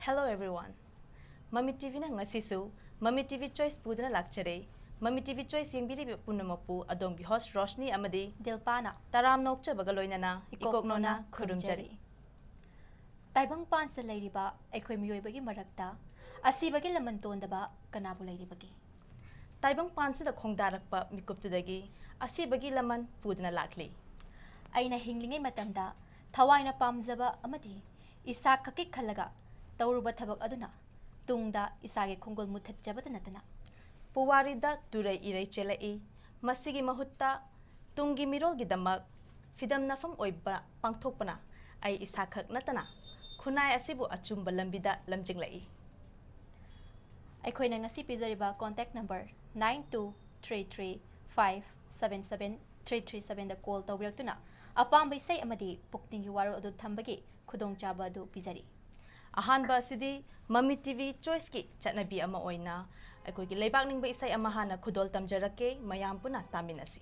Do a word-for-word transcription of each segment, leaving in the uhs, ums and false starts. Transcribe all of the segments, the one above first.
Hello everyone. ꯃꯃꯤ ꯇꯤꯚꯤꯅ ꯉꯁꯤꯁꯨ ꯃꯃꯤ ꯇꯤꯚꯤ ꯆꯣꯏꯁ ꯄꯨꯗꯨꯅ ꯂꯥꯛꯆꯔꯦ꯫ ꯃꯃꯤ ꯇꯤꯚꯤ ꯆꯣꯏꯁ ꯌꯦꯡꯕꯤꯔꯤꯕ ꯄꯨꯝꯅꯃꯛꯄꯨ ꯑꯗꯣꯝꯒꯤ ꯍꯣꯁ ꯔꯣꯁꯅꯤ ꯑꯃꯗꯤ ꯗꯤꯜꯄꯥꯅ ꯇꯔꯥꯝ ꯅꯣꯛꯆꯕꯒ ꯂꯣꯏꯅꯅ ꯏꯀꯣꯛ ꯏꯀꯣꯛ ꯅꯣꯟꯅ ꯅꯣꯟꯅ ꯈꯨꯔꯨꯝꯖꯔꯤ꯫ ꯈꯨꯔꯨꯝꯖꯔꯤ꯫ ꯇꯥꯏꯕꯪ ꯄꯥꯟꯁꯤꯗ ꯂꯩꯔꯤꯕ ꯑꯩꯈꯣꯏ ꯃꯤꯑꯣꯏꯕꯒꯤ ꯃꯔꯛꯇ ꯑꯁꯤꯕꯒꯤ ꯂꯃꯟ ꯇꯣꯟꯗꯕ ꯀꯅꯥꯕꯨ ꯂꯩꯔꯤꯕꯒꯦ? ꯇꯥꯏꯕꯪ ꯄꯥꯟꯁꯤꯗ ꯈꯣꯡꯗꯥꯔꯛꯄ ꯃꯤꯀꯨꯞꯇꯨꯗꯒꯤ ꯑꯁꯤꯕꯒꯤ ꯂꯃꯟ ꯄꯨꯗꯨꯅ ꯂꯥꯛꯂꯤ꯫ ꯑꯩꯅ ꯍꯤꯡꯂꯤꯉꯩ ꯃꯇꯝꯗ ꯊꯋꯥꯏꯅ ꯄꯥꯝꯖꯕ ꯑꯃꯗꯤ ꯏꯁꯥ ꯈꯛꯀꯤ ꯈꯜꯂꯒ ꯇꯧꯔꯨꯕ ꯊꯕꯛ ꯑꯗꯨꯅ ꯇꯨꯡꯗ ꯏꯁꯥꯒꯤ ꯈꯣꯡꯒꯨꯜ ꯃꯨꯊꯠꯆꯕꯇ ꯅꯠꯇꯅ ꯄꯨꯋꯥꯔꯤꯗ ꯇꯨꯔꯩ ꯏꯔꯩ ꯆꯦꯜꯂꯛꯏ꯫ ꯃꯁꯤꯒꯤ ꯃꯍꯨꯠꯇ ꯇꯨꯡꯒꯤ ꯃꯤꯔꯣꯜꯒꯤꯗꯃꯛ ꯐꯤꯗꯝꯅꯐꯝ ꯑꯣꯏꯕ ꯄꯥꯡꯊꯣꯛꯄꯅ ꯑꯩ ꯏꯁꯥꯈꯛ ꯅꯠꯇꯅ ꯈꯨꯟꯅꯥꯏ ꯑꯁꯤꯕꯨ ꯑꯆꯨꯝꯕ ꯂꯝꯕꯤꯗ ꯂꯝꯖꯤꯡꯂꯛꯏ꯫ ꯑꯩꯈꯣꯏꯅ ꯉꯁꯤ ꯄꯤꯖꯔꯤꯕ contact number nine two three three five seven seven three three sevenꯗ call ꯇꯧꯕꯤꯔꯛꯇꯨꯅ ꯑꯄꯥꯝꯕ ꯏꯁꯩ ꯑꯃꯗꯤ ꯄꯨꯛꯅꯤꯡꯒꯤ ꯋꯥꯔꯣꯜ ꯑꯗꯨ ꯊꯝꯕꯒꯤ ꯈꯨꯗꯣꯡꯆꯥꯕ ꯑꯗꯨ ꯄꯤꯖꯔꯤ꯫ ꯑꯍꯥꯟꯕ ꯑꯁꯤꯗꯤ ꯃꯃꯤ ꯇꯤꯚꯤ ꯆꯣꯏꯁꯀꯤ ꯆꯠꯅꯕꯤ ꯑꯃ ꯑꯣꯏꯅ ꯑꯩꯈꯣꯏꯒꯤ ꯂꯩꯕꯥꯛ ꯅꯤꯡꯕ ꯏꯁꯩ ꯑꯃ ꯍꯥꯟꯅ ꯈꯨꯗꯣꯜ ꯇꯝꯖꯔꯛꯀꯦ, ꯃꯌꯥꯝ ꯄꯨꯟꯅ ꯇꯥꯃꯤꯟꯅꯁꯤ꯫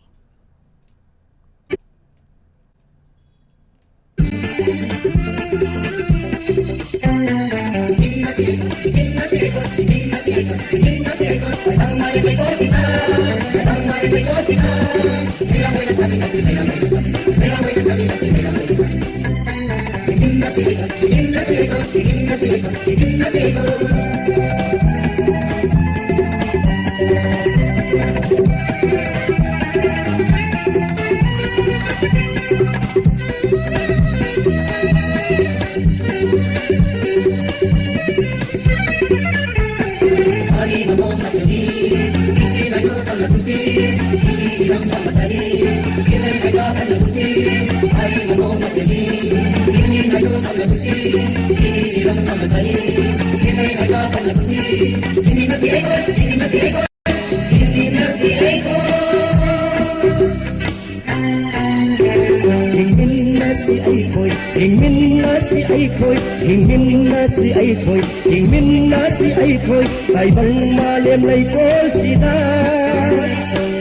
ꯍꯤꯡꯃꯤꯟꯅꯁꯤ ꯑꯩꯈꯣꯏ, ꯍꯤꯡꯃꯤꯟꯅꯁꯤ ꯑꯩꯈꯣꯏ, ꯍꯤꯡꯃꯤꯟꯅꯁꯤ ꯑꯩꯈꯣꯏ, ꯍꯤꯡꯃꯤꯟꯅꯁꯤ ꯑꯩꯈꯣꯏ, ꯇꯥꯏꯕꯪ ꯃꯥꯂꯦꯝ ꯂꯩꯀꯣꯜꯁꯤꯗ,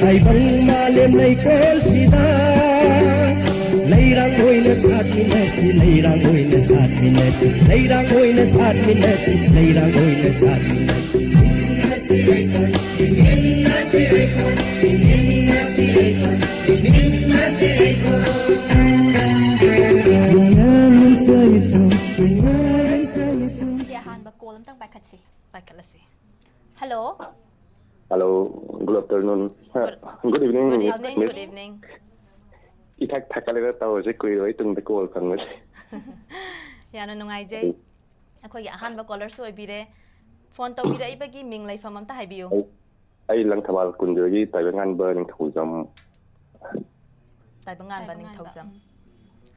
ꯇꯥꯏꯕꯪ ꯃꯥꯂꯦꯝ ꯂꯩꯀꯣꯜꯁꯤꯗ, ꯂꯩꯔꯥꯡ ꯑꯣꯏꯅ ꯁꯥꯠꯃꯤꯟꯅꯁꯤ, ꯂꯩꯔꯥꯡ ꯑꯣꯏꯅ ꯁꯥꯠꯃꯤꯟꯅꯁꯤ, ꯂꯩꯔꯥꯡ ꯑꯣꯏꯅ ꯁꯥꯠꯃꯤꯟꯅꯁꯤ, ꯂꯩꯔꯥꯡ ꯑꯣꯏꯅ ꯁꯥꯠꯃꯤꯟꯅꯁꯤ꯫ ꯏꯆꯦ, ꯑꯍꯥꯟꯕ ꯀꯣꯜ ꯑꯝꯇꯪ ꯄꯥꯏꯈꯠꯁꯤ꯫ ꯄꯥꯏꯈꯠꯂꯁꯤ꯫ Hello. Hello, good afternoon. Good, good evening, good evening, Miss. Good evening. ꯏꯊꯛ ꯊꯛꯀꯠꯂꯒ ꯇꯧꯔꯁꯦ, ꯀꯨꯏꯔꯕꯩ ꯇꯨꯡꯗ ꯀꯣꯜ ꯐꯪꯕꯁꯦ꯫ ꯌꯥꯝꯅ ꯅꯨꯡꯉꯥꯏꯖꯩ꯫ ꯑꯩꯈꯣꯏꯒꯤ ꯑꯍꯥꯟꯕ ꯀꯣꯂꯔꯁꯨ ꯑꯣꯏꯕꯤꯔꯦ꯫ ꯐꯣꯟ ꯇꯧꯕꯤꯔꯛꯏꯕꯒꯤ ꯃꯤꯡ ꯂꯩꯐꯝ ꯑꯝꯇ ꯍꯥꯏꯕꯤꯌꯨ꯫ ꯑꯩ, ꯑꯩ ꯂꯪꯊꯕꯥꯜ ꯀꯨꯟꯖꯣꯏꯒꯤ ꯇꯥꯏꯕꯪꯉꯥꯟꯕ ꯅꯤꯡꯊꯧꯖꯝ꯫ ꯇꯥꯏꯕꯪꯉꯥꯟꯕ ꯇꯥꯏꯕꯪꯉꯥꯟꯕ, ꯅꯤꯡꯊꯧꯖꯝ꯫ ꯎꯝ꯫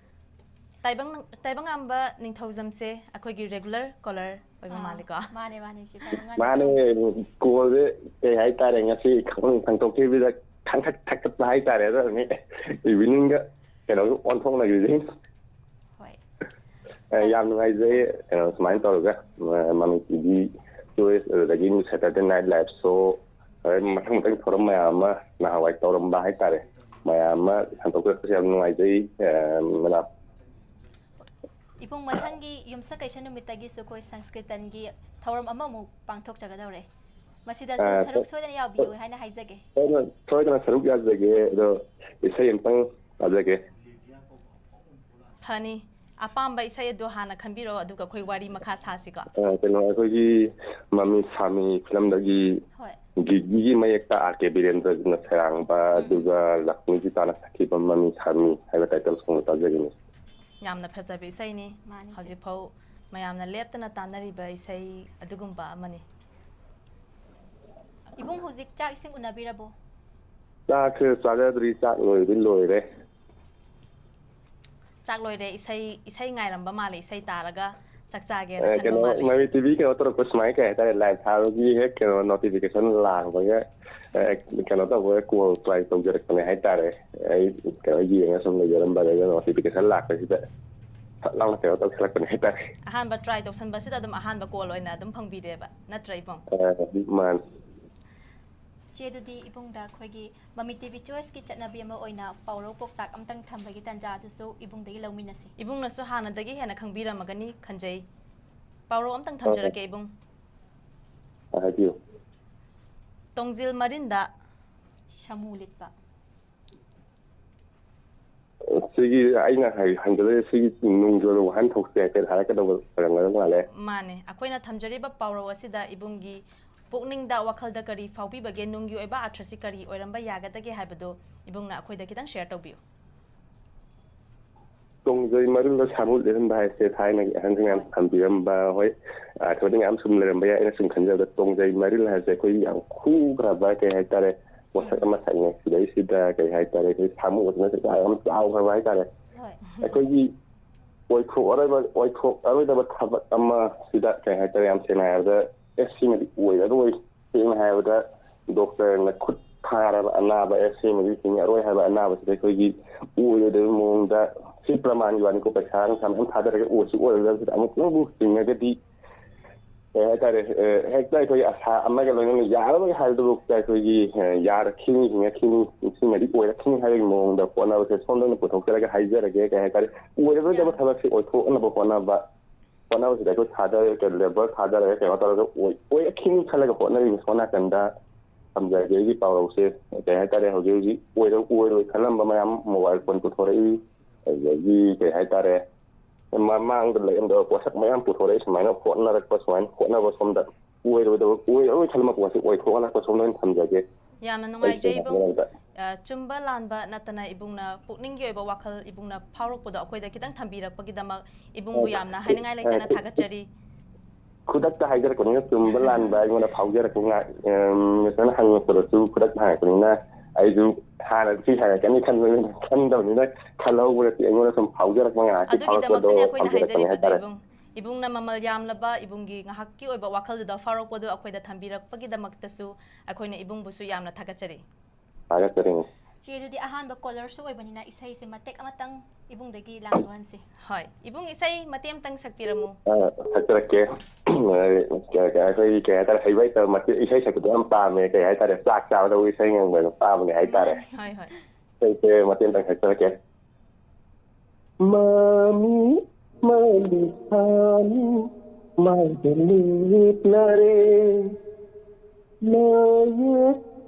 ꯇꯥꯏꯕꯪ-, ꯇꯥꯏꯕꯪꯉꯥꯟꯕ ꯅꯤꯡꯊꯧꯖꯝꯁꯦ ꯑꯩꯈꯣꯏꯒꯤ regular caller ꯑꯣꯏꯕ ꯑꯥ, ꯃꯥꯜꯂꯦꯀꯣ? ꯃꯥꯅꯦ, ꯃꯥꯅꯦ, ꯁꯤ ꯇꯥꯏꯕꯪꯉꯥꯟꯕ ꯃꯥꯅꯦ, ꯀꯣꯜꯁꯦ ꯀꯩ ꯍꯥꯏꯇꯥꯔꯦ, ꯉꯁꯤ ꯈꯪ-, ꯈꯪꯇꯣꯛꯈꯤꯕꯗ ꯈꯪꯊꯛ ꯊꯛꯇꯠꯄ ꯍꯥꯏꯇꯥꯔꯦ, ꯑꯗꯨꯅꯤ eveningꯒ ꯀꯩꯅꯣꯒ ꯑꯣꯟꯊꯣꯛꯅꯈ꯭ꯔꯤꯁꯦ꯫ ꯍꯣꯏ꯫ ꯑꯦ, ꯌꯥꯝ ꯅꯨꯡꯉꯥꯏꯖꯩ, ꯀꯩꯅꯣ, ꯁꯨꯃꯥꯏꯅ ꯇꯧꯔꯒ, ꯑ, ꯃꯃꯤ ꯇꯤꯚꯤ ꯆꯣꯏꯁ, ꯑꯗꯨꯗꯒꯤ Saturday Night Live Show, ꯑꯗꯩ ꯃꯊꯪ ꯃꯊꯪ ꯊꯧꯔꯝ ꯃꯌꯥꯝ ꯑꯃ ꯅꯍꯥꯟꯋꯥꯏ ꯇꯧꯔꯝꯕ ꯍꯥꯏꯇꯥꯔꯦ, ꯃꯌꯥꯝ ꯑꯃ ꯁꯟꯗꯣꯛꯄꯤꯔꯛꯄꯁꯦ ꯌꯥꯝ ꯅꯨꯡꯉꯥꯏꯖꯩ, ꯑ, ꯃꯦꯗꯥꯝ꯫ ꯏꯕꯨꯡ, ꯃꯊꯪꯒꯤ ꯌꯨꯝꯁꯀꯩꯁ ꯅꯨꯃꯤꯠꯇꯒꯤꯁꯨ ꯑꯩꯈꯣꯏ ꯁꯪꯁꯀ꯭ꯔꯤꯇꯟꯒꯤ ꯊꯧꯔꯝ ꯑꯃꯃꯨꯛ ꯄꯥꯡꯊꯣꯛꯆꯒꯗꯧꯔꯦ꯫ ꯃꯁꯤꯗꯁꯨ ꯑ, ꯁꯔꯨꯛ ꯁꯣꯏꯗꯅ ꯌꯥꯎꯕꯤꯌꯨ ꯍꯥꯏꯅ ꯍꯥꯏꯖꯒꯦ꯫ ꯁꯣꯏꯗꯅ, ꯁꯣꯏꯗꯅ ꯁꯔꯨꯛ ꯌꯥꯖꯒꯦ, ꯑꯗꯣ ꯏꯁꯩ ꯑꯝꯇꯪ ꯇꯥꯖꯒꯦ꯫ ꯐꯅꯤ꯫ ꯑꯄꯥꯝꯕ ꯏꯁꯩ ꯑꯗꯨ ꯍꯥꯟꯅ ꯈꯟꯕꯤꯔꯛꯑꯣ, ꯑꯗꯨꯒ ꯑꯩꯈꯣꯏ ꯋꯥꯔꯤ ꯃꯈꯥ ꯁꯥꯁꯤꯀꯣ꯫ ꯑ, ꯀꯩꯅꯣ, ꯑꯩꯈꯣꯏꯒꯤ ꯃꯃꯤ ꯁꯥꯃꯤ ꯐꯤꯂꯝꯗꯒꯤ ꯍꯣꯏ꯫ ꯒꯤꯒꯤꯒꯤ ꯃꯌꯦꯛꯇ ꯑꯥꯔ ꯀꯦ ꯕꯤꯔꯦꯟꯗ꯭ꯔꯖꯤꯠꯅ ꯁꯩꯔꯥꯡꯕ, ꯎꯝ꯫ ꯑꯗꯨꯒ ꯂꯛꯁꯃꯤ ꯒꯤꯇꯥꯅ ꯁꯛꯈꯤꯕ ꯃꯃꯤ ꯁꯥꯃꯤ ꯍꯥꯏꯕ title song ꯇꯥꯖꯒꯦ꯫ ꯌꯥꯝꯅ ꯐꯖꯕ ꯏꯁꯩꯅꯤ꯫ ꯃꯥꯅꯤ, ꯏꯆꯦ꯫ ꯍꯧꯖꯤꯛꯐꯥꯎ ꯃꯌꯥꯝꯅ ꯂꯦꯞꯇꯅ ꯇꯥꯟꯅꯔꯤꯕ ꯏꯁꯩ ꯑꯗꯨꯒꯨꯝꯕ ꯑꯃꯅꯤ꯫ ꯏꯕꯨꯡ, ꯍꯧꯖꯤꯛ ꯆꯥꯛ ꯏꯁꯤꯡ ꯎꯅꯕꯤꯔꯕꯣ? ꯆꯥꯛꯁꯦ ꯆꯥꯖꯗ꯭ꯔꯤ, ꯆꯥꯛ ꯂꯣꯏꯕꯗꯤ ꯂꯣꯏꯔꯦ꯫ ꯆꯥꯛ ꯂꯣꯏꯔꯦ, ꯏꯁꯩ, ꯏꯁꯩ ꯉꯥꯏꯔꯝꯕ ꯃꯥꯜꯂꯦ, ꯏꯁꯩ ꯇꯥꯔꯒ ꯆꯥꯛ ꯆꯥꯒꯦꯅ ꯑꯦ, ꯈꯟꯕ ꯀꯩꯅꯣ, ꯃꯥꯜꯂꯦ꯫ ꯃꯃꯤ ꯇꯤꯚꯤ ꯀꯩꯅꯣ ꯇꯧꯔꯛꯄ ꯁꯨꯃꯥꯏꯅ, ꯀꯩ ꯍꯥꯏꯇꯥꯔꯦ, live ꯊꯥꯕꯒꯤ ꯍꯦꯛ ꯀꯩꯅꯣ notification ꯂꯥꯛꯄꯒ, ꯑꯦ, ꯀꯩꯅꯣ ꯇꯧꯕꯒ call try ꯇꯧꯖꯔꯛꯄꯅꯦ ꯍꯥꯏꯇꯥꯔꯦ꯫ ꯑꯩ ꯀꯩꯅꯣ ꯌꯦꯡꯉ ꯁꯨꯝ ꯂꯩꯖꯔꯝꯕꯅꯦ, ꯑꯗꯨ notification ꯂꯥꯛꯄꯁꯤꯗ ꯐꯠ ꯂꯥꯎꯅ ꯀꯩꯅꯣ ꯇꯧꯁꯜꯂꯛꯄꯅꯦ ꯍꯥꯏꯇꯥꯔꯦ꯫ ꯑꯍꯥꯟꯕ try ꯇꯧꯁꯟꯕꯁꯤꯗ ꯑꯗꯨꯝ ꯑꯍꯥꯟꯕ call ꯑꯣꯏꯅ ꯑꯗꯨꯝ ꯐꯪꯕꯤꯔꯦꯕ, ꯅꯠꯇ꯭ꯔꯥ, ꯏꯕꯨꯡ? ꯑ, ꯃꯥꯅꯤ꯫ ꯆꯦ, ꯑꯗꯨꯗꯤ ꯏꯕꯨꯡꯗ ꯑꯩꯈꯣꯏꯒꯤ ꯃꯃꯤ ꯇꯤ ꯚꯤ ꯆꯣꯏꯁꯀꯤ ꯆꯠꯅꯕꯤ ꯑꯃ ꯑꯣꯏꯅ ꯄꯥꯎꯔꯧ ꯄꯥꯎꯇꯥꯛ ꯑꯝꯇꯪ ꯊꯝꯕꯒꯤ ꯇꯥꯟꯖꯥ ꯑꯗꯨꯁꯨ ꯏꯕꯨꯡꯗꯒꯤ ꯂꯧꯃꯤꯟꯅꯁꯤ꯫ ꯏꯕꯨꯡꯅꯁꯨ ꯍꯥꯟꯅꯗꯒꯤ ꯍꯦꯟꯅ ꯈꯪꯕꯤꯔꯝꯃꯒꯅꯤ ꯈꯟꯖꯩ꯫ ꯄꯥꯎꯔꯧ ꯑꯝꯇꯪ ꯊꯝꯖꯔꯛꯀꯦ, ꯏꯕꯨꯡ꯫ ꯑ, ꯍꯥꯏꯕꯤꯌꯨ꯫ ꯇꯣꯡꯖꯤꯜ ꯃꯔꯤꯟꯗ ꯁꯥꯃꯨ ꯂꯤꯠꯄ꯫ ꯁꯤꯒꯤ ꯑꯩꯅ ꯍꯥꯏ-, ꯍꯪꯒꯗꯣꯏꯁꯦ ꯁꯤꯒꯤ ꯅꯨꯡꯒꯤ ꯑꯣꯏꯕ ꯋꯥꯍꯟꯊꯣꯛꯁꯦ ꯍꯥꯏꯐꯦꯠ ꯍꯥꯏꯔꯛꯀꯗꯧꯕ ꯑꯣꯏꯔꯝꯒꯗꯧ ꯃꯥꯜꯂꯦ꯫ ꯃꯥꯅꯦ, ꯑꯩꯈꯣꯏꯅ ꯊꯝꯖꯔꯤꯕ ꯄꯥꯎꯔꯧ ꯑꯁꯤꯗ ꯏꯕꯨꯡꯒꯤ ꯄꯨꯛꯅꯤꯡꯗ, ꯋꯥꯈꯜꯗ ꯀꯔꯤ ꯐꯥꯎꯕꯤꯕꯒꯦ, ꯅꯨꯡꯒꯤ ꯑꯣꯏꯕ ꯑꯥꯔꯊꯁꯤ ꯀꯔꯤ ꯑꯣꯏꯔꯝꯕ ꯌꯥꯒꯗꯒꯦ ꯍꯥꯏꯕꯗꯨ ꯏꯕꯨꯡꯅ ꯑꯩꯈꯣꯏꯗ ꯈꯤꯇꯪ ꯁꯤꯌꯔ ꯇꯧꯕꯤꯌꯨ꯫ ꯇꯣꯡꯖꯩ ꯃꯔꯤꯜꯗ ꯁꯥꯃꯨ ꯂꯤꯠꯍꯟꯕ ꯍꯥꯏꯁꯦ ꯊꯥꯏꯅꯒꯤ ꯑꯍꯟꯁꯤꯡꯅ ꯌꯥꯝ ꯊꯝꯕꯤꯔꯝꯕ, ꯍꯣꯏ, ꯑꯥꯔꯊꯕꯨꯗꯤ ꯃꯌꯥꯝ ꯁꯨꯝ ꯂꯩꯔꯝꯕ ꯌꯥꯏ꯫ ꯑꯩꯅ ꯁꯨꯝ ꯈꯟꯖꯕꯗ ꯇꯣꯡꯖꯩ ꯃꯔꯤꯜ ꯍꯥꯏꯁꯦ ꯑꯩꯈꯣꯏꯒꯤ ꯌꯥꯝ ꯈꯨꯈ꯭ꯔꯕ, ꯀꯩ ꯍꯥꯏꯇꯥꯔꯦ, ꯄꯣꯠꯁꯛ ꯑꯃ ꯁꯛꯅꯦ꯫ ꯁꯤꯗꯩꯁꯤꯗ, ꯀꯩ ꯍꯥꯏꯇꯥꯔꯦ, ꯑꯩꯈꯣꯏ ꯁꯥꯃꯨ ꯑꯁꯤꯅ ꯌꯥꯝ ꯆꯥꯎꯈ꯭ꯔꯕ ꯍꯥꯏꯇꯥꯔꯦ꯫ ꯍꯣꯏ꯫ ꯑꯩꯈꯣꯏꯒꯤ ꯑꯣꯏꯊꯣꯛꯑꯔꯣꯏꯕ, ꯑꯣꯏꯊꯣꯛꯑꯔꯣꯏꯗꯕ ꯊꯕꯛ ꯑꯃꯁꯤꯗ, ꯀꯩ ꯍꯥꯏꯇꯥꯔꯦ, ꯌꯥꯝ ꯁꯦꯡꯅ ꯍꯥꯏꯔꯕꯗ, ꯑꯦ, ꯁꯤꯃꯗꯤ ꯑꯣꯏꯔꯔꯣꯏ꯫ ꯁꯦꯡꯅ ꯍꯥꯏꯔꯕꯗ, ꯗꯣꯛꯇꯔꯅ ꯈꯨꯠ ꯊꯥꯔꯕ ꯑꯅꯥꯕ, ꯑꯦ, ꯁꯤꯃꯗꯤ ꯁꯤꯡꯉꯔꯣꯏ ꯍꯥꯏꯕ ꯑꯅꯥꯕꯁꯤꯗ ꯑꯩꯈꯣꯏꯒꯤ ꯑꯣꯏꯔꯣꯏꯗꯕ ꯃꯑꯣꯡꯗ, ꯁꯤ ꯄ꯭ꯔꯃꯥꯟꯒꯤ ꯋꯥꯅꯤꯀꯣ, ꯄꯩꯁꯥ ꯅꯨꯡꯁꯥ ꯃꯌꯥꯝ ꯊꯥꯗꯔꯒ ꯑꯣꯏꯁꯨ ꯑꯣꯏꯔꯣꯏꯗꯕꯁꯤꯗ ꯑꯃꯨꯛꯇꯪꯕꯨ ꯆꯤꯡꯉꯒꯗꯤ, ꯀꯩ ꯍꯥꯏꯇꯥꯔꯦ, ꯑ, ꯍꯦꯛꯇ ꯑꯩꯈꯣꯏꯒꯤ ꯑꯁꯥ ꯑꯃꯒ ꯂꯣꯏꯅꯅ ꯌꯥꯔꯔꯣꯏ ꯍꯥꯏꯕꯗꯨꯐꯥꯎꯗ ꯑꯩꯈꯣꯏꯒꯤ, ꯑ, ꯌꯥꯔꯛꯈꯤꯅꯤ, ꯍꯤꯡꯉꯛꯈꯤꯅꯤ, ꯁꯤꯃꯗꯤ ꯑꯣꯏꯔꯛꯈꯤꯅꯤ ꯍꯥꯏꯕꯒꯤ ꯃꯑꯣꯡꯗ ꯍꯣꯠꯅꯕꯁꯦ ꯁꯣꯝꯗ ꯑꯣꯏꯅ ꯄꯨꯊꯣꯛꯆꯔꯒ ꯍꯥꯏꯖꯔꯒꯦ꯫ ꯀꯩ ꯍꯥꯏꯇꯥꯔꯦ, ꯑꯣꯏꯔꯔꯣꯏꯗꯕ ꯊꯕꯛꯁꯦ ꯑꯣꯏꯊꯣꯛꯅꯕ ꯍꯣꯠꯅꯕ, ꯍꯣꯠꯅꯕꯁꯤꯗ ꯑꯩꯈꯣꯏ ꯊꯥꯗꯔꯒ, ꯂꯦꯕꯔ ꯊꯥꯗꯔꯒ, ꯀꯩꯅꯣ ꯇꯧꯔꯒ ꯑꯣꯏ-, ꯑꯣꯏꯔꯛꯈꯤꯅꯤ ꯈꯜꯂꯒ ꯍꯣꯠꯅꯔꯤꯕ ꯁꯣꯝ ꯅꯥꯀꯟꯗ ꯊꯝꯖꯔꯒꯦ ꯑꯩꯒꯤ ꯄꯥꯎꯔꯧꯁꯦ꯫ ꯀꯩ ꯍꯥꯏꯇꯥꯔꯦ, ꯍꯧꯖꯤꯛ ꯍꯧꯖꯤꯛ ꯑꯣꯏꯔ-, ꯑꯣꯏꯔꯣꯏ ꯈꯜꯂꯝꯕ ꯃꯌꯥꯝ ꯃꯣꯕꯥꯏꯜ ꯐꯣꯟ ꯄꯨꯊꯣꯔꯛꯏ, ꯑꯗꯒꯤ, ꯀꯩ ꯍꯥꯏꯇꯥꯔꯦ, ꯃꯃꯥꯡꯗ ꯂꯩꯔꯝꯗꯕ ꯄꯣꯠꯁꯛ ꯃꯌꯥꯝ ꯄꯨꯊꯣꯔꯛꯏ꯫ ꯁꯨꯃꯥꯏꯅ ꯍꯣꯠꯅꯔꯛꯄ, ꯁꯨꯃꯥꯏꯅ ꯍꯣꯠꯅꯕ ꯁꯣꯝꯗ ꯑꯣꯏꯔꯣꯏꯗꯕ, ꯑꯣꯏꯔꯣꯏ ꯈꯜꯂꯝꯕ ꯄꯣꯠꯁꯦ ꯑꯣꯏꯊꯣꯛꯍꯜꯂꯛꯄ ꯁꯣꯝꯗ ꯑꯣꯏꯅ ꯊꯝꯖꯒꯦ꯫ ꯌꯥꯝꯅ ꯑꯩ ꯅꯨꯡꯉꯥꯏꯖꯩ, ꯁꯦꯡꯅ ꯏꯕꯨꯡ꯫ ꯍꯥꯏꯔꯕꯗ꯫ ꯑ, ꯆꯨꯝꯕ ꯂꯥꯟꯕ ꯅꯠꯇꯅ ꯏꯕꯨꯡꯅ ꯄꯨꯛꯅꯤꯡꯒꯤ ꯑꯣꯏꯕ ꯋꯥꯈꯜ ꯏꯕꯨꯡꯅ ꯐꯥꯎꯔꯛꯄꯗꯣ ꯑꯩꯈꯣꯏꯗ ꯈꯤꯇꯪ ꯊꯝꯕꯤꯔꯛꯄꯒꯤꯗꯃꯛ ꯏꯕꯨꯡꯕꯨ ꯑ, ꯌꯥꯝꯅ ꯍꯥꯏꯅꯤꯡꯉꯥꯏ ꯂꯩꯇꯅ ꯑ, ꯊꯥꯒꯠꯆꯔꯤ꯫ ꯈꯨꯗꯛꯇ ꯍꯥꯏꯖꯔꯛꯄꯅꯤꯅ ꯆꯨꯝꯕ ꯂꯥꯟꯕ ꯑꯩꯉꯣꯟꯗ ꯐꯥꯎꯖꯔꯛꯄ ꯉꯥꯏ-, ꯑꯝ, ꯃꯤꯁꯅ ꯍꯪꯉꯛꯄꯗꯁꯨ ꯈꯨꯗꯛꯇ ꯍꯪꯉꯛꯄꯅꯤꯅ ꯑꯩꯁꯨ ꯍꯥꯟꯅ ꯁꯤ ꯍꯪꯉꯛꯀꯅꯤ ꯈꯟꯕꯅꯤꯅ, ꯈꯟꯗꯕꯅꯤꯅ ꯈꯜꯍꯧꯕ꯭ꯔꯗꯤ ꯑꯩꯉꯣꯟꯗ ꯁꯨꯝ ꯐꯥꯎꯖꯔꯛꯄ ꯉꯥꯏꯍꯥꯛꯀꯤ ꯐꯥꯎꯔꯛꯄꯗꯣ ꯑꯗꯨꯒꯤꯗꯃꯛꯇꯅꯤ ꯑꯩꯈꯣꯏꯅ ꯐꯥꯎꯖꯔꯛꯄꯅꯤ ꯍꯥꯏꯖꯔꯤꯕꯗꯣ, ꯍꯥꯏꯇꯥꯔꯦ꯫ ꯏꯕꯨꯡ꯫ ꯏꯕꯨꯡꯅ ꯃꯃꯜ ꯌꯥꯝꯂꯕ ꯏꯕꯨꯡꯒꯤ ꯉꯥꯏꯍꯥꯛꯀꯤ ꯑꯣꯏꯕ ꯋꯥꯈꯜꯗꯨꯗ ꯐꯥꯎꯔꯛꯄꯗꯨ ꯑꯩꯈꯣꯏꯗ ꯊꯝꯕꯤꯔꯛꯄꯒꯤꯗꯃꯛꯇꯁꯨ ꯑꯩꯈꯣꯏꯅ ꯏꯕꯨꯡꯕꯨꯁꯨ ꯌꯥꯝꯅ ꯊꯥꯒꯠꯆꯔꯤ꯫ ꯊꯥꯒꯠꯆꯔꯤ꯫ ꯆꯦ, ꯑꯗꯨꯗꯤ ꯑꯍꯥꯟꯕ ꯀꯣꯂꯔꯁꯨ ꯑꯣꯏꯕꯅꯤꯅ ꯏꯁꯩꯁꯦ ꯃꯇꯦꯛ ꯑꯃꯇꯪ ꯏꯕꯨꯡꯗꯒꯤ ꯂꯥꯡꯊꯣꯛꯍꯟꯁꯤ꯫ ꯍꯣꯏ, ꯏꯕꯨꯡ, ꯏꯁꯩ ꯃꯇꯦꯛ ꯑꯃꯇꯪ ꯁꯛꯄꯤꯔꯝꯃꯨ꯫ ꯑ, ꯁꯛꯆꯔꯛꯀꯦ꯫ ꯑꯩꯈꯣꯏꯒꯤ ꯀꯩ ꯍꯥꯏꯇꯥꯔꯦ, ꯍꯩꯕ ꯍꯩꯇꯕ ꯃꯇꯦꯛ, ꯏꯁꯩ ꯁꯛꯄꯗꯣ ꯌꯥꯝ ꯄꯥꯝꯃꯦ꯫ ꯀꯩ ꯍꯥꯏꯇꯥꯔꯦ, ꯆꯥꯛ ꯆꯥꯕꯗꯕꯨ ꯏꯁꯩ ꯉꯪꯕ ꯌꯥꯝ ꯄꯥꯝꯕꯅꯦ ꯍꯥꯏꯇꯥꯔꯦ꯫ ꯍꯣꯏ, ꯍꯣꯏ꯫ ꯏꯁꯩꯁꯦ ꯃꯇꯦꯛ ꯑꯃꯇꯪ ꯁꯛꯆꯔꯛꯀꯦ꯫ ꯃꯃꯤ ꯃꯥꯂꯤꯁꯥꯅꯤ ꯃꯥꯏꯗ ꯂꯦꯞꯂꯔꯦ, ꯃꯌꯦꯛ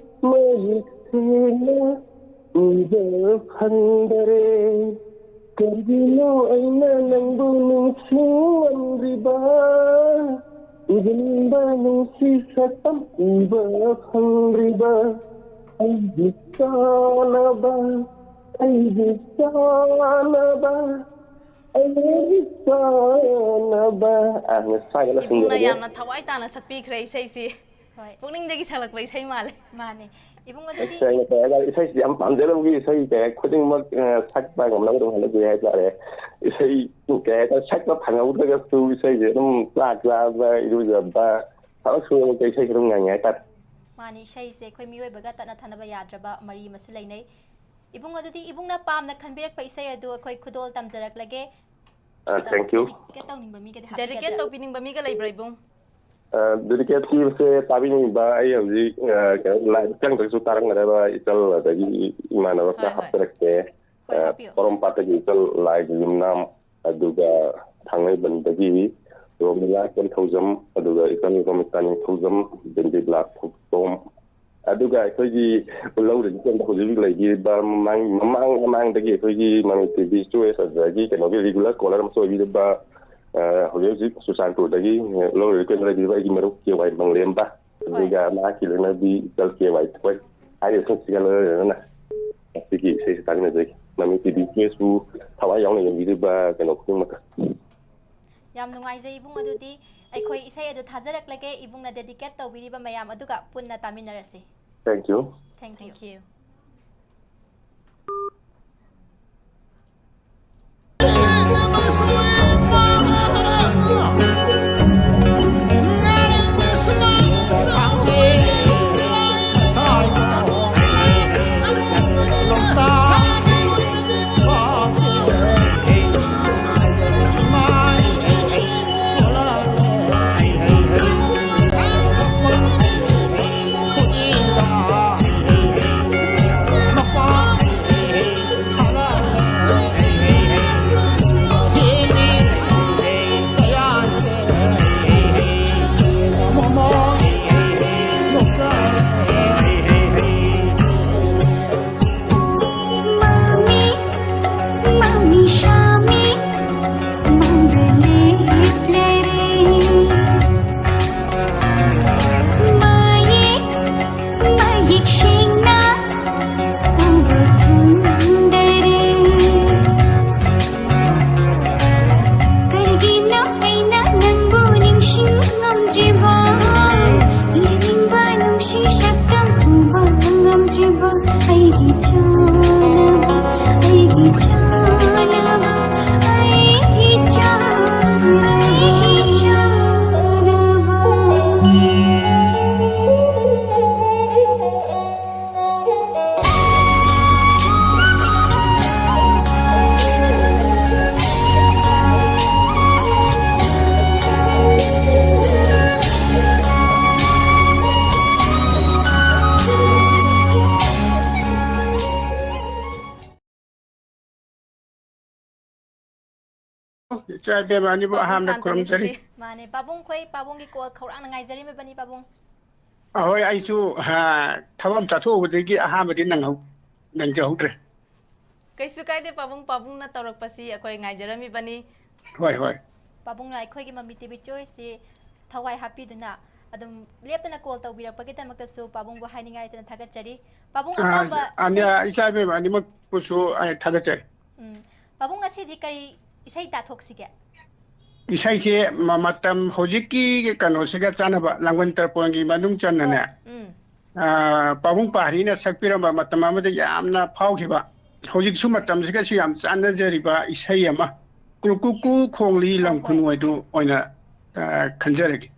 ꯃꯌꯦꯛ ꯁꯦꯡꯅ ꯎꯕ ꯐꯪꯗꯔꯦ꯫ ꯀꯔꯤꯒꯤꯅꯣ ꯑꯩꯅ ꯅꯪꯕꯨ ꯅꯤꯡꯁꯤꯡꯂꯝꯗ꯭ꯔꯤꯕ? ꯎꯖꯅꯤꯡꯕ ꯅꯨꯡꯁꯤ ꯁꯛꯇꯝ ꯎꯕ ꯐꯪꯗ꯭ꯔꯤꯕ? ꯑꯩꯒꯤ ꯆꯥꯅꯕ, ꯑꯩꯒꯤ ꯆꯥꯅꯕ, ꯑꯩꯒꯤ ꯆꯥꯅꯕ꯫ ꯑ, ꯉꯁꯥꯏꯒꯅ ꯏꯕꯨꯡꯅ ꯁꯤꯡꯖꯔꯒꯦ꯫ ꯌꯥꯝꯅ ꯊꯋꯥꯏ ꯇꯥꯅ ꯁꯛꯄꯤꯈ꯭ꯔꯦ ꯏꯁꯩꯁꯤ꯫ ꯍꯣꯏ꯫ ꯄꯨꯛꯅꯤꯡꯗꯒꯤ ꯁꯛꯂꯛꯄ ꯏꯁꯩ ꯃꯥꯜꯂꯦ꯫ ꯃꯥꯅꯦ꯫ ꯏꯕꯨꯡ, ꯑꯗꯨꯗꯤ ꯁꯦꯡꯅ ꯀꯩ ꯍꯥꯏꯇꯥꯔꯦ, ꯏꯁꯩꯁꯤ ꯌꯥꯝ ꯄꯥꯝꯖꯔꯨꯕꯒꯤ ꯏꯁꯩ ꯀꯩ ꯍꯥꯏ-, ꯈꯨꯗꯤꯡꯃꯛ, ꯑ, ꯁꯛꯄ ꯉꯝꯅꯕ ꯑꯗꯨꯝ ꯍꯣꯠꯅꯖꯩ ꯍꯥꯏꯇꯥꯔꯦ꯫ ꯏꯁꯩ ꯀꯩ ꯍꯥꯏꯇꯥꯔꯦ, ꯁꯛꯄ ꯐꯪꯍꯧꯗ꯭ꯔꯒꯁꯨ ꯏꯁꯩꯁꯦ ꯑꯗꯨꯝ ꯆꯥꯛ ꯆꯥꯕ, ꯏꯔꯨꯖꯕ, ꯊꯕꯛ ꯁꯨꯕꯃꯛꯇ ꯏꯁꯩꯁꯦ ꯑꯗꯨꯝ ꯉꯪꯉꯦ ꯍꯥꯏꯇꯥꯔꯦ꯫ ꯃꯥꯅꯤ, ꯏꯁꯩꯁꯦ ꯑꯩꯈꯣꯏ ꯃꯤꯑꯣꯏꯕꯒ ꯇꯠꯅ ꯊꯥꯅꯕ ꯌꯥꯗ꯭ꯔꯕ ꯃꯔꯤ ꯑꯃꯁꯨ ꯂꯩꯅꯩ꯫ ꯏꯕꯨꯡ, ꯑꯗꯨꯗꯤ ꯏꯕꯨꯡꯅ ꯄꯥꯝꯅ ꯈꯟꯕꯤꯔꯛꯄ ꯏꯁꯩ ꯑꯗꯨ ꯑꯩꯈꯣꯏ ꯈꯨꯗꯣꯜ ꯇꯝꯖꯔꯛꯂꯒꯦ꯫ ꯑ, thank you꯫ Dedicate ꯇꯧꯅꯤꯡꯕ ꯃꯤꯒꯗꯤ ꯗꯦꯗꯤꯀꯦꯠ ꯍꯥꯞꯄꯤꯒꯗ꯭ꯔꯥ? ꯇꯧꯕꯤꯅꯤꯡꯕ ꯃꯤꯒ ꯂꯩꯕ꯭ꯔꯥ, ꯏꯕꯨꯡ? ꯑ, dedicate ꯄꯤꯕꯁꯦ ꯇꯥꯕꯤꯅꯤꯡꯕ, ꯑꯩ ꯍꯧꯖꯤꯛ, ꯑ, ꯀꯩꯅꯣ, live ꯆꯪꯗ꯭ꯔꯒꯁꯨ ꯇꯥꯔꯝꯒꯗꯕ ꯏꯆꯜ, ꯑꯗꯒꯤ ꯏꯃꯥꯟꯅꯕ ꯈꯔ ꯍꯣꯏ, ꯍꯣꯏ꯫ ꯍꯥꯞꯆꯔꯛꯀꯦ꯫ ꯍꯣꯏ, ꯑ, ꯍꯥꯞꯄꯤꯌꯨ꯫ ꯄꯣꯔꯣꯝꯄꯥꯠꯇꯒꯤ ꯏꯆꯜ ꯂꯥꯏꯒꯤ ꯌꯨꯝꯅꯥꯝ, ꯑꯗꯨꯒ ꯊꯥꯡꯃꯩꯕꯟꯗꯒꯤ ꯔꯣꯃꯤꯂꯥ ꯀꯣꯟꯊꯧꯖꯝ, ꯑꯗꯨꯒ ꯏꯆꯜ ꯔꯣꯃꯤꯇꯥ ꯅꯤꯡꯊꯧꯖꯝ, ꯕꯦꯟꯗꯤꯠ ꯂꯥ ꯊꯣꯛꯇꯣꯝ, ꯑꯗꯨꯒ ꯑꯩꯈꯣꯏꯒꯤ ꯂꯧꯔꯤꯕ ꯀꯣꯟꯗ ꯍꯧꯖꯤꯛ ꯍꯧꯖꯤꯛ ꯂꯩꯕꯤꯔꯤꯕ ꯃꯃꯥꯡ, ꯃꯃꯥꯡ, ꯃꯃꯥꯡꯗꯒꯤ ꯑꯩꯈꯣꯏꯒꯤ ꯃꯃꯤ ꯇꯤ ꯚꯤ ꯆꯣꯏꯁ, ꯑꯗꯨꯗꯒꯤ ꯀꯩꯅꯣꯒꯤ regular caller ꯑꯃꯁꯨ ꯑꯣꯏꯕꯤꯔꯤꯕ, ꯑ, ꯍꯧꯖꯤꯛ ꯍꯧꯖꯤꯛ ꯆꯨꯔꯆꯥꯟꯄꯨꯔꯗꯒꯤ ꯂꯧꯔꯤꯕ ꯀꯣꯟꯗ ꯂꯩꯕꯤꯔꯤꯕ ꯑꯩꯒꯤ ꯃꯔꯨꯞ ꯀꯦ ꯋꯥꯏ ꯃꯪꯂꯦꯝꯕ, ꯍꯣꯏ꯫ ꯑꯗꯨꯒ ꯃꯍꯥꯛꯀꯤ ꯂꯣꯏꯅꯕꯤ ꯏꯆꯜ ꯀꯦ ꯋꯥꯏ ꯊꯣꯏ ꯍꯥꯏꯔꯤꯕꯁꯤꯡꯁꯤꯒ ꯂꯣꯏꯅꯅ ꯉꯁꯤꯒꯤ ꯏꯁꯩꯁꯤ ꯇꯥꯃꯤꯟꯅꯖꯒꯦ꯫ ꯃꯃꯤ ꯇꯤ ꯚꯤ ꯆꯣꯏꯁꯄꯨ ꯊꯋꯥꯏ ꯌꯥꯎꯅ ꯌꯦꯡꯕꯤꯔꯤꯕ ꯀꯩꯅꯣ ꯈꯨꯗꯤꯡꯃꯛꯇ꯫ ꯌꯥꯝ ꯅꯨꯡꯉꯥꯏꯖꯩ ꯏꯕꯨꯡ, ꯑꯗꯨꯗꯤ ꯑꯩꯈꯣꯏ ꯏꯁꯩ ꯑꯗꯨ ꯊꯥꯖꯔꯛꯂꯒꯦ, ꯏꯕꯨꯡꯅ dedicate ꯇꯧꯕꯤꯔꯤꯕ ꯃꯌꯥꯝ ꯑꯗꯨꯒ ꯄꯨꯟꯅ ꯇꯥꯃꯤꯟꯅꯔꯁꯤ꯫ Thank you꯫ Thank you꯫ Thank you. ꯏꯆꯥ ꯏꯕꯦꯝꯃ ꯑꯅꯤꯕꯨ ꯄꯥꯕꯨꯡ ꯑꯍꯥꯟꯕ ꯁꯥꯟꯇꯅꯤ ꯈꯨꯔꯨꯝꯖꯔꯤ꯫ ꯁꯤꯗꯤ꯫ ꯃꯥꯅꯦ, ꯄꯥꯕꯨꯡ, ꯑꯩꯈꯣꯏ ꯄꯥꯕꯨꯡꯒꯤ call ꯈꯧꯔꯥꯡꯅ ꯉꯥꯏꯖꯔꯤꯕꯅꯤ, ꯄꯥꯕꯨꯡ꯫ ꯑꯍꯣꯏ, ꯑꯩꯁꯨ, ꯑ, ꯊꯕꯛ ꯑꯃ ꯆꯠꯊꯣꯛꯎꯕꯗꯒꯤ ꯑꯍꯥꯟꯕꯗꯤ ꯅꯪꯍꯧ-, ꯅꯪꯖꯍꯧꯗ꯭ꯔꯦ꯫ ꯀꯩꯁꯨ ꯀꯥꯏꯗꯦ ꯄꯥꯕꯨꯡ, ꯄꯥꯕꯨꯡꯅ ꯇꯧꯔꯛꯄꯁꯤ ꯑꯩꯈꯣꯏ ꯉꯥꯏꯖꯔꯝꯃꯤꯕꯅꯤ꯫ ꯍꯣꯏ, ꯍꯣꯏ꯫ ꯄꯥꯕꯨꯡꯅ ꯑꯩꯈꯣꯏꯒꯤ ꯃꯃꯤ TV Choice ꯁꯤ ꯊꯋꯥꯏ ꯍꯥꯞꯄꯤꯗꯨꯅ ꯑꯗꯨꯝ ꯂꯦꯞꯇꯅ call ꯇꯧꯕꯤꯔꯛꯄꯒꯤꯗꯃꯛꯇꯁꯨ ꯄꯥꯕꯨꯡꯕꯨ ꯍꯥꯏꯅꯤꯡꯉꯥꯏ ꯂꯩꯇꯅ ꯊꯥꯒꯠꯆꯔꯤ꯫ ꯄꯥꯕꯨꯡ, ꯑ, ꯑꯄꯥꯝꯕ ꯑꯅꯤ-, ꯏꯁꯩ ꯏꯆꯥ ꯏꯕꯦꯝꯃ ꯑꯅꯤꯃꯛꯄꯨꯁꯨ ꯑꯩ ꯊꯥꯒꯠꯆꯔꯤ꯫ ꯎꯝ꯫ ꯄꯥꯕꯨꯡ, ꯉꯁꯤꯗꯤ ꯀꯔꯤ ꯏꯁꯩ ꯇꯥꯊꯣꯛꯁꯤꯒꯦ? ꯏꯁꯩꯁꯦ ꯃ-, ꯃꯇꯝ ꯍꯧꯖꯤꯛꯀꯤ ꯀꯩꯅꯣꯁꯤꯒ ꯆꯥꯟꯅꯕ, ꯂꯥꯡꯕꯟ ꯇꯔꯄꯣꯟꯒꯤ ꯃꯅꯨꯡ ꯆꯟꯅꯅꯦ, ꯍꯣꯏ꯫ ꯎꯝ꯫ ꯑ, ꯄꯥꯕꯨꯡ ꯄꯥꯔꯤꯅ ꯁꯛꯄꯤꯔꯝꯕ ꯃꯇꯝ ꯑꯃꯗ ꯌꯥꯝꯅ ꯐꯥꯎꯈꯤꯕ, ꯍꯧꯖꯤꯛꯁꯨ ꯃꯇꯝꯁꯤꯒꯁꯨ ꯌꯥꯝ ꯆꯥꯟꯅꯖꯔꯤꯕ ꯏꯁꯩ ꯑꯃ, ꯀ꯭ꯔꯨꯀꯨꯀꯨ ꯈꯣꯡꯂꯤ ꯍꯣꯏ, ꯂꯝ ꯍꯣꯏ꯫ ꯈꯨꯅꯨ ꯍꯥꯏꯗꯨ ꯑꯣꯏꯅ, ꯑ, ꯈꯟꯖꯔꯒꯦ꯫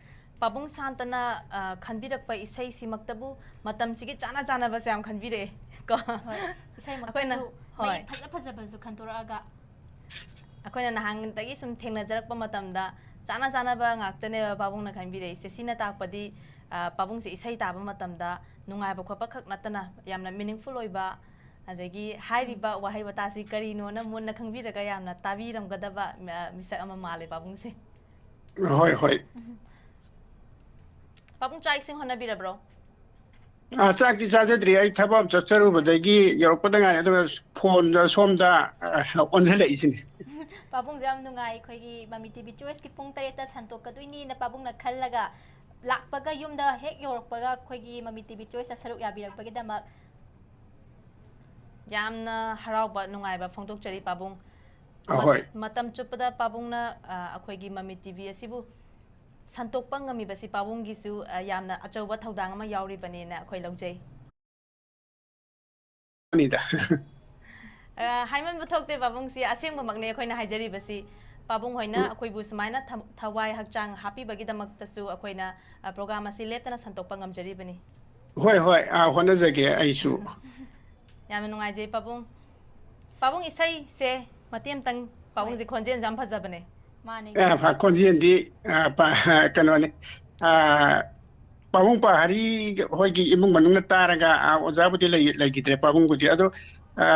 ꯄꯥꯕꯨꯡ ꯁꯥꯟꯇꯅ, ꯑ, ꯈꯟꯕꯤꯔꯛꯄ ꯏꯁꯩꯁꯤꯃꯛꯇꯕꯨ ꯃꯇꯝꯁꯤꯒꯤ ꯆꯥꯅ ꯆꯥꯅꯕꯁꯦ ꯌꯥꯝ ꯈꯟꯕꯤꯔꯛꯑꯦ ꯀꯣ꯫ ꯍꯣꯏ, ꯏꯁꯩꯃꯛꯇꯁꯨ ꯑꯩꯈꯣꯏꯅ, ꯍꯣꯏ꯫ ꯃꯌꯦꯛ ꯐꯖ ꯐꯖꯕꯁꯨ ꯈꯟꯗꯣꯔꯛꯑꯒ꯫ ꯑꯩꯈꯣꯏꯅ ꯅꯍꯥꯟꯗꯒꯤ ꯁꯨꯝ ꯊꯦꯡꯅꯖꯔꯛꯄ ꯃꯇꯝꯗ ꯆꯥꯅ ꯆꯥꯅꯕ ꯉꯥꯛꯇꯅꯦꯕ ꯄꯥꯕꯨꯡꯅ ꯈꯟꯕꯤꯔꯛꯏꯁꯦ꯫ ꯁꯤꯅ ꯇꯥꯛꯄꯗꯤ, ꯑ, ꯄꯥꯕꯨꯡꯁꯦ ꯏꯁꯩ ꯇꯥꯕ ꯃꯇꯝꯗ ꯅꯨꯡꯉꯥꯏꯕ ꯈꯣꯠꯄ ꯈꯛ ꯅꯠꯇꯅ ꯌꯥꯝꯅ meaningful ꯑꯣꯏꯕ, ꯑꯗꯒꯤ ꯍꯥꯏꯔꯤꯕ ꯎꯝ꯫ ꯋꯥꯍꯩ ꯋꯥꯇꯥꯁꯤ ꯀꯔꯤꯅꯣꯅ ꯃꯨꯟꯅ ꯈꯪꯕꯤꯔꯒ ꯌꯥꯝꯅ ꯇꯥꯕꯤꯔꯝꯒꯗꯕ, ꯑ, ꯃꯤꯁꯛ ꯑꯃ ꯃꯥꯜꯂꯦ ꯄꯥꯕꯨꯡꯁꯦ꯫ ꯍꯣꯏ, ꯍꯣꯏ꯫ ꯄꯥꯕꯨꯡ, ꯆꯥꯛ ꯏꯁꯤꯡ ꯍꯣꯠꯅꯕꯤꯔꯕ꯭ꯔꯣ? ꯑ, ꯆꯥꯛꯇꯤ ꯆꯥꯖꯗ꯭ꯔꯤ꯫ ꯑꯩ ꯊꯕꯛ ꯑꯃ ꯆꯠꯆꯔꯨꯕꯗꯒꯤ ꯌꯧꯔꯛꯄꯗ ꯉꯥꯏꯔꯤ꯫ ꯑꯗꯨꯒ phone ꯗ ꯁꯣꯝꯗ, ꯑ, ꯑꯣꯟꯁꯤꯜꯂꯛꯏꯁꯤꯅꯤ꯫ ꯄꯥꯕꯨꯡꯁꯦ ꯌꯥꯝ ꯅꯨꯡꯉꯥꯏ꯫ ꯑꯩꯈꯣꯏꯒꯤ ꯃꯃꯤ TV Choice ꯀꯤ ꯄꯨꯡ ꯇꯔꯦꯠꯇ ꯁꯟꯗꯣꯛꯀꯗꯣꯏꯅꯤꯅ ꯄꯥꯕꯨꯡꯅ ꯈꯜꯂꯒ ꯂꯥꯛꯄꯒ, ꯌꯨꯝꯗ ꯍꯦꯛ ꯌꯧꯔꯛꯄꯒ ꯑꯩꯈꯣꯏꯒꯤ ꯃꯃꯤ TV Choice ꯇ ꯁꯔꯨꯛ ꯌꯥꯕꯤꯔꯛꯄꯒꯤꯗꯃꯛ ꯌꯥꯝꯅ ꯍꯔꯥꯎꯕ, ꯅꯨꯡꯉꯥꯏꯕ ꯐꯣꯡꯗꯣꯛꯆꯔꯤ ꯄꯥꯕꯨꯡ꯫ ꯃꯠ-, ꯑꯍꯣꯏ꯫ ꯃꯇꯝ ꯆꯨꯞꯄꯗ ꯄꯥꯕꯨꯡꯅ, ꯑ, ꯑꯩꯈꯣꯏꯒꯤ ꯃꯃꯤ TV ꯑꯁꯤꯕꯨ ꯁꯟꯗꯣꯛꯄ ꯉꯝꯃꯤꯕꯁꯤ ꯄꯥꯕꯨꯡꯒꯤꯁꯨ, ꯑ, ꯌꯥꯝꯅ ꯑꯆꯧꯕ ꯊꯧꯗꯥꯡ ꯑꯃ ꯌꯥꯎꯔꯤꯕꯅꯦꯅ ꯑꯩꯈꯣꯏ ꯂꯧꯖꯩ꯫ ꯑꯅꯤꯗ꯫ ꯑ, ꯍꯥꯏꯃꯟꯕ ꯊꯣꯛꯇꯦ ꯄꯥꯕꯨꯡꯁꯤ, ꯑꯁꯦꯡꯕꯃꯛꯅꯦ ꯑꯩꯈꯣꯏꯅ ꯍꯥꯏꯖꯔꯤꯕꯁꯤ꯫ ꯄꯥꯕꯨꯡ ꯍꯣꯏꯅ ꯎꯝ꯫ ꯑꯩꯈꯣꯏꯕꯨ ꯁꯨꯃꯥꯏꯅ ꯊ-, ꯊꯋꯥꯏ ꯍꯛꯆꯥꯡ ꯍꯥꯞꯄꯤꯕꯒꯤꯗꯃꯛꯇꯁꯨ ꯑꯩꯈꯣꯏꯅ, ꯑ, program ꯑꯁꯤ ꯂꯦꯞꯇꯅ ꯁꯟꯗꯣꯛꯄ ꯉꯝꯖꯔꯤꯕꯅꯤ꯫ ꯍꯣꯏ, ꯍꯣꯏ, ꯑ, ꯍꯣꯠꯅꯖꯒꯦ ꯑꯩꯁꯨ꯫ ꯌꯥꯝꯅ ꯅꯨꯡꯉꯥꯏꯖꯩ ꯄꯥꯕꯨꯡ꯫ ꯄꯥꯕꯨꯡ, ꯏꯁꯩꯁꯦ ꯃꯇꯦꯛ ꯑꯃꯇꯪ, ꯄꯥꯕꯨꯡꯁꯦ ꯍꯣꯏ꯫ ꯈꯣꯟꯖꯦꯜꯁꯦ ꯌꯥꯝ ꯐꯖꯕꯅꯦ꯫ ꯃꯥꯅꯦ, ꯑ, ꯏꯆꯦ꯫ ꯐ-, ꯈꯣꯟꯖꯦꯜꯗꯤ, ꯑ, ꯄ-, ꯀꯩꯅꯣꯅꯤ, ꯑ, ꯄꯥꯕꯨꯡ ꯄꯥꯍꯔꯤ ꯍꯣꯏꯒꯤ ꯏꯃꯨꯡ ꯃꯅꯨꯡꯅ ꯇꯥꯔꯒ, ꯑ, ꯑꯣꯖꯥꯕꯨꯗꯤ ꯂꯩ-, ꯂꯩꯈꯤꯗ꯭ꯔꯦ ꯄꯥꯕꯨꯡꯕꯨꯗꯤ꯫ ꯑꯗꯣ, ꯑ,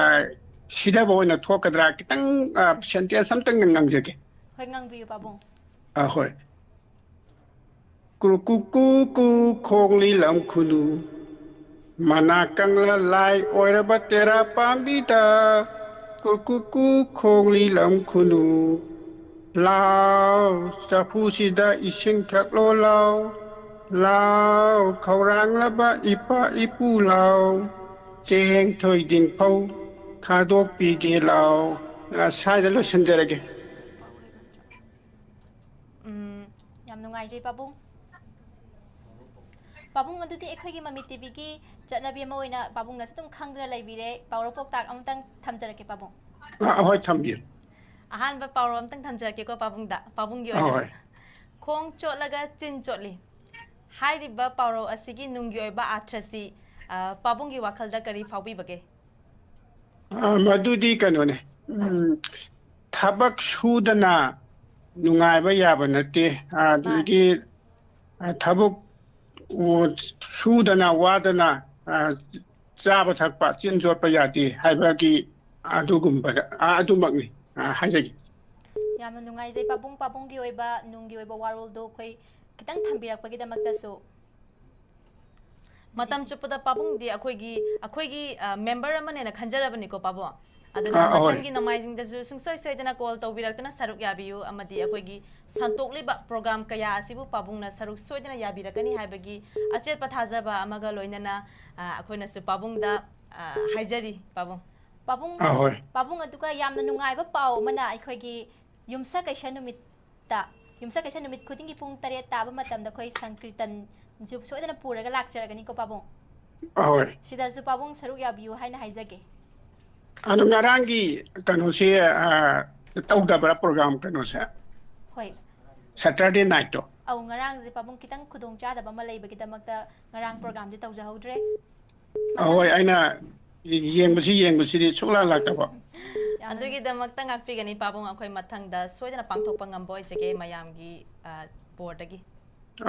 ꯁꯤꯊꯕ ꯑꯣꯏꯅ ꯊꯣꯛꯀꯗ꯭ꯔꯥ? ꯈꯤꯇꯪ, ꯑ, sentence ꯑꯝꯇꯪ ꯉꯥꯡꯖꯒꯦ꯫ ꯍꯣꯏ, ꯉꯥꯡꯕꯤꯌꯨ ꯄꯥꯕꯨꯡ꯫ ꯑꯍꯣꯏ꯫ ꯀꯨꯔꯨꯀꯨꯀꯨ ꯀꯨ ꯈꯣꯡꯂꯤ ꯂꯝ ꯈꯨꯅꯨ, ꯃꯅꯥ ꯀꯪꯂꯥ ꯂꯥꯏ ꯑꯣꯏꯔꯕ ꯇꯦꯔꯥ ꯄꯥꯝꯕꯤꯗ, ꯀꯨꯔꯨꯀꯨꯀꯨ ꯈꯣꯡꯂꯤ ꯂꯝ ꯈꯨꯅꯨ, ꯂꯥꯎ, ꯆꯐꯨꯁꯤꯗ ꯏꯁꯤꯡ ꯊꯛꯂꯣ ꯂꯥꯎ, ꯂꯥꯎ, ꯈꯧꯔꯥꯡꯂꯕ ꯏꯄꯥ ꯏꯄꯨ ꯂꯥꯎ, ꯆꯦꯡ ꯊꯣꯏꯗꯤꯡ ꯐꯧ ꯊꯥꯗꯣꯛꯄꯤꯒꯦ ꯂꯥꯎ꯫ ꯑ, ꯁ꯭ꯋꯥꯏꯗ ꯂꯣꯏꯁꯤꯟꯖꯔꯒꯦ꯫ ꯎꯝ, ꯌꯥꯝ ꯅꯨꯡꯉꯥꯏꯖꯩ ꯄꯥꯕꯨꯡ꯫ ꯄꯥꯕꯨꯡ, ꯑꯗꯨꯗꯤ ꯑꯩꯈꯣꯏꯒꯤ ꯃꯃꯤ ꯇꯤꯚꯤꯒꯤ ꯆꯠꯅꯕꯤ ꯑꯃ ꯑꯣꯏꯅ ꯄꯥꯕꯨꯡꯅꯁꯨ ꯑꯗꯨꯝ ꯈꯪꯗꯨꯅ ꯂꯩꯕꯤꯔꯦ, ꯄꯥꯎꯔꯧ ꯄꯥꯎꯇꯥꯛ ꯑꯃꯇꯪ ꯊꯝꯖꯔꯛꯀꯦ ꯄꯥꯕꯨꯡ꯫ ꯑ, ꯑꯍꯣꯏ, ꯊꯝꯕꯤꯌꯨ꯫ ꯑꯍꯥꯟꯕ ꯄꯥꯎꯔꯧ ꯑꯃꯇꯪ ꯊꯝꯖꯔꯛꯀꯦꯀꯣ ꯄꯥꯕꯨꯡꯗ, ꯄꯥꯕꯨꯡꯒꯤ ꯑꯣꯏꯅ꯫ ꯑꯍꯣꯏ꯫ ꯈꯣꯡ ꯆꯣꯠꯂꯒ ꯆꯤꯟ ꯆꯣꯠꯂꯤ꯫ ꯍꯥꯏꯔꯤꯕ ꯄꯥꯎꯔꯧ ꯑꯁꯤꯒꯤ ꯅꯨꯡꯒꯤ ꯑꯣꯏꯕ ꯑꯥꯊ꯭ꯔꯁꯤ, ꯑ, ꯄꯥꯕꯨꯡꯒꯤ ꯋꯥꯈꯜꯗ ꯀꯔꯤ ꯐꯥꯎꯕꯤꯕꯒꯦ? ꯑ, ꯃꯗꯨꯗꯤ ꯀꯩꯅꯣꯅꯦ, ꯎꯝ, ꯊꯕꯛ ꯁꯨꯗꯅ ꯅꯨꯡꯉꯥꯏꯕ ꯌꯥꯕ ꯅꯠꯇꯦ꯫ ꯑ, ꯑꯗꯨꯗꯒꯤ, ꯑ, ꯊꯕꯛ, ꯑꯣ, ꯁꯨꯗꯅ ꯋꯥꯗꯅ, ꯑ, ꯆꯥꯕ ꯊꯛꯄ ꯆꯤꯟ ꯆꯣꯠꯄ ꯌꯥꯗꯦ ꯍꯥꯏꯕꯒꯤ ꯑꯗꯨꯒꯨꯝꯕꯗ, ꯑ, ꯑꯗꯨꯃꯛꯅꯤ, ꯑ, ꯍꯥꯏꯖꯒꯦ꯫ ꯌꯥꯝꯅ ꯅꯨꯡꯉꯥꯏꯖꯩ ꯄꯥꯕꯨꯡ, ꯄꯥꯕꯨꯡꯒꯤ ꯑꯣꯏꯕ ꯅꯨꯡꯒꯤ ꯑꯣꯏꯕ ꯋꯥꯔꯣꯜꯗꯣ ꯑꯩꯈꯣꯏ ꯈꯤꯇꯪ ꯊꯝꯕꯤꯔꯛꯄꯒꯤꯗꯃꯛꯇꯁꯨ꯫ ꯃꯇꯝ ꯆꯨꯞꯄꯗ ꯄꯥꯕꯨꯡꯗꯤ ꯑꯩꯈꯣꯏꯒꯤ, ꯑꯩꯈꯣꯏꯒꯤ, ꯑ, ꯃꯦꯝꯕꯔ ꯑꯃꯅꯦꯅ ꯈꯟꯖꯔꯕꯅꯤꯀꯣ ꯄꯥꯕꯨꯡ꯫ ꯑꯗꯨꯅ ꯑꯥ, ꯑꯍꯣꯏ꯫ ꯃꯊꯪꯒꯤ ꯅꯣꯡꯃꯥꯏꯖꯤꯡꯗꯁꯨ ꯁꯨꯡꯁꯣꯏ ꯁꯣꯏꯗꯅ ꯀꯣꯜ ꯇꯧꯕꯤꯔꯛꯇꯨꯅ ꯁꯔꯨꯛ ꯌꯥꯕꯤꯌꯨ, ꯑꯃꯗꯤ ꯑꯩꯈꯣꯏꯒꯤ ꯁꯟꯇꯣꯛꯂꯤꯕ ꯄ꯭ꯔꯣꯒ꯭ꯔꯥꯝ ꯀꯌꯥ ꯑꯁꯤꯕꯨ ꯄꯥꯕꯨꯡꯅ ꯁꯔꯨꯛ ꯁꯣꯏꯗꯅ ꯌꯥꯕꯤꯔꯛꯀꯅꯤ ꯍꯥꯏꯕꯒꯤ ꯑꯆꯦꯠꯄ ꯊꯥꯖꯕ ꯑꯃꯒ ꯂꯣꯏꯅꯅ, ꯑ, ꯑꯩꯈꯣꯏꯅꯁꯨ ꯄꯥꯕꯨꯡꯗ, ꯑ, ꯍꯥꯏꯖꯔꯤ ꯄꯥꯕꯨꯡ꯫ ꯄꯥꯕꯨꯡ, ꯑꯍꯣꯏ꯫ ꯄꯥꯕꯨꯡ, ꯑꯗꯨꯒ ꯌꯥꯝꯅ ꯅꯨꯡꯉꯥꯏꯕ ꯄꯥꯎ ꯑꯃꯅ, ꯑꯩꯈꯣꯏꯒꯤ ꯌꯨꯝꯁꯀꯩꯁ ꯅꯨꯃꯤꯠꯇ, ꯌꯨꯝꯁꯀꯩꯁ ꯅꯨꯃꯤꯠ ꯈꯨꯗꯤꯡꯒꯤ ꯄꯨꯡ ꯇꯔꯦꯠ ꯇꯥꯕ ꯃꯇꯝꯗ ꯑꯩꯈꯣꯏ ꯁꯪꯀꯤꯔꯇꯟꯁꯨ ꯁꯣꯏꯗꯅ ꯄꯨꯔꯒ ꯂꯥꯛꯆꯔꯒꯅꯤꯀꯣ ꯄꯥꯕꯨꯡ꯫ ꯑꯍꯣꯏ꯫ ꯁꯤꯗꯁꯨ ꯄꯥꯕꯨꯡ ꯁꯔꯨꯛ ꯌꯥꯕꯤꯌꯨ ꯍꯥꯏꯅ ꯍꯥꯏꯖꯒꯦ꯫ ꯑꯗꯣ ꯉꯔꯥꯡꯒꯤ ꯀꯩꯅꯣꯁꯦ, ꯑ, ꯇꯧꯗꯕ꯭ꯔꯥ ꯄ꯭ꯔꯣꯒ꯭ꯔꯥꯝ ꯀꯩꯅꯣꯁꯦ? ꯍꯣꯏ꯫ ꯁꯇꯔꯗꯦ ꯅꯥꯏꯠꯇꯣ? ꯑꯧ, ꯉꯔꯥꯡꯁꯦ ꯄꯥꯕꯨꯡ ꯈꯤꯇꯪ ꯈꯨꯗꯣꯡ ꯆꯥꯗꯕ ꯑꯃ ꯂꯩꯕꯒꯤꯗꯃꯛꯇ ꯉꯔꯥꯡ ꯄ꯭ꯔꯣꯒ꯭ꯔꯥꯝꯗꯤ ꯇꯧꯖꯍꯧꯗ꯭ꯔꯦ꯫ ꯑꯍꯣꯏ, ꯑꯩꯅ ꯌꯦꯡꯕꯁꯤ ꯌꯦꯡꯕꯁꯤꯗꯤ ꯁꯨꯛꯂꯥꯛ ꯂꯥꯛꯇꯕ꯫ ꯌꯥꯝꯅ ꯑꯗꯨꯒꯤꯗꯃꯛꯇ ꯉꯥꯛꯄꯤꯒꯅꯤ ꯄꯥꯕꯨꯡ, ꯑꯩꯈꯣꯏ ꯃꯊꯪꯗ ꯁꯣꯏꯗꯅ ꯄꯥꯡꯊꯣꯛꯄ ꯉꯝꯕ ꯑꯣꯏꯖꯒꯦ ꯃꯌꯥꯝꯒꯤ, ꯑ, ꯕꯣꯔꯗꯒꯤ꯫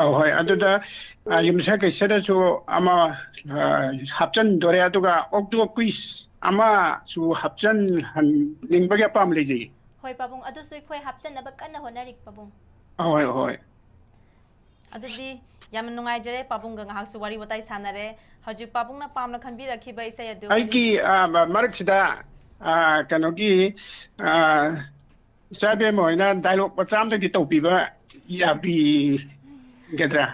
ꯑꯧ, ꯍꯣꯏ, ꯑꯗꯨꯗ, ꯑ, ꯌꯨꯝꯁꯀꯩꯁꯗꯁꯨ ꯑꯃ, ꯑ, ꯍꯥꯞꯆꯤꯟꯗꯣꯔꯦ, ꯑꯗꯨꯒ ꯑꯣꯛꯇꯣ ꯀ꯭ꯋꯤꯁ ꯑꯃꯁꯨ ꯍꯥꯞꯆꯤꯟꯍꯟꯅꯤꯡꯕꯒꯤ ꯑꯄꯥꯝꯕ ꯂꯩꯖꯩ꯫ ꯍꯣꯏ ꯄꯥꯕꯨꯡ, ꯑꯗꯨꯁꯨ ꯑꯩꯈꯣꯏ ꯍꯥꯞꯆꯟꯅꯕ ꯀꯟꯅ ꯍꯣꯠꯅꯔꯤ ꯄꯥꯕꯨꯡ꯫ ꯑꯍꯣꯏ, ꯑꯍꯣꯏ꯫ ꯑꯗꯨꯗꯤ ꯌꯥꯝꯅ ꯅꯨꯡꯉꯥꯏꯖꯔꯦ, ꯄꯥꯕꯨꯡꯒ ꯉꯥꯏꯍꯥꯛꯁꯨ ꯋꯥꯔꯤ ꯋꯥꯇꯥꯏ ꯁꯥꯟꯅꯔꯦ꯫ ꯍꯧꯖꯤꯛ ꯄꯥꯕꯨꯡꯅ ꯄꯥꯝꯅ ꯈꯟꯕꯤꯔꯛꯈꯤꯕ ꯏꯁꯩ ꯑꯗꯨ ꯑꯩꯒꯤ ꯑ, ꯃ- ꯃꯔꯛꯁꯤꯗ ꯑ, ꯀꯩꯅꯣꯒꯤ ꯑ, ꯏꯆꯥ ꯏꯕꯦꯝꯃ ꯍꯣꯏꯅ ꯗꯥꯏꯂꯣꯛ ꯃꯆꯥ ꯑꯝꯇꯪꯗꯤ ꯇꯧꯕꯤꯕ ꯌꯥꯕꯤꯒꯗ꯭ꯔꯥ?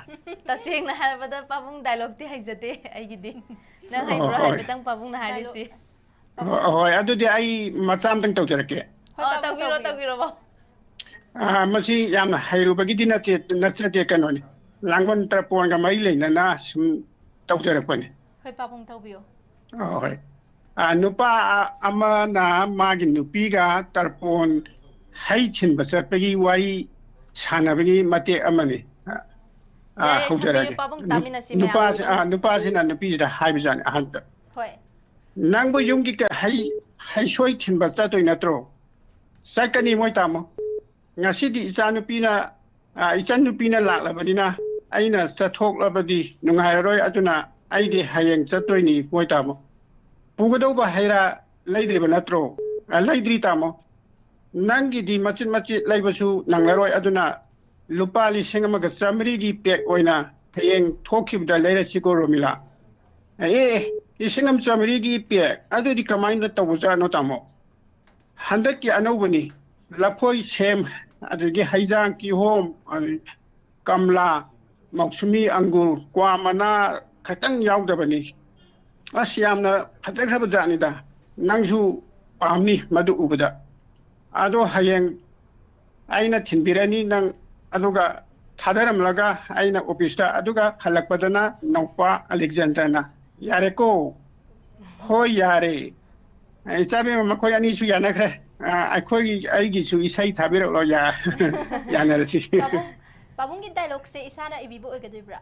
ꯇꯁꯦꯡꯅ ꯍꯥꯏꯔꯕꯗ ꯄꯥꯕꯨꯡ ꯗꯥꯏꯂꯣꯛꯇꯤ ꯍꯩꯖꯗꯦ ꯑꯩꯒꯤꯗꯤ꯫ ꯅꯪ ꯑꯣ, ꯍꯩꯕ꯭ꯔꯣ? ꯍꯣꯏ꯫ ꯍꯥꯏꯐꯦꯠꯇꯪ ꯄꯥꯕꯨꯡꯅ ꯍꯥꯏꯔꯤꯁꯤ꯫ ꯍꯣꯏ, ꯍꯣꯏ, ꯑꯗꯨꯗꯤ ꯑꯩ ꯃꯆꯥ ꯑꯝꯇꯪ ꯇꯧꯖꯔꯛꯀꯦ꯫ ꯍꯣꯏ ꯑꯣ, ꯄꯥꯕꯨꯡ, ꯇꯧꯕꯤꯔꯣ, ꯇꯧꯕꯤꯌꯣ꯫ ꯇꯧꯕꯤꯔꯣ, ꯄꯥꯕꯨꯡ꯫ ꯑ, ꯃꯁꯤ ꯌꯥꯝꯅ ꯍꯩꯔꯨꯕꯒꯤꯗꯤ ꯅꯠꯇꯦ, ꯅꯠꯆꯗꯦ, ꯀꯩꯅꯣꯅꯤ, ꯂꯥꯡꯕꯟ ꯇꯔꯄꯣꯟꯒ ꯃꯔꯤ ꯂꯩꯅꯅ ꯁꯨꯝ ꯇꯧꯖꯔꯛꯄꯅꯤ꯫ ꯍꯣꯏ ꯄꯥꯕꯨꯡ, ꯇꯧꯕꯤꯌꯣ꯫ ꯑ, ꯍꯣꯏ꯫ ꯑ, ꯅꯨꯄꯥ ꯑꯃꯅ ꯃꯥꯒꯤ ꯅꯨꯄꯤꯒ ꯇꯔꯄꯣꯟ ꯍꯩ ꯊꯤꯟꯕ ꯆꯠꯄꯒꯤ ꯋꯥꯔꯤ ꯁꯥꯟꯅꯕꯒꯤ ꯃꯇꯦꯛ ꯑꯃꯅꯤ꯫ ꯑ, ꯌꯥꯏ, ꯍꯧꯖꯔꯒꯦ꯫ ꯊꯝꯕꯤꯌꯨ, ꯄꯥꯕꯨꯡ, ꯅꯨ- ꯇꯥꯃꯤꯟꯅꯁꯤ ꯃꯌꯥꯝ꯫ ꯅꯨꯄꯥꯁꯤ-, ꯑ, ꯅꯨꯄꯥꯁꯤꯅ ꯅꯨꯄꯤꯁꯤꯗ ꯍꯥꯏꯕꯖꯥꯠꯅꯤ ꯑꯍꯥꯟꯕꯗ, ꯍꯣꯏ꯫ "ꯅꯪꯕꯨ ꯌꯨꯝꯒꯤ ꯀ-, ꯍꯩ, ꯍꯩꯁꯣꯏ ꯊꯤꯟꯕ ꯆꯠꯇꯣꯏ ꯅꯠꯇ꯭ꯔꯣ? ꯆꯠꯀꯅꯤ ꯃꯣꯏ ꯇꯥꯃꯣ꯫ ꯉꯁꯤꯗꯤ ꯏꯆꯥꯅꯨꯄꯤꯅ, ꯑ, ꯏꯆꯟꯅꯨꯄꯤꯅ ꯂꯥꯛꯂꯕꯅꯤꯅ ꯑꯩꯅ ꯆꯠꯊꯣꯛꯂꯕꯗꯤ ꯅꯨꯡꯉꯥꯏꯔꯔꯣꯏ, ꯑꯗꯨꯅ ꯑꯩꯗꯤ ꯍꯌꯦꯡ ꯆꯠꯇꯣꯏꯅꯤ ꯃꯣꯏ ꯇꯥꯃꯣ꯫ ꯄꯨꯒꯗꯧꯕ ꯍꯩ ꯔꯥ ꯂꯩꯗ꯭ꯔꯤꯕ ꯅꯠꯇ꯭ꯔꯣ?" "ꯑ, ꯂꯩꯗ꯭ꯔꯤ ꯇꯥꯃꯣ꯫ ꯅꯪꯒꯤꯗꯤ ꯃꯆꯤꯠ ꯃꯆꯤꯠ ꯂꯩꯕꯁꯨ ꯅꯪꯂꯔꯣꯏ, ꯑꯗꯨꯅ ꯂꯨꯄꯥ ꯂꯤꯁꯤꯡ ꯑꯃꯒ ꯆꯥꯃꯔꯤꯒꯤ ꯄꯦꯛ ꯑꯣꯏꯅ ꯍꯌꯦꯡ ꯊꯣꯛꯈꯤꯕꯗ ꯂꯩꯔꯁꯤꯀꯣ ꯔꯣꯃꯤꯂꯥ꯫ ꯑꯦ, ꯂꯤꯁꯤꯡ ꯑꯃ ꯆꯥꯃꯔꯤꯒꯤ ꯄꯦꯛ? ꯑꯗꯨꯗꯤ ꯀꯃꯥꯏꯅ ꯇꯧꯕꯖꯥꯠꯅꯣ ꯇꯥꯃꯣ? ꯍꯟꯗꯛꯀꯤ ꯑꯅꯧꯕꯅꯤ꯫ ꯂꯐꯣꯏ, ꯁꯦꯝ, ꯑꯗꯒꯤ ꯍꯩꯖꯥꯡ, ꯀꯤꯍꯣꯝ, ꯑꯗꯒꯤ ꯀꯝꯂꯥ, ꯃꯧꯁꯃꯤ, ꯑꯪꯒꯨꯔ, ꯀ꯭ꯋꯥ ꯃꯅꯥ ꯈꯛꯇꯪ ꯌꯥꯎꯗꯕꯅꯤ꯫ ꯑꯁ, ꯌꯥꯝꯅ ꯐꯖꯈ꯭ꯔꯕ ꯖꯥꯠꯅꯤꯗ꯫ ꯅꯪꯁꯨ ꯄꯥꯝꯅꯤ ꯃꯗꯨ ꯎꯕꯗ꯫ ꯑꯗꯣ ꯍꯌꯦꯡ ꯑꯩꯅ ꯊꯤꯟꯕꯤꯔꯅꯤ ꯅꯪ, ꯑꯗꯨꯒ ꯊꯥꯗꯔꯝꯂꯒ ꯑꯩꯅ ꯑꯣꯐꯤꯁꯇ, ꯑꯗꯨꯒ ꯍꯜꯂꯛꯄꯗꯅ ꯅꯧꯄꯥ ꯑꯂꯦꯛꯖꯦꯟꯗꯔꯅ꯫ ꯌꯥꯔꯦꯀꯣ?" "ꯍꯣꯏ, ꯌꯥꯔꯦ꯫ ꯏꯆꯥꯕꯦꯝꯃ, ꯃꯈꯣꯏ ꯑꯅꯤꯁꯨ ꯌꯥꯅꯈ꯭ꯔꯦ꯫ ꯑ, ꯑꯩꯈꯣꯏꯒꯤ, ꯑꯩꯒꯤꯁꯨ ꯏꯁꯩ ꯊꯥꯕꯤꯔꯛꯂꯣ, ꯌꯥ-, ꯌꯥꯅꯔꯁꯤ꯫" ꯄꯥꯕꯨꯡ, ꯄꯥꯕꯨꯡꯒꯤ ꯗꯥꯏꯂꯣꯛꯁꯦ ꯏꯁꯥꯅ ꯏꯕꯤꯕ ꯑꯣꯏꯒꯗꯣꯏꯕ꯭ꯔꯥ?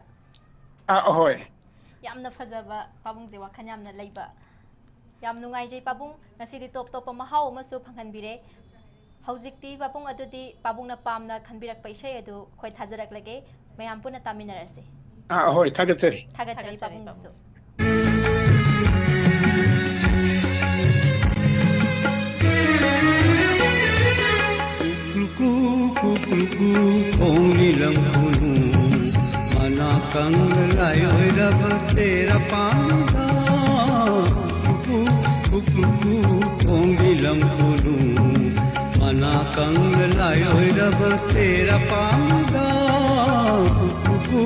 ꯑ, ꯑꯍꯣꯏ꯫ ꯌꯥꯝꯅ ꯐꯖꯕ, ꯄꯥꯕꯨꯡꯁꯦ ꯋꯥꯈꯜ ꯌꯥꯝꯅ ꯂꯩꯕ꯫ ꯌꯥꯝ ꯅꯨꯡꯉꯥꯏꯖꯩ ꯄꯥꯕꯨꯡ, ꯉꯁꯤꯗꯤ ꯇꯣꯞ ꯇꯣꯞꯄ ꯃꯍꯥꯎ ꯑꯃꯁꯨ ꯐꯪꯍꯟꯕꯤꯔꯦ꯫ ꯍꯧꯖꯤꯛꯇꯤ ꯄꯥꯕꯨꯡ, ꯑꯗꯨꯗꯤ ꯄꯥꯕꯨꯡꯅ ꯄꯥꯝꯅ ꯈꯟꯕꯤꯔꯛꯄ ꯏꯁꯩ ꯑꯗꯨ ꯑꯩꯈꯣꯏ ꯊꯥꯖꯔꯛꯂꯒꯦ, ꯃꯌꯥꯝ ꯄꯨꯟꯅ ꯇꯥꯃꯤꯟꯅꯔꯁꯤ꯫ ꯑ, ꯑꯍꯣꯏ, ꯊꯥꯒꯠꯆꯔꯤ꯫ ꯊꯥꯒꯠꯆꯔꯤ ꯊꯥꯒꯠꯆꯔꯤ, ꯄꯥꯕꯨꯡꯕꯨꯁꯨ꯫ ꯄꯥꯕꯨꯡ꯫ ꯄꯥꯝꯃꯤꯗ ꯀꯨꯀꯨ ꯀꯨꯀꯨ ꯀꯨꯀꯨ ꯈꯣꯡꯒꯤ ꯂꯝ ꯈꯨꯅꯨ, ꯃꯅꯥ ꯀꯪꯅ ꯂꯥꯏ ꯑꯣꯏꯔꯕ ꯇꯦꯔꯥ ꯄꯥꯝꯃꯤꯗ ꯀꯨꯀꯨ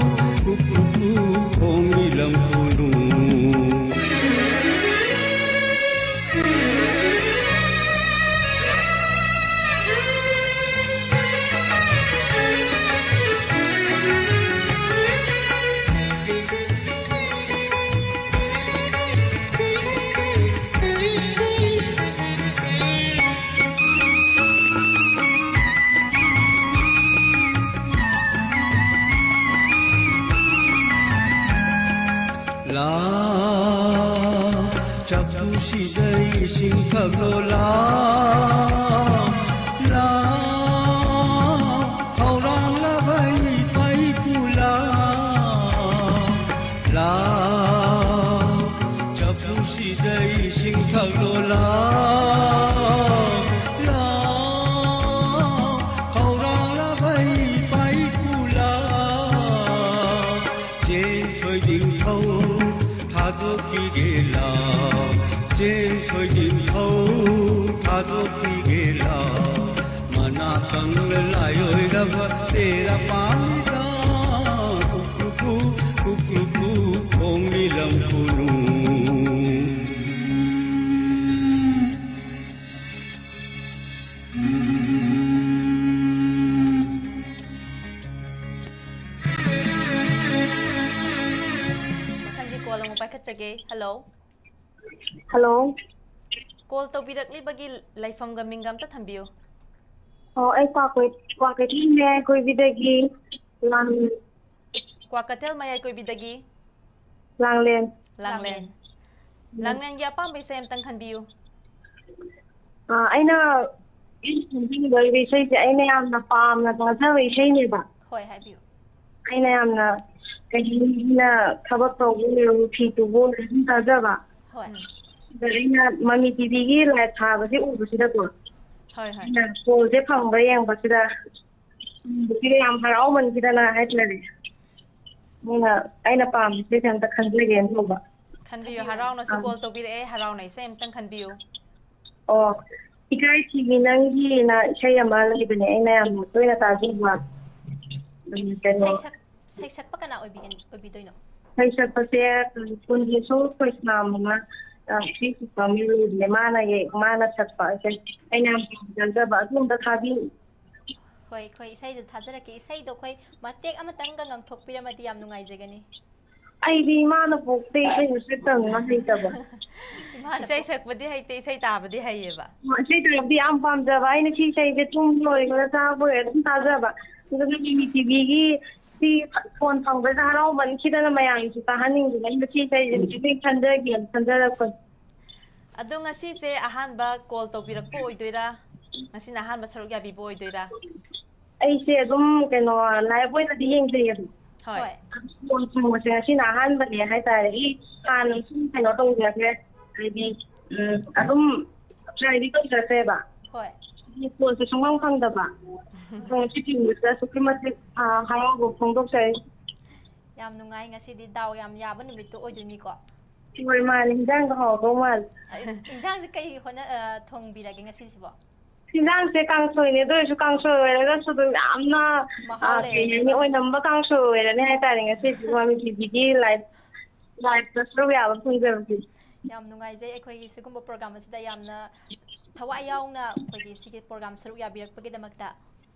ꯀꯨꯀꯨ ꯀꯨꯀꯨ ꯈꯣꯡꯒꯤ ꯂꯝ ꯈꯨꯅꯨ꯫ ꯂꯥꯎ, ꯆꯐꯨꯁꯤꯗ ꯏꯁꯤꯡ ꯊꯛꯂꯣ, ꯂꯥꯎ, ꯂꯥꯎ, ꯈꯧꯔꯥꯡꯂꯕ ꯏꯄꯥ ꯏꯄꯨ, ꯂꯥꯎ, ꯂꯥꯎ, ꯆꯐꯨꯁꯤꯗ ꯏꯁꯤꯡ ꯊꯛꯂꯣ, ꯂꯥꯎ, ꯂꯥꯎ, ꯈꯧꯔꯥꯡꯂꯕ ꯏꯄꯥ ꯏꯄꯨ, ꯂꯥꯎ, ꯆꯦꯟꯊꯣꯏ ꯅꯤꯡꯊꯧ ꯊꯥꯗꯣꯛꯄꯤꯒꯦ ꯂꯥꯎ, ꯆꯦꯟꯊꯣꯏ ꯅꯤꯡꯊꯧ ꯊꯥꯗꯣꯛꯄꯤꯒꯦ ꯂꯥꯎ, ꯃꯅꯥ ꯀꯪꯂ ꯂꯥꯏ ꯑꯣꯏꯔꯕ ꯇꯦꯔꯥ ꯄꯥꯝꯃꯤꯗ ꯀꯨꯀꯨ ꯀꯨꯀꯨ ꯈꯣꯡꯒꯤ ꯂꯝ ꯈꯨꯅꯨ꯫ ꯃꯊꯪꯒꯤ ꯀꯣꯜ ꯑꯃꯨꯛ ꯄꯥꯏꯈꯠꯆꯒꯦ꯫ ꯍꯜꯂꯣ꯫ ꯍꯜꯂꯣ꯫ ꯀꯣꯜ ꯇꯧꯕꯤꯔꯛꯂꯤꯕꯒꯤ ꯂꯩꯐꯝꯒ ꯃꯤꯡꯒ ꯑꯝꯇ ꯊꯝꯕꯤꯌꯨ꯫ ꯑꯣ, ꯑꯩ ꯀ꯭ꯋꯥꯀꯩ-, ꯀ꯭ꯋꯥꯀꯩꯊꯦꯜ ꯃꯌꯥꯏ ꯀꯣꯏꯕꯤꯗꯒꯤ ꯂꯥꯡ-, ꯀ꯭ꯋꯥꯀꯩꯊꯦꯜ ꯃꯌꯥꯏ ꯀꯣꯏꯕꯤꯗꯒꯤ ꯂꯥꯡꯂꯦꯟ꯫ ꯂꯥꯡꯂꯦꯟ꯫ ꯂꯥꯡꯂꯦꯟ꯫ ꯎꯝ꯫ ꯂꯥꯡꯂꯦꯟꯒꯤ ꯑꯄꯥꯝꯕ ꯏꯁꯩ ꯑꯝꯇꯪ ꯈꯟꯕꯤꯌꯨ꯫ ꯑ, ꯑꯩꯅ, ꯑꯩꯅ ꯈꯟꯖꯅꯤꯡꯕ ꯏꯁꯩꯁꯦ ꯑꯩꯅ ꯌꯥꯝꯅ ꯄꯥꯝꯅ ꯇꯥꯖꯕ ꯏꯁꯩꯅꯦꯕ꯫ ꯍꯣꯏ, ꯍꯥꯏꯕꯤꯌꯨ꯫ ꯑꯩꯅ ꯌꯥꯝꯅ, ꯀꯩ ꯍꯥꯏꯅꯤ, ꯑꯩꯅ ꯊꯕꯛ ꯇꯧꯕ ꯑꯣꯏꯔꯣ, ꯐꯤ ꯇꯨꯕ ꯑꯣꯏꯔꯣ, ꯑꯗꯨꯝ ꯇꯥꯖꯕ꯫ ꯍꯣꯏ꯫ ꯎꯝ꯫ ꯑꯗ ꯑꯩꯅ ꯃꯃꯤ ꯇꯤꯚꯤꯒꯤ ꯂꯥꯏꯚ ꯊꯥꯕꯁꯦ ꯎꯕꯁꯤꯗꯀꯣ, ꯍꯣꯏ, ꯍꯣꯏ꯫ ꯑꯩꯅ ꯀꯣꯜꯁꯦ ꯐꯪꯕ꯭ꯔꯥ ꯌꯦꯡꯕꯁꯤꯗ, ꯎꯕꯁꯤꯗ ꯌꯥꯝ ꯍꯔꯥꯎꯃꯟꯈꯤꯗꯅ ꯍꯥꯏꯇꯥꯔꯦ꯫ ꯑꯗꯨꯅ ꯑꯩꯅ ꯄꯥꯝꯕꯁꯦ ꯑꯝꯇ ꯈꯟꯖꯒꯦꯅ ꯇꯧꯕ꯫ ꯈꯟꯕꯤꯌꯨ꯫ ꯍꯔꯥꯎꯅꯁꯨ call ꯇꯧꯕꯤꯔꯛꯑꯦ꯫ ꯍꯔꯥꯎꯅ ꯏꯁꯩ ꯑꯝꯇꯪ ꯈꯟꯕꯤꯌꯨ꯫ ꯑꯣ, ꯏꯀꯥꯏ ꯊꯤꯕꯤ ꯅꯪꯒꯤꯅ ꯏꯁꯩ ꯑꯃ ꯂꯩꯕꯅꯦ, ꯑꯩꯅ ꯌꯥꯝꯅ ꯇꯣꯏꯅ ꯇꯥꯖꯕ꯫ ꯎꯝ, ꯀꯩꯅꯣ, ꯁꯩꯁꯛ ꯁꯩꯁꯛꯄ ꯀꯅꯥ ꯑꯣꯏꯕꯤꯒꯅꯤ ꯑꯣꯏꯕꯤꯗꯣꯏꯅꯣ? ꯏꯁꯩ ꯁꯛꯄꯁꯦ ꯀꯨꯟꯖꯦꯁꯣꯔ ꯈꯣꯏꯁꯅꯥꯝ ꯑꯃ, ꯑ, ꯏꯁꯩ ꯁꯛꯄ ꯑꯃ ꯂꯩꯕꯅꯦ, ꯃꯥꯅ ꯌꯦ-, ꯃꯥꯅ ꯁꯛꯄ ꯏꯁꯩ ꯑꯩꯅ ꯌꯥꯝ ꯄꯥꯝꯖꯖꯕ, ꯑꯗꯨ ꯑꯝꯇ ꯊꯥꯕꯤꯌꯨ꯫ ꯍꯣꯏ, ꯑꯩꯈꯣꯏ ꯏꯁꯩꯗꯣ ꯊꯥꯖꯔꯛꯀꯦ꯫ ꯏꯁꯩꯗꯣ ꯑꯩꯈꯣꯏ ꯃꯇꯦꯛ ꯑꯃꯇꯪꯒ ꯉꯪꯊꯣꯛꯄꯤꯔꯝꯃꯗꯤ ꯌꯥꯝ ꯅꯨꯡꯉꯥꯏꯖꯒꯅꯤ꯫ ꯑꯩꯗꯤ ꯏꯃꯥꯅ ꯄꯣꯛꯄꯗꯩ ꯏꯁꯩ ꯁꯛꯇꯕꯅ ꯍꯩꯇꯕ꯫ ꯏꯃꯥꯅ ꯏꯁꯩ ꯄꯣꯛ- ꯁꯛꯄꯗꯤ ꯍꯩꯇꯦ, ꯏꯁꯩ ꯇꯥꯕꯗꯤ ꯍꯩꯌꯦꯕ꯫ ꯏꯁꯩ ꯇꯥꯕꯗꯤ ꯌꯥꯝ ꯄꯥꯝꯖꯕ, ꯑꯩꯅ ꯁꯤ ꯏꯁꯩꯁꯦ ꯇꯨꯝꯕ ꯑꯣꯏꯒꯦꯔꯥ ꯆꯥꯕ ꯑꯣꯏꯒꯦꯔꯥ ꯑꯗꯨꯝ ꯇꯥꯖꯕ꯫ ꯑꯗꯨꯒ ꯃꯤꯃꯤ ꯇꯤꯚꯤꯒꯤ ꯁꯤ ꯐꯣꯟ ꯐꯪꯕꯗ ꯍꯔꯥꯎꯃꯟꯈꯤꯗꯅ ꯃꯌꯥꯝꯒꯤꯁꯨ ꯇꯥꯍꯟꯅꯤꯡꯗꯅ ꯑꯩꯅ ꯁꯤ ꯏꯁꯩꯁꯦ ꯍꯧꯖꯤꯛꯇꯩ ꯈꯟꯖꯒꯦꯅ ꯈꯟꯖꯔꯛꯄꯅꯤ꯫ ꯑꯗꯣ ꯉꯁꯤꯁꯦ ꯑꯍꯥꯟꯕ call ꯇꯧꯕꯤꯔꯛꯄ ꯑꯣꯏꯗꯣꯏꯔꯥ? ꯉꯁꯤꯅ ꯑꯍꯥꯟꯕ ꯁꯔꯨꯛ ꯌꯥꯕꯤꯕ ꯑꯣꯏꯗꯣꯏꯔꯥ? ꯑꯩꯁꯦ ꯑꯗꯨꯝ ꯀꯩꯅꯣ live ꯑꯣꯏꯅꯗꯤ ꯌꯦꯡꯖꯩꯌꯦꯕ꯫ ꯍꯣꯏ꯫ ꯍꯣꯏ꯫ ꯐꯣꯟ ꯐꯪꯕꯁꯦ ꯉꯁꯤꯅ ꯑꯍꯥꯟꯕꯅꯦ ꯍꯥꯏꯇꯥꯔꯦ꯫ ꯑꯩ ꯍꯥꯟꯅ ꯁꯨꯝ ꯀꯩꯅꯣ ꯇꯧꯖꯈ꯭ꯔꯦ, ꯍꯥꯏꯗꯤ, ꯎꯝ, ꯑꯗꯨꯝ try ꯗꯤ ꯇꯧꯖꯈ꯭ꯔꯦꯕ꯫ ꯍꯣꯏ꯫ ꯐꯣꯟꯁꯦ ꯁꯨꯡꯐꯪ ꯐꯪꯗꯕ꯫ ꯉꯁꯤ ꯐꯪꯕꯁꯤꯗ ꯑꯁꯨꯛꯀꯤ ꯃꯇꯤꯛ, ꯑ, ꯍꯔꯥꯎꯕ ꯐꯣꯡꯗꯣꯛꯆꯔꯤ꯫ ꯌꯥꯝ ꯅꯨꯡꯉꯥꯏ꯫ ꯉꯁꯤꯗꯤ ꯗꯥꯎ ꯌꯥꯝ ꯌꯥꯕ ꯅꯨꯃꯤꯠꯇꯣ ꯑꯣꯏꯗꯣꯏꯅꯤꯀꯣ꯫ ꯍꯣꯏ, ꯃꯥꯅꯦ, ꯍꯤꯟꯖꯥꯡꯗꯣ ꯍꯥꯎꯗꯧ ꯃꯥꯜꯂꯦ꯫ ꯑ, ꯏꯟꯖꯥꯡꯁꯦ ꯀꯩ ꯍꯣꯠꯅ ꯑ, ꯊꯣꯡꯕꯤꯔꯒꯦ ꯉꯁꯤꯁꯤꯕꯣ? ꯍꯤꯟꯖꯥꯡꯁꯦ ꯀꯥꯡꯁꯣꯏꯅꯦ, ꯑꯗꯨ ꯑꯣꯏꯔꯁꯨ ꯀꯥꯡꯁꯣꯏ ꯑꯣꯏꯔꯒꯁꯨ ꯑꯗꯨꯝ ꯌꯥꯝꯅ, ꯃꯍꯥꯎ ꯑ, ꯀꯩ ꯂꯩꯔꯅꯤ ꯍꯥꯏꯅꯤ, ꯃꯥꯁꯦ꯫ ꯑꯣꯏꯅꯝꯕ ꯀꯥꯡꯁꯣꯏ ꯑꯣꯏꯔꯅꯤ ꯍꯥꯏꯇꯥꯔꯦ ꯉꯁꯤꯗꯤ ꯃꯃꯤ ꯇꯤꯚꯤꯒꯤ live, live ꯇ ꯁꯔꯨꯛ ꯌꯥꯕ ꯐꯪꯖꯕꯁꯦ꯫ ꯌꯥꯝ ꯅꯨꯡꯉꯥꯏꯖꯩ ꯑꯩꯈꯣꯏꯒꯤ ꯁꯤꯒꯨꯝꯕ program ꯑꯁꯤꯗ ꯌꯥꯝꯅ ꯊꯋꯥꯏ ꯌꯥꯎꯅ ꯑꯩꯈꯣꯏꯒꯤ ꯁꯤꯒꯤ program ꯁꯔꯨꯛ ꯌꯥꯕꯤꯔꯛꯄꯒꯤꯗꯃꯛꯇ꯫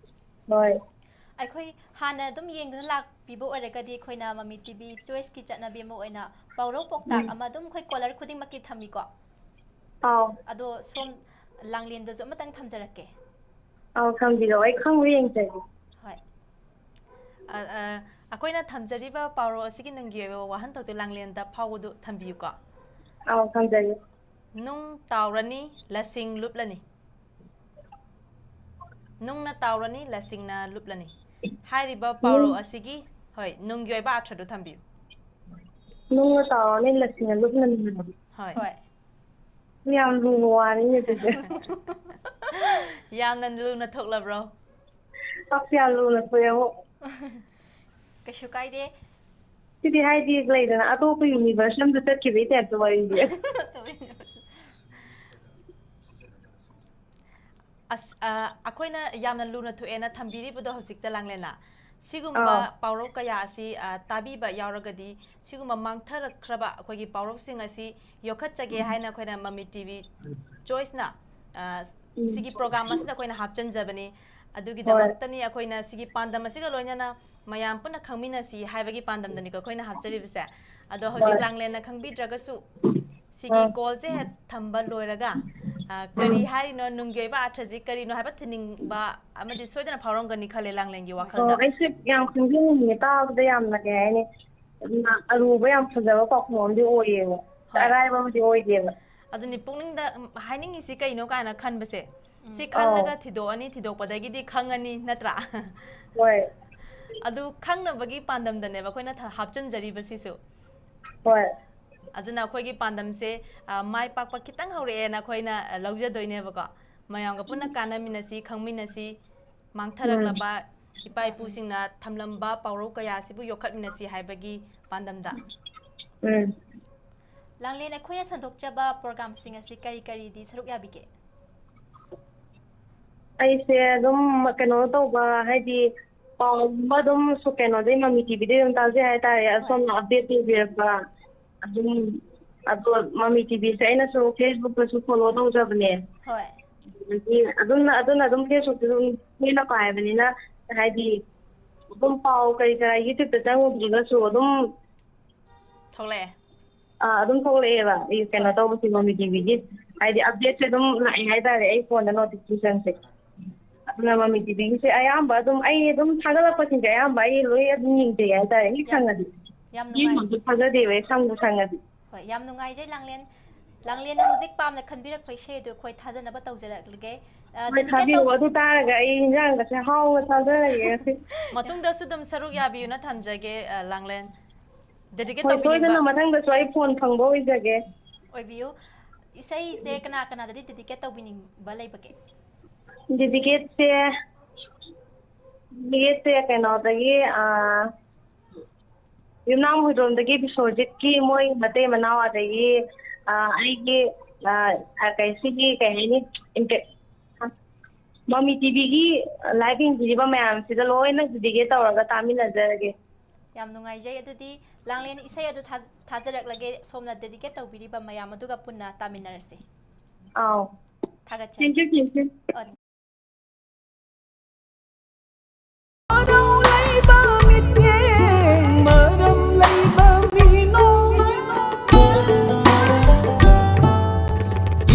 ꯍꯣꯏ꯫ ꯑꯩꯈꯣꯏ ꯍꯥꯟꯅ ꯑꯗꯨꯝ ꯌꯦꯡꯗꯨꯅ ꯂꯥꯛꯄꯤꯕ ꯑꯣꯏꯔꯒꯗꯤ ꯑꯩꯈꯣꯏꯅ ꯃꯃꯤ ꯇꯤꯚꯤ ꯆꯣꯏꯁꯀꯤ ꯆꯠꯅꯕꯤ ꯑꯃ ꯑꯣꯏꯅ ꯄꯥꯎꯔꯧ ꯄꯥꯎꯇꯥꯛ ꯑꯃ ꯑꯗꯨꯝ ꯑꯩꯈꯣꯏ caller ꯈꯨꯗꯤꯡꯃꯛꯀꯤ ꯊꯝꯃꯤꯀꯣ꯫ ꯑꯥꯎ꯫ ꯑꯗꯣ ꯁꯣꯝ ꯂꯥꯡꯂꯦꯟꯗꯁꯨ ꯑꯃꯇꯪ ꯊꯝꯖꯔꯛꯀꯦ꯫ ꯑꯥꯎ, ꯊꯝꯕꯤꯔꯛꯑꯣ, ꯑꯩ ꯈꯪꯕ ꯌꯦꯡꯖꯒꯦ꯫ ꯍꯣꯏ꯫ ꯑ, ꯑ, ꯑꯩꯈꯣꯏꯅ ꯊꯝꯖꯔꯤꯕ ꯄꯥꯎꯔꯧ ꯑꯁꯤꯒꯤ ꯅꯨꯡꯒꯤ ꯑꯣꯏꯕ ꯋꯥꯍꯟꯊꯣꯛꯇꯨ ꯂꯥꯡꯂꯦꯟꯗ ꯐꯥꯎꯕꯗꯨ ꯊꯝꯕꯤꯌꯨꯀꯣ꯫ ꯑꯥꯎ, ꯊꯝꯖꯒꯦ꯫ ꯅꯨꯡ ꯇꯥꯎꯔꯅꯤ, ꯂꯁꯤꯡ ꯂꯨꯞꯂꯅꯤ꯫ ꯅꯨꯡꯅ ꯇꯥꯎꯔꯅꯤ, ꯂꯁꯤꯡꯅ ꯂꯨꯞꯂꯅꯤ꯫ ꯍꯥꯏꯔꯤꯕ ꯄꯥꯎꯔꯧ ꯅꯨꯡ- ꯑꯁꯤꯒꯤ, ꯍꯣꯏ, ꯅꯨꯡꯒꯤ ꯑꯣꯏꯕ ꯑꯥꯔꯊꯗꯨ ꯊꯝꯕꯤꯌꯨ꯫ ꯅꯨꯡꯅ ꯇꯥꯎꯔꯅꯤ, ꯂꯁꯤꯡꯅ ꯂꯨꯞꯂꯅꯤ꯫ ꯍꯣꯏ꯫ ꯍꯣꯏ꯫ ꯌꯥꯝ ꯂꯨꯕ ꯋꯥꯅꯤꯅꯦ ꯑꯗꯨꯗꯤ꯫ ꯌꯥꯝꯅ ꯂꯨꯅ ꯊꯣꯛꯂꯕ꯭ꯔꯣ? ꯄꯥꯛꯁꯨ ꯌꯥꯝ ꯂꯨꯅ ꯊꯣꯛꯑꯦꯕꯣ꯫ ꯀꯩꯁꯨ ꯀꯥꯏꯗꯦ꯫ ꯁꯤꯗꯤ ꯍꯥꯏꯗꯤ ꯂꯩꯗꯅ ꯑꯇꯣꯞꯄ ꯌꯨꯅꯤꯚꯔꯁ ꯑꯃꯗ ꯆꯠꯈꯤꯕꯒꯤ ꯇꯥꯏꯞꯇ ꯋꯥꯔꯤꯁꯦ꯫ ꯑꯁ, ꯑ, ꯑꯩꯈꯣꯏꯅ ꯌꯥꯝꯅ ꯂꯨꯅ ꯊꯣꯛꯑꯦꯅ ꯊꯝꯕꯤꯔꯤꯕꯗꯣ ꯍꯧꯖꯤꯛꯇ, ꯂꯥꯡꯂꯦꯟꯅ꯫ ꯁꯤꯒꯨꯝꯕ ꯑꯥ꯫ ꯄꯥꯎꯔꯧ ꯀꯌꯥ ꯑꯁꯤ, ꯑ, ꯇꯥꯕꯤꯕ ꯌꯥꯎꯔꯒꯗꯤ, ꯁꯤꯒꯨꯝꯕ ꯃꯥꯡꯊꯔꯛꯈ꯭ꯔꯕ ꯑꯩꯈꯣꯏꯒꯤ ꯄꯥꯎꯔꯧꯁꯤꯡ ꯑꯁꯤ ꯌꯣꯛꯈꯠꯆꯒꯦ ꯍꯥꯏꯅ ꯑꯩꯈꯣꯏꯅ ꯃꯃꯤ ꯇꯤ ꯚꯤ ꯆꯣꯏꯁꯅ, ꯑ, ꯎꯝ꯫ ꯁꯤꯒꯤ ꯄ꯭ꯔꯣꯒ꯭ꯔꯥꯝ ꯑꯁꯤꯗ ꯑꯩꯈꯣꯏꯅ ꯍꯥꯞꯆꯤꯟꯖꯕꯅꯤ꯫ ꯑꯗꯨꯒꯤꯗꯃꯛꯇꯅꯤ ꯑꯩꯈꯣꯏꯅ ꯁꯤꯒꯤ ꯄꯥꯟꯗꯝ ꯑꯁꯤꯒ ꯂꯣꯏꯅꯅ ꯃꯌꯥꯝ ꯄꯨꯟꯅ ꯈꯪꯃꯤꯟꯅꯁꯤ ꯍꯥꯏꯕꯒꯤ ꯄꯥꯟꯗꯝꯗꯅꯤꯀꯣ ꯑꯩꯈꯣꯏꯅ ꯍꯥꯞꯆꯔꯤꯕꯁꯦ꯫ ꯑꯗꯣ ꯍꯧꯖꯤꯛ ꯍꯣꯏ꯫ ꯂꯥꯡꯂꯦꯟꯅ ꯈꯪꯕꯤꯗ꯭ꯔꯒꯁꯨ, ꯁꯤꯒꯤ ꯑꯥ꯫ ꯀꯣꯜꯁꯦ ꯍꯦꯛ ꯊꯝꯕ ꯂꯣꯏꯔꯒ, ꯑ, ꯀꯔꯤ ꯎꯝ꯫ ꯍꯥꯏꯔꯤꯅꯣ, ꯅꯨꯡꯒꯤ ꯑꯣꯏꯕ ꯑꯥꯔꯊꯁꯤ ꯀꯔꯤꯅꯣ ꯍꯥꯏꯕ ꯊꯤꯅꯤꯡꯕ ꯑꯃꯗꯤ ꯁꯣꯏꯗꯅ ꯐꯥꯎꯔꯝꯒꯅꯤ ꯈꯜꯂꯦ ꯂꯥꯡꯂꯦꯟꯒꯤ ꯑꯣ, ꯋꯥꯈꯜꯗ꯫ ꯑꯩꯁꯨ ꯌꯥꯝ ꯈꯪꯖꯅꯤꯡꯉꯦ꯫ ꯇꯥꯕꯗ ꯌꯥꯝꯅ, ꯀꯩ ꯍꯥꯏꯅꯤ, ꯌꯥꯝꯅ ꯑꯔꯨꯕ, ꯌꯥꯝ ꯐꯖꯕ ꯄꯥꯎꯈꯨꯝ ꯑꯃꯗꯤ ꯑꯣꯏꯌꯦꯕ꯫ ꯍꯣꯏ꯫ ꯑꯔꯥꯏꯕ ꯑꯃꯗꯤ ꯑꯣꯏꯗꯦꯕ꯫ ꯑꯗꯨꯅꯤ ꯄꯨꯛꯅꯤꯡꯗ, ꯎꯝ, ꯍꯥꯏꯅꯤꯡꯉꯤꯁꯤ ꯀꯩꯅꯣ ꯀꯥꯏꯅ ꯈꯟꯕꯁꯦ꯫ ꯎꯝ꯫ ꯁꯤ ꯑꯧ꯫ ꯈꯜꯂꯒ ꯊꯤꯗꯣꯛꯑꯅꯤ, ꯊꯤꯗꯣꯛꯄꯗꯒꯤꯗꯤ ꯈꯪꯉꯅꯤ, ꯅꯠꯇ꯭ꯔꯥ? ꯍꯣꯏ꯫ ꯑꯗꯨ ꯈꯪꯅꯕꯒꯤ ꯄꯥꯟꯗꯝꯗꯅꯦꯕ ꯑꯩꯈꯣꯏꯅ ꯊ-, ꯍꯥꯞꯆꯤꯟꯖꯔꯤꯕꯁꯤꯁꯨ꯫ ꯍꯣꯏ꯫ ꯑꯗꯨꯅ ꯑꯩꯈꯣꯏꯒꯤ ꯄꯥꯟꯗꯝꯁꯦ, ꯑ, ꯃꯥꯏ ꯄꯥꯛꯄ ꯈꯤꯇꯪ ꯍꯧꯔꯛꯑꯦꯅ ꯑꯩꯈꯣꯏꯅ, ꯑ, ꯂꯧꯖꯗꯣꯏꯅꯦꯕꯀꯣ꯫ ꯃꯌꯥꯝꯒ ꯄꯨꯟꯅ ꯀꯥꯟꯅꯃꯤꯟꯅꯁꯤ, ꯈꯪꯃꯤꯟꯅꯁꯤ, ꯎꯝ꯫ ꯃꯥꯡꯊꯔꯛꯂꯕ ꯏꯄꯥ ꯏꯄꯨꯁꯤꯡꯅ ꯊꯝꯂꯝꯕ ꯄꯥꯎꯔꯧ ꯀꯌꯥ ꯑꯁꯤꯕꯨ ꯌꯣꯛꯈꯠꯃꯤꯟꯅꯁꯤ ꯍꯥꯏꯕꯒꯤ ꯄꯥꯟꯗꯝꯗ꯫ ꯎꯝ꯫ ꯂꯥꯡꯂꯦꯟ, ꯑꯩꯈꯣꯏꯅ ꯁꯟꯗꯣꯛꯆꯕ ꯄ꯭ꯔꯣꯒ꯭ꯔꯥꯝꯁꯤꯡ ꯑꯁꯤ ꯀꯔꯤ ꯀꯔꯤꯗꯤ ꯁꯔꯨꯛ ꯌꯥꯕꯤꯒꯦ? ꯑꯩꯁꯦ ꯑꯗꯨꯝ ꯀꯩꯅꯣ ꯇꯧꯕ, ꯍꯥꯏꯗꯤ ꯄꯥꯎꯒꯨꯝꯕ ꯑꯗꯨꯝ ꯁꯨ-, ꯀꯩꯅꯣꯗꯩ, ꯃꯃꯤ ꯇꯤꯚꯤꯗꯩ ꯑꯗꯨꯝ ꯇꯥꯖꯩ ꯍꯥꯏꯇꯥꯔꯦ, ꯍꯣꯏ꯫ ꯑꯁꯣꯝꯅ ꯑꯞꯗꯦꯠ ꯇꯧꯕꯤꯔꯛꯄ ꯑꯗꯨꯝ꯫ ꯑꯗꯣ ꯃꯃꯤ ꯇꯤꯚꯤꯁꯦ ꯑꯩꯅꯁꯨ ꯐꯦꯁꯕꯨꯛꯇꯁꯨ ꯐꯣꯂꯣ ꯇꯧꯖꯕꯅꯦ꯫ ꯍꯣꯏ꯫ ꯑꯗꯒꯤ ꯑꯗꯨꯝ, ꯑꯗꯨꯅ ꯑꯗꯨꯝ ꯐꯦꯁꯕꯨꯛꯇꯁꯨ ꯑꯗꯨꯝ ꯇꯣꯏꯅ ꯄꯥꯏꯕꯅꯤꯅ, ꯍꯥꯏꯗꯤ ꯑꯗꯨꯝ ꯄꯥꯎ ꯀꯔꯤ ꯀꯔꯥ ꯌꯨꯇ꯭ꯌꯨꯕꯇ ꯆꯪꯉꯨꯗ꯭ꯔꯒꯁꯨ ꯑꯗꯨꯝ ꯊꯣꯛꯂꯛꯑꯦ꯫ ꯑꯥ, ꯑꯗꯨꯝ ꯊꯣꯛꯂꯛꯑꯦꯕ꯫ ꯑꯩ ꯀꯩꯅꯣ ꯍꯣꯏ꯫ ꯇꯧꯕꯁꯦ, ꯃꯃꯤ ꯇꯤꯚꯤꯒꯤ ꯍꯥꯏꯗꯤ ꯑꯞꯗꯦꯠꯁꯦ ꯑꯗꯨꯝ ꯂꯥꯛꯑꯦ ꯍꯥꯏꯇꯥꯔꯦ ꯑꯩ ꯐꯣꯟꯗ ꯅꯣꯇꯤꯐꯤꯀꯦꯁꯟꯁꯦ꯫ ꯑꯗꯨꯅ ꯃꯃꯤ ꯇꯤꯚꯤꯒꯤꯁꯦ ꯑꯌꯥꯝꯕ ꯑꯗꯨꯝ, ꯑꯩ ꯑꯗꯨꯝ ꯊꯥꯒꯠꯂꯛꯄꯁꯤꯡꯁꯦ ꯑꯌꯥꯝꯕ ꯑꯩ ꯂꯣꯏ ꯑꯗꯨꯝ ꯌꯦꯡꯖꯩ ꯍꯥꯏꯇꯥꯔꯦ, ꯍꯦꯛ ꯌꯥꯝ, ꯁꯪꯉꯗꯤ꯫ ꯌꯥꯝ ꯅꯨꯡꯉꯥꯏ꯫ ꯌꯦꯡꯕꯁꯨ ꯊꯥꯖꯗꯦꯕ ꯑꯩ ꯁꯪꯕꯨ ꯁꯪꯉꯗꯤ꯫ ꯍꯣꯏ, ꯌꯥꯝ ꯅꯨꯡꯉꯥꯏꯖꯩ ꯂꯥꯡꯂꯦꯟ꯫ ꯂꯥꯡꯂꯦꯟꯅ ꯍꯧꯖꯤꯛ ꯄꯥꯝꯅ ꯈꯟꯕꯤꯔꯛꯄ ꯏꯁꯩ ꯑꯗꯨ ꯑꯩꯈꯣꯏ ꯊꯥꯖꯅꯕ ꯇꯧꯖꯔꯛꯂꯒꯦ꯫ ꯑ, ꯍꯣꯏ, dedicate ꯊꯥꯕꯤꯔꯛꯑꯣ꯫ ꯇꯧ- ꯑꯗꯨ ꯇꯥꯔꯒ ꯑꯩ ꯏꯟꯖꯥꯡꯒꯁꯦ ꯍꯥꯎꯅ ꯆꯥꯖꯔꯒꯦ ꯉꯁꯤ꯫ ꯃꯇꯨꯡꯗꯁꯨ ꯑꯗꯨꯝ ꯁꯔꯨꯛ ꯌꯥꯕꯤꯌꯨꯅ ꯊꯝꯖꯒꯦ, ꯑ, ꯂꯥꯡꯂꯦꯟ꯫ Dedicate ꯍꯣꯏ, ꯇꯧꯕꯤꯅꯤꯡꯕ? ꯁꯣꯏꯗꯅ ꯃꯊꯪꯗꯁꯨ ꯑꯩ ꯐꯣꯟ ꯐꯪꯕ ꯑꯣꯏꯖꯒꯦ꯫ ꯑꯣꯏꯕꯤꯌꯨ꯫ ꯏꯁꯩꯁꯦ ꯀꯅꯥ ꯀꯅꯥꯗꯗꯤ dedicate ꯇꯧꯕꯤꯅꯤꯡꯕ ꯂꯩꯕꯒꯦ? Dedicateꯁꯦ, dedicateꯁꯦ ꯀꯩꯅꯣꯗꯒꯤ, ꯑꯥ, ꯌꯨꯝꯅꯥꯝ ꯍꯨꯏꯗ꯭ꯔꯣꯝꯗꯒꯤ ꯕꯤꯁ꯭ꯋꯖꯤꯠꯀꯤ ꯃꯣꯏ ꯃꯇꯩ ꯃꯅꯥꯎ, ꯑꯗꯒꯤ, ꯑ, ꯑꯩꯒꯤ, ꯑ, ꯑ, ꯀꯩ, ꯁꯤꯒꯤ ꯀꯩ ꯍꯥꯏꯅꯤ, ꯏꯝꯄꯦꯛ-, ꯃꯃꯤ ꯇꯤꯚꯤꯒꯤ live ꯌꯦꯡꯕꯤꯔꯤꯕ ꯃꯌꯥꯝꯁꯤꯗ ꯂꯣꯏꯅ dedicate ꯇꯧꯔꯒ ꯇꯥꯃꯤꯟꯅꯖꯔꯒꯦ꯫ ꯌꯥꯝ ꯅꯨꯡꯉꯥꯏꯖꯩ꯫ ꯑꯗꯨꯗꯤ ꯂꯥꯡꯂꯦꯟ ꯏꯁꯩ ꯑꯗꯨ ꯊꯥ-, ꯊꯥꯖꯔꯛꯂꯒꯦ, ꯁꯣꯝꯅ dedicate ꯇꯧꯕꯤꯔꯤꯕ ꯃꯌꯥꯝ ꯑꯗꯨꯒ ꯄꯨꯟꯅ ꯇꯥꯃꯤꯟꯅꯔꯁꯦ꯫ ꯑꯥꯎ꯫ ꯊꯥꯒꯠꯆꯔꯤ꯫ Thank you, thank you. ꯑꯣ꯫ ꯃꯔꯧ ꯂꯩꯕ ꯃꯤꯠꯌꯦꯡ, ꯃꯔꯝ ꯂꯩꯕ ꯃꯤꯅꯣꯛ,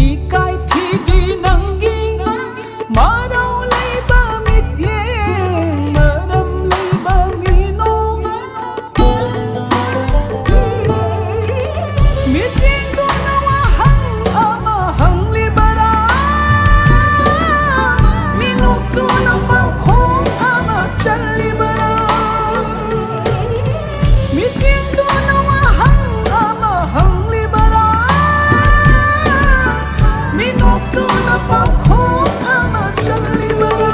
ꯏꯀꯥꯏ ꯊꯤꯕꯤ ꯅꯪꯒꯤ ꯃꯔꯧ ꯂꯩꯕ ꯃꯤꯠꯌꯦꯡ, ꯃꯔꯝ ꯂꯩꯕ ꯃꯤꯅꯣꯛ꯫ ꯃꯤꯠꯌꯦꯡꯗꯨꯅ ꯋꯥꯍꯪ ꯑꯃ ꯍꯪꯂꯤꯕꯔꯥ? ꯃꯤꯅꯣꯛꯇꯨꯅ ꯄꯥꯎꯈꯣꯡ ꯑꯃ ꯆꯜꯂꯤꯕꯔꯥ? ꯃꯤꯠꯌꯦꯡꯗꯨꯅ ꯋꯥꯍꯪ ꯑꯃ ꯍꯪꯂꯤꯕꯔꯥ? ꯃꯤꯅꯣꯛꯇꯨꯅ ꯄꯥꯎꯈꯣꯡ ꯑꯃ ꯆꯜꯂꯤꯕꯔꯥ?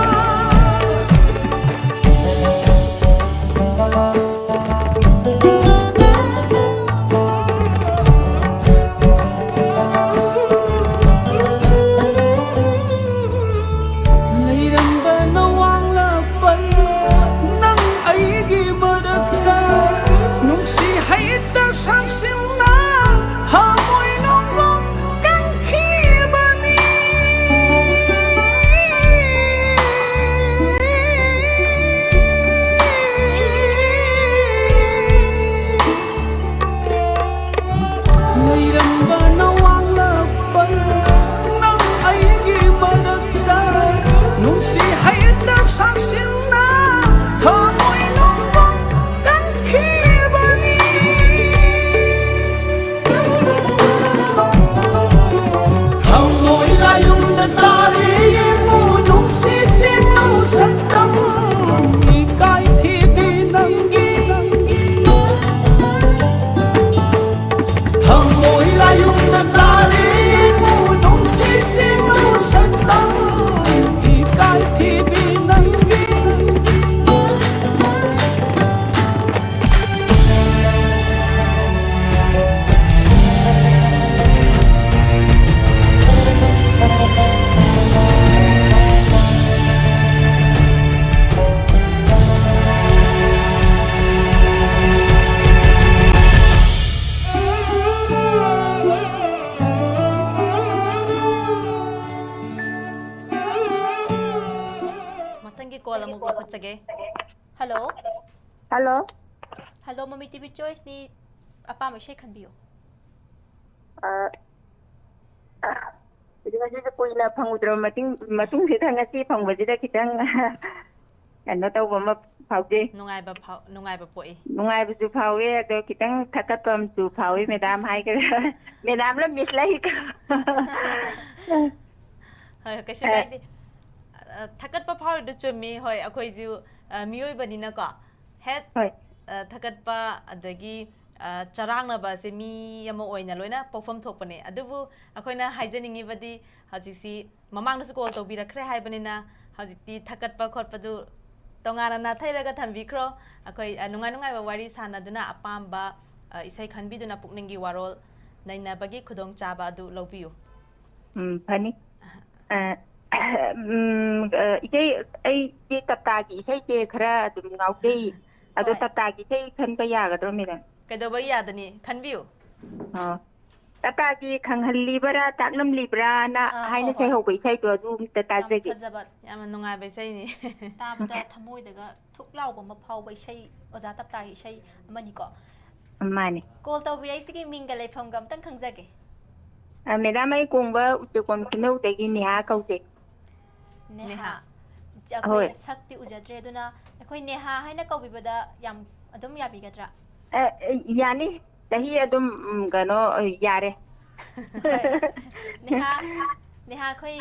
ꯂꯩꯔꯝꯕꯅ ꯋꯥꯡꯂꯛꯄ ꯅꯪ ꯑꯩꯒꯤ ꯃꯔꯛꯇ, ꯅꯨꯡꯁꯤ ꯍꯩꯇ ꯁꯥꯁꯤꯡꯅ ꯊꯃꯣꯏ ꯅꯨꯡ ꯀꯟꯈꯤꯕꯅꯤ꯫ ꯂꯩꯔꯝꯕꯅ ꯋꯥꯡꯂꯛꯄ ꯅꯪ ꯑꯩꯒꯤ ꯃꯔꯛꯇ, ꯅꯨꯡꯁꯤ ꯍꯩꯇ ꯁꯥꯁꯤꯡꯅ ꯊꯃꯣꯏ ꯅꯨꯡ ꯀꯟꯈꯤꯕꯅꯤ꯫ ꯊꯃꯣꯏ ꯂꯥꯌꯨꯝꯗ ꯇꯥꯔꯦ ꯌꯦꯡꯉꯨ, ꯅꯨꯡꯁꯤꯠ ꯆꯤꯡꯅꯧ ꯁꯛꯇꯝ, ꯏꯀꯥꯏ ꯊꯤꯕꯤ ꯅꯪꯒꯤ꯫ ꯊꯃꯣꯏ ꯂꯥꯌꯨꯝꯗ ꯇꯥꯔꯦ ꯌꯦꯡꯉꯨ, ꯅꯨꯡꯁꯤꯠ ꯆꯤꯡꯅꯧ ꯁꯛꯇꯝ, ꯏꯀꯥꯏ ꯊꯤꯕꯤ ꯅꯪꯒꯤ꯫ ꯑꯃꯨꯛ ꯂꯧꯈꯠꯆꯒꯦ꯫ ꯍꯜꯂꯣ꯫ ꯍꯜꯂꯣ꯫ ꯍꯜꯂꯣ, ꯃꯃꯤ ꯇꯤ ꯚꯤ ꯆꯣꯏꯁꯅꯤ꯫ ꯑꯄꯥꯝꯕ ꯏꯁꯩ ꯈꯟꯕꯤꯌꯨ꯫ ꯑ, ꯑ, ꯉꯁꯤꯁꯦ ꯀꯨꯏꯅ ꯐꯪꯉꯨꯗ꯭ꯔꯕ ꯃꯇꯨꯡ, ꯃꯇꯨꯡꯁꯤꯗ ꯉꯁꯤ ꯐꯪꯕꯁꯤꯗ ꯈꯤꯇꯪ ꯀꯩꯅꯣ ꯇꯧꯕ ꯑꯃ ꯐꯥꯎꯖꯩ꯫ ꯅꯨꯡꯉꯥꯏꯕ ꯐꯥꯎ-, ꯅꯨꯡꯉꯥꯏꯕ ꯄꯣꯛꯏ꯫ ꯅꯨꯡꯉꯥꯏꯕꯁꯨ ꯐꯥꯎꯋꯦ, ꯑꯗꯣ ꯈꯤꯇꯪ ꯊꯛꯀꯠꯄ ꯑꯃꯁꯨ ꯐꯥꯎꯋꯤ, ꯃꯦꯗꯥꯝ ꯍꯥꯏꯒꯗ꯭ꯔꯥ? ꯃꯦꯗꯥꯝꯂ ꯃꯤꯁꯂ ꯑꯩ ꯍꯣꯏ, ꯀꯩꯁꯨ ꯑ, ꯀꯥꯏꯗꯦ꯫ ꯑ, ꯊꯥꯒꯠꯄ ꯐꯥꯎꯔꯤꯗꯨ ꯆꯨꯝꯃꯤ꯫ ꯍꯣꯏ, ꯑꯩꯈꯣꯏꯁꯨ, ꯑ, ꯃꯤꯑꯣꯏꯕꯅꯤꯅꯀꯣ꯫ ꯍꯦꯛ, ꯍꯣꯏ꯫ ꯑ, ꯊꯥꯒꯠꯄ ꯑꯗꯒꯤ, ꯑ, ꯆꯔꯥꯡꯅꯕ ꯑꯁꯦ ꯃꯤ ꯑꯃ ꯑꯣꯏꯅ ꯂꯣꯏꯅ ꯄꯣꯛꯐꯝ ꯊꯣꯛꯄꯅꯦ꯫ ꯑꯗꯨꯕꯨ ꯑꯩꯈꯣꯏꯅ ꯍꯥꯏꯖꯅꯤꯡꯉꯤꯕꯗꯤ ꯍꯧꯖꯤꯛꯁꯤ ꯃꯃꯥꯡꯗꯁꯨ ꯀꯣꯜ ꯇꯧꯕꯤꯔꯛꯈ꯭ꯔꯦ ꯍꯥꯏꯕꯅꯤꯅ ꯍꯧꯖꯤꯛꯇꯤ ꯊꯥꯒꯠꯄ ꯈꯣꯠꯄꯗꯨ ꯇꯣꯉꯥꯟꯅ ꯅꯥꯊꯩꯔꯒ ꯊꯝꯕꯤꯈ꯭ꯔꯣ꯫ ꯑꯩꯈꯣꯏ, ꯑ, ꯅꯨꯡꯉꯥꯏ ꯅꯨꯡꯉꯥꯏꯕ ꯋꯥꯔꯤ ꯁꯥꯟꯅꯗꯨꯅ ꯑꯄꯥꯝꯕ, ꯑ, ꯏꯁꯩ ꯈꯟꯕꯤꯗꯨꯅ ꯄꯨꯛꯅꯤꯡꯒꯤ ꯋꯥꯔꯣꯜ ꯅꯩꯅꯕꯒꯤ ꯈꯨꯗꯣꯡꯆꯥꯕ ꯑꯗꯨ ꯂꯧꯕꯤꯌꯨ꯫ ꯎꯝ, ꯐꯅꯤ꯫ ꯑ, ꯎꯝ, ꯑ, ꯏꯁꯩ, ꯑꯩꯗꯤ ꯇꯞꯇꯥꯒꯤ ꯏꯁꯩꯁꯦ ꯈꯔ ꯑꯗꯨꯝ ꯉꯥꯎꯖꯩ꯫ ꯑꯗꯣ ꯍꯣꯏ꯫ ꯇꯞꯇꯥꯒꯤ ꯏꯁꯩ ꯈꯟꯕ ꯌꯥꯒꯗ꯭ꯔꯣ, ꯃꯦꯗꯥꯝ? ꯀꯩꯗꯧꯕ ꯌꯥꯗꯅꯤ? ꯈꯟꯕꯤꯌꯨ꯫ ꯑꯣ꯫ ꯇꯞꯇꯥꯒꯤ ꯈꯪꯍꯜꯂꯤꯕꯔꯥ, ꯇꯥꯛꯂꯝꯂꯤꯕ꯭ꯔꯥꯅ ꯑꯥ, ꯍꯥꯏꯅ ꯍꯣꯏ, ꯍꯣꯏ꯫ ꯁꯩꯍꯧꯕ ꯏꯁꯩꯗꯣ ꯑꯗꯨ ꯑꯝꯇ ꯌꯥꯝ ꯇꯥꯖꯒꯦ꯫ ꯐꯖꯕ, ꯌꯥꯝꯅ ꯅꯨꯡꯉꯥꯏꯕ ꯏꯁꯩꯅꯤ꯫ ꯇꯥꯕꯗ ꯊꯃꯣꯏꯗꯒ ꯊꯨꯛ ꯂꯥꯎꯕ ꯑꯃ ꯐꯥꯎꯕ ꯏꯁꯩ, ꯑꯣꯖꯥ ꯇꯞꯇꯥꯒꯤ ꯏꯁꯩ ꯑꯃꯅꯤꯀꯣ꯫ ꯃꯥꯅꯦ꯫ ꯀꯣꯜ ꯇꯧꯕꯤꯔꯛꯏꯁꯤꯒꯤ ꯃꯤꯡꯒ ꯂꯩꯐꯝꯒ ꯑꯝꯇꯪ ꯈꯪꯖꯒꯦ꯫ ꯑ, ꯃꯦꯗꯥꯝ, ꯑꯩ ꯀꯣꯡꯕ ꯎꯆꯦꯛꯀꯣꯟ ꯈꯨꯅꯧꯗꯒꯤ ꯅꯦꯍꯥ ꯀꯧꯖꯩ꯫ ꯅꯦꯍꯥ꯫ ꯅꯦꯍꯥ꯫ ꯑꯩꯈꯣꯏ ꯍꯣꯏ꯫ ꯁꯛꯇꯤ ꯎꯖꯗ꯭ꯔꯦ, ꯑꯗꯨꯅ ꯑꯩꯈꯣꯏ ꯅꯦꯍꯥ ꯍꯥꯏꯅ ꯀꯧꯕꯤꯕꯗ ꯌꯥꯝ ꯑꯗꯨꯝ ꯌꯥꯕꯤꯒꯗ꯭ꯔꯥ? ꯑ, ꯑ, ꯌꯥꯅꯤ꯫ ꯆꯍꯤ ꯑꯗꯨꯝ, ꯎꯝ, ꯀꯩꯅꯣ, ꯑ, ꯌꯥꯔꯦ꯫ ꯍꯣꯏ꯫ ꯅꯦꯍꯥ, ꯅꯦꯍꯥ, ꯑꯩꯈꯣꯏ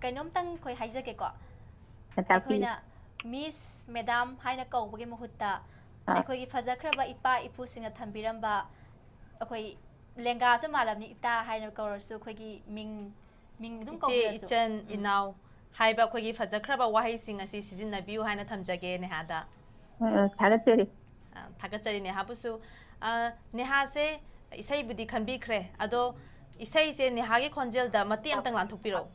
ꯀꯩꯅꯣꯝꯇꯪ ꯑꯩꯈꯣꯏ ꯍꯥꯏꯖꯒꯦꯀꯣ꯫ ꯇꯥꯛꯄꯤꯌꯨ꯫ ꯑꯩꯈꯣꯏꯅ ꯃꯤꯁ, ꯃꯦꯗꯥꯝ ꯍꯥꯏꯅ ꯀꯧꯕꯒꯤ ꯃꯍꯨꯠꯇ ꯑꯥ꯫ ꯑꯩꯈꯣꯏꯒꯤ ꯐꯖꯈ꯭ꯔꯕ ꯏꯄꯥ ꯏꯄꯨꯁꯤꯡꯅ ꯊꯝꯕꯤꯔꯝꯕ, ꯑꯩꯈꯣꯏ ꯂꯦꯡꯒꯥꯁꯨ ꯃꯥꯜꯂꯝꯅꯤ, ꯏꯇꯥ ꯍꯥꯏꯅ ꯀꯧꯔꯁꯨ ꯑꯩꯈꯣꯏꯒꯤ ꯃꯤꯡ, ꯃꯤꯡ ꯑꯗꯨꯝ ꯏꯆꯦ, ꯀꯧꯕꯤꯔꯁꯨ꯫ ꯏꯆꯟ, ꯎꯝ꯫ ꯏꯅꯥꯎ ꯍꯥꯏꯕ ꯑꯩꯈꯣꯏꯒꯤ ꯐꯖꯈ꯭ꯔꯕ ꯋꯥꯍꯩꯁꯤꯡ ꯑꯁꯤ ꯁꯤꯖꯤꯟꯅꯕꯤꯌꯨ ꯍꯥꯏꯅ ꯊꯝꯖꯒꯦ ꯅꯦꯍꯥꯗ꯫ ꯑ, ꯊꯥꯒꯠꯆꯔꯤ꯫ ꯑ, ꯊꯥꯒꯠꯆꯔꯤ ꯅꯦꯍꯥꯕꯨꯁꯨ꯫ ꯑ, ꯅꯦꯍꯥꯁꯦ ꯏꯁꯩꯕꯨꯗꯤ ꯈꯟꯕꯤꯈ꯭ꯔꯦ, ꯑꯗꯣ ꯏꯁꯩꯁꯦ ꯅꯦꯍꯥꯒꯤ ꯈꯣꯟꯖꯦꯜꯗ ꯃꯇꯦꯛ ꯑꯃꯇꯪ ꯂꯥꯟꯊꯣꯛꯄꯤꯔꯛꯑꯣ꯫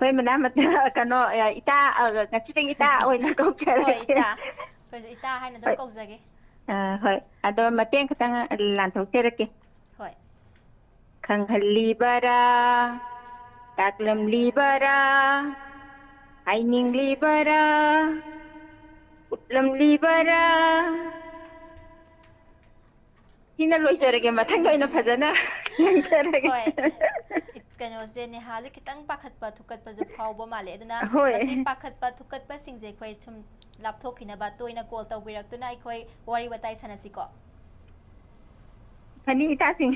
ꯍꯣꯏ, ꯃꯦꯗꯥꯝ, ꯀꯩꯅꯣ, ꯏꯇꯥ, ꯑ, ꯉꯁꯤꯗꯒꯤ ꯏꯇꯥ ꯑꯣꯏꯅ ꯍꯣꯏ, ꯀꯧꯖꯔꯒꯦ꯫ ꯏꯇꯥ꯫ ꯑꯩꯈꯣꯏꯁꯨ ꯏꯇꯥ ꯍꯥꯏꯅ ꯑꯗꯨꯝ ꯍꯣꯏ꯫ ꯀꯧꯖꯒꯦ꯫ ꯑ, ꯍꯣꯏ꯫ ꯑꯗꯣ ꯃꯇꯦꯡ ꯈꯤꯇꯪ ꯂꯥꯟꯊꯣꯛꯆꯔꯛꯀꯦ꯫ ꯍꯣꯏ꯫ ꯈꯪꯍꯜꯂꯤꯕꯔꯥ, ꯇꯥꯛꯂꯝꯂꯤꯕꯔꯥ, ꯍꯥꯏꯅꯤꯡꯂꯤꯕꯔꯥ, ꯎꯠꯂꯝꯂꯤꯕꯔꯥ? ꯁꯤꯅ ꯂꯣꯏꯖꯔꯒꯦ, ꯃꯊꯪꯗ ꯑꯣꯏꯅ ꯐꯖꯅ ꯉꯥꯡꯖꯔꯒꯦ꯫ ꯍꯣꯏ꯫ ꯏꯠ-, ꯀꯩꯅꯣꯁꯦ, ꯅꯦꯍꯥꯁꯦ ꯈꯤꯇꯪ ꯄꯥꯈꯠꯄ ꯊꯨꯀꯠꯄꯁꯨ ꯐꯥꯎꯕ ꯃꯥꯜꯂꯦ꯫ ꯑꯗꯨꯅ ꯍꯣꯏ꯫ ꯃꯁꯤ ꯄꯥꯈꯠꯄ ꯊꯨꯀꯠꯄꯁꯤꯡꯁꯦ ꯑꯩꯈꯣꯏ ꯁꯨꯝ ꯂꯥꯞꯊꯣꯛꯈꯤꯅꯕ ꯇꯣꯏꯅ ꯀꯣꯜ ꯇꯧꯕꯤꯔꯛꯇꯨꯅ ꯑꯩꯈꯣꯏ ꯋꯥꯔꯤ ꯋꯥꯇꯥꯏ ꯁꯥꯟꯅꯁꯤꯀꯣ꯫ ꯐꯅꯤ ꯏꯇꯥꯁꯤꯡ꯫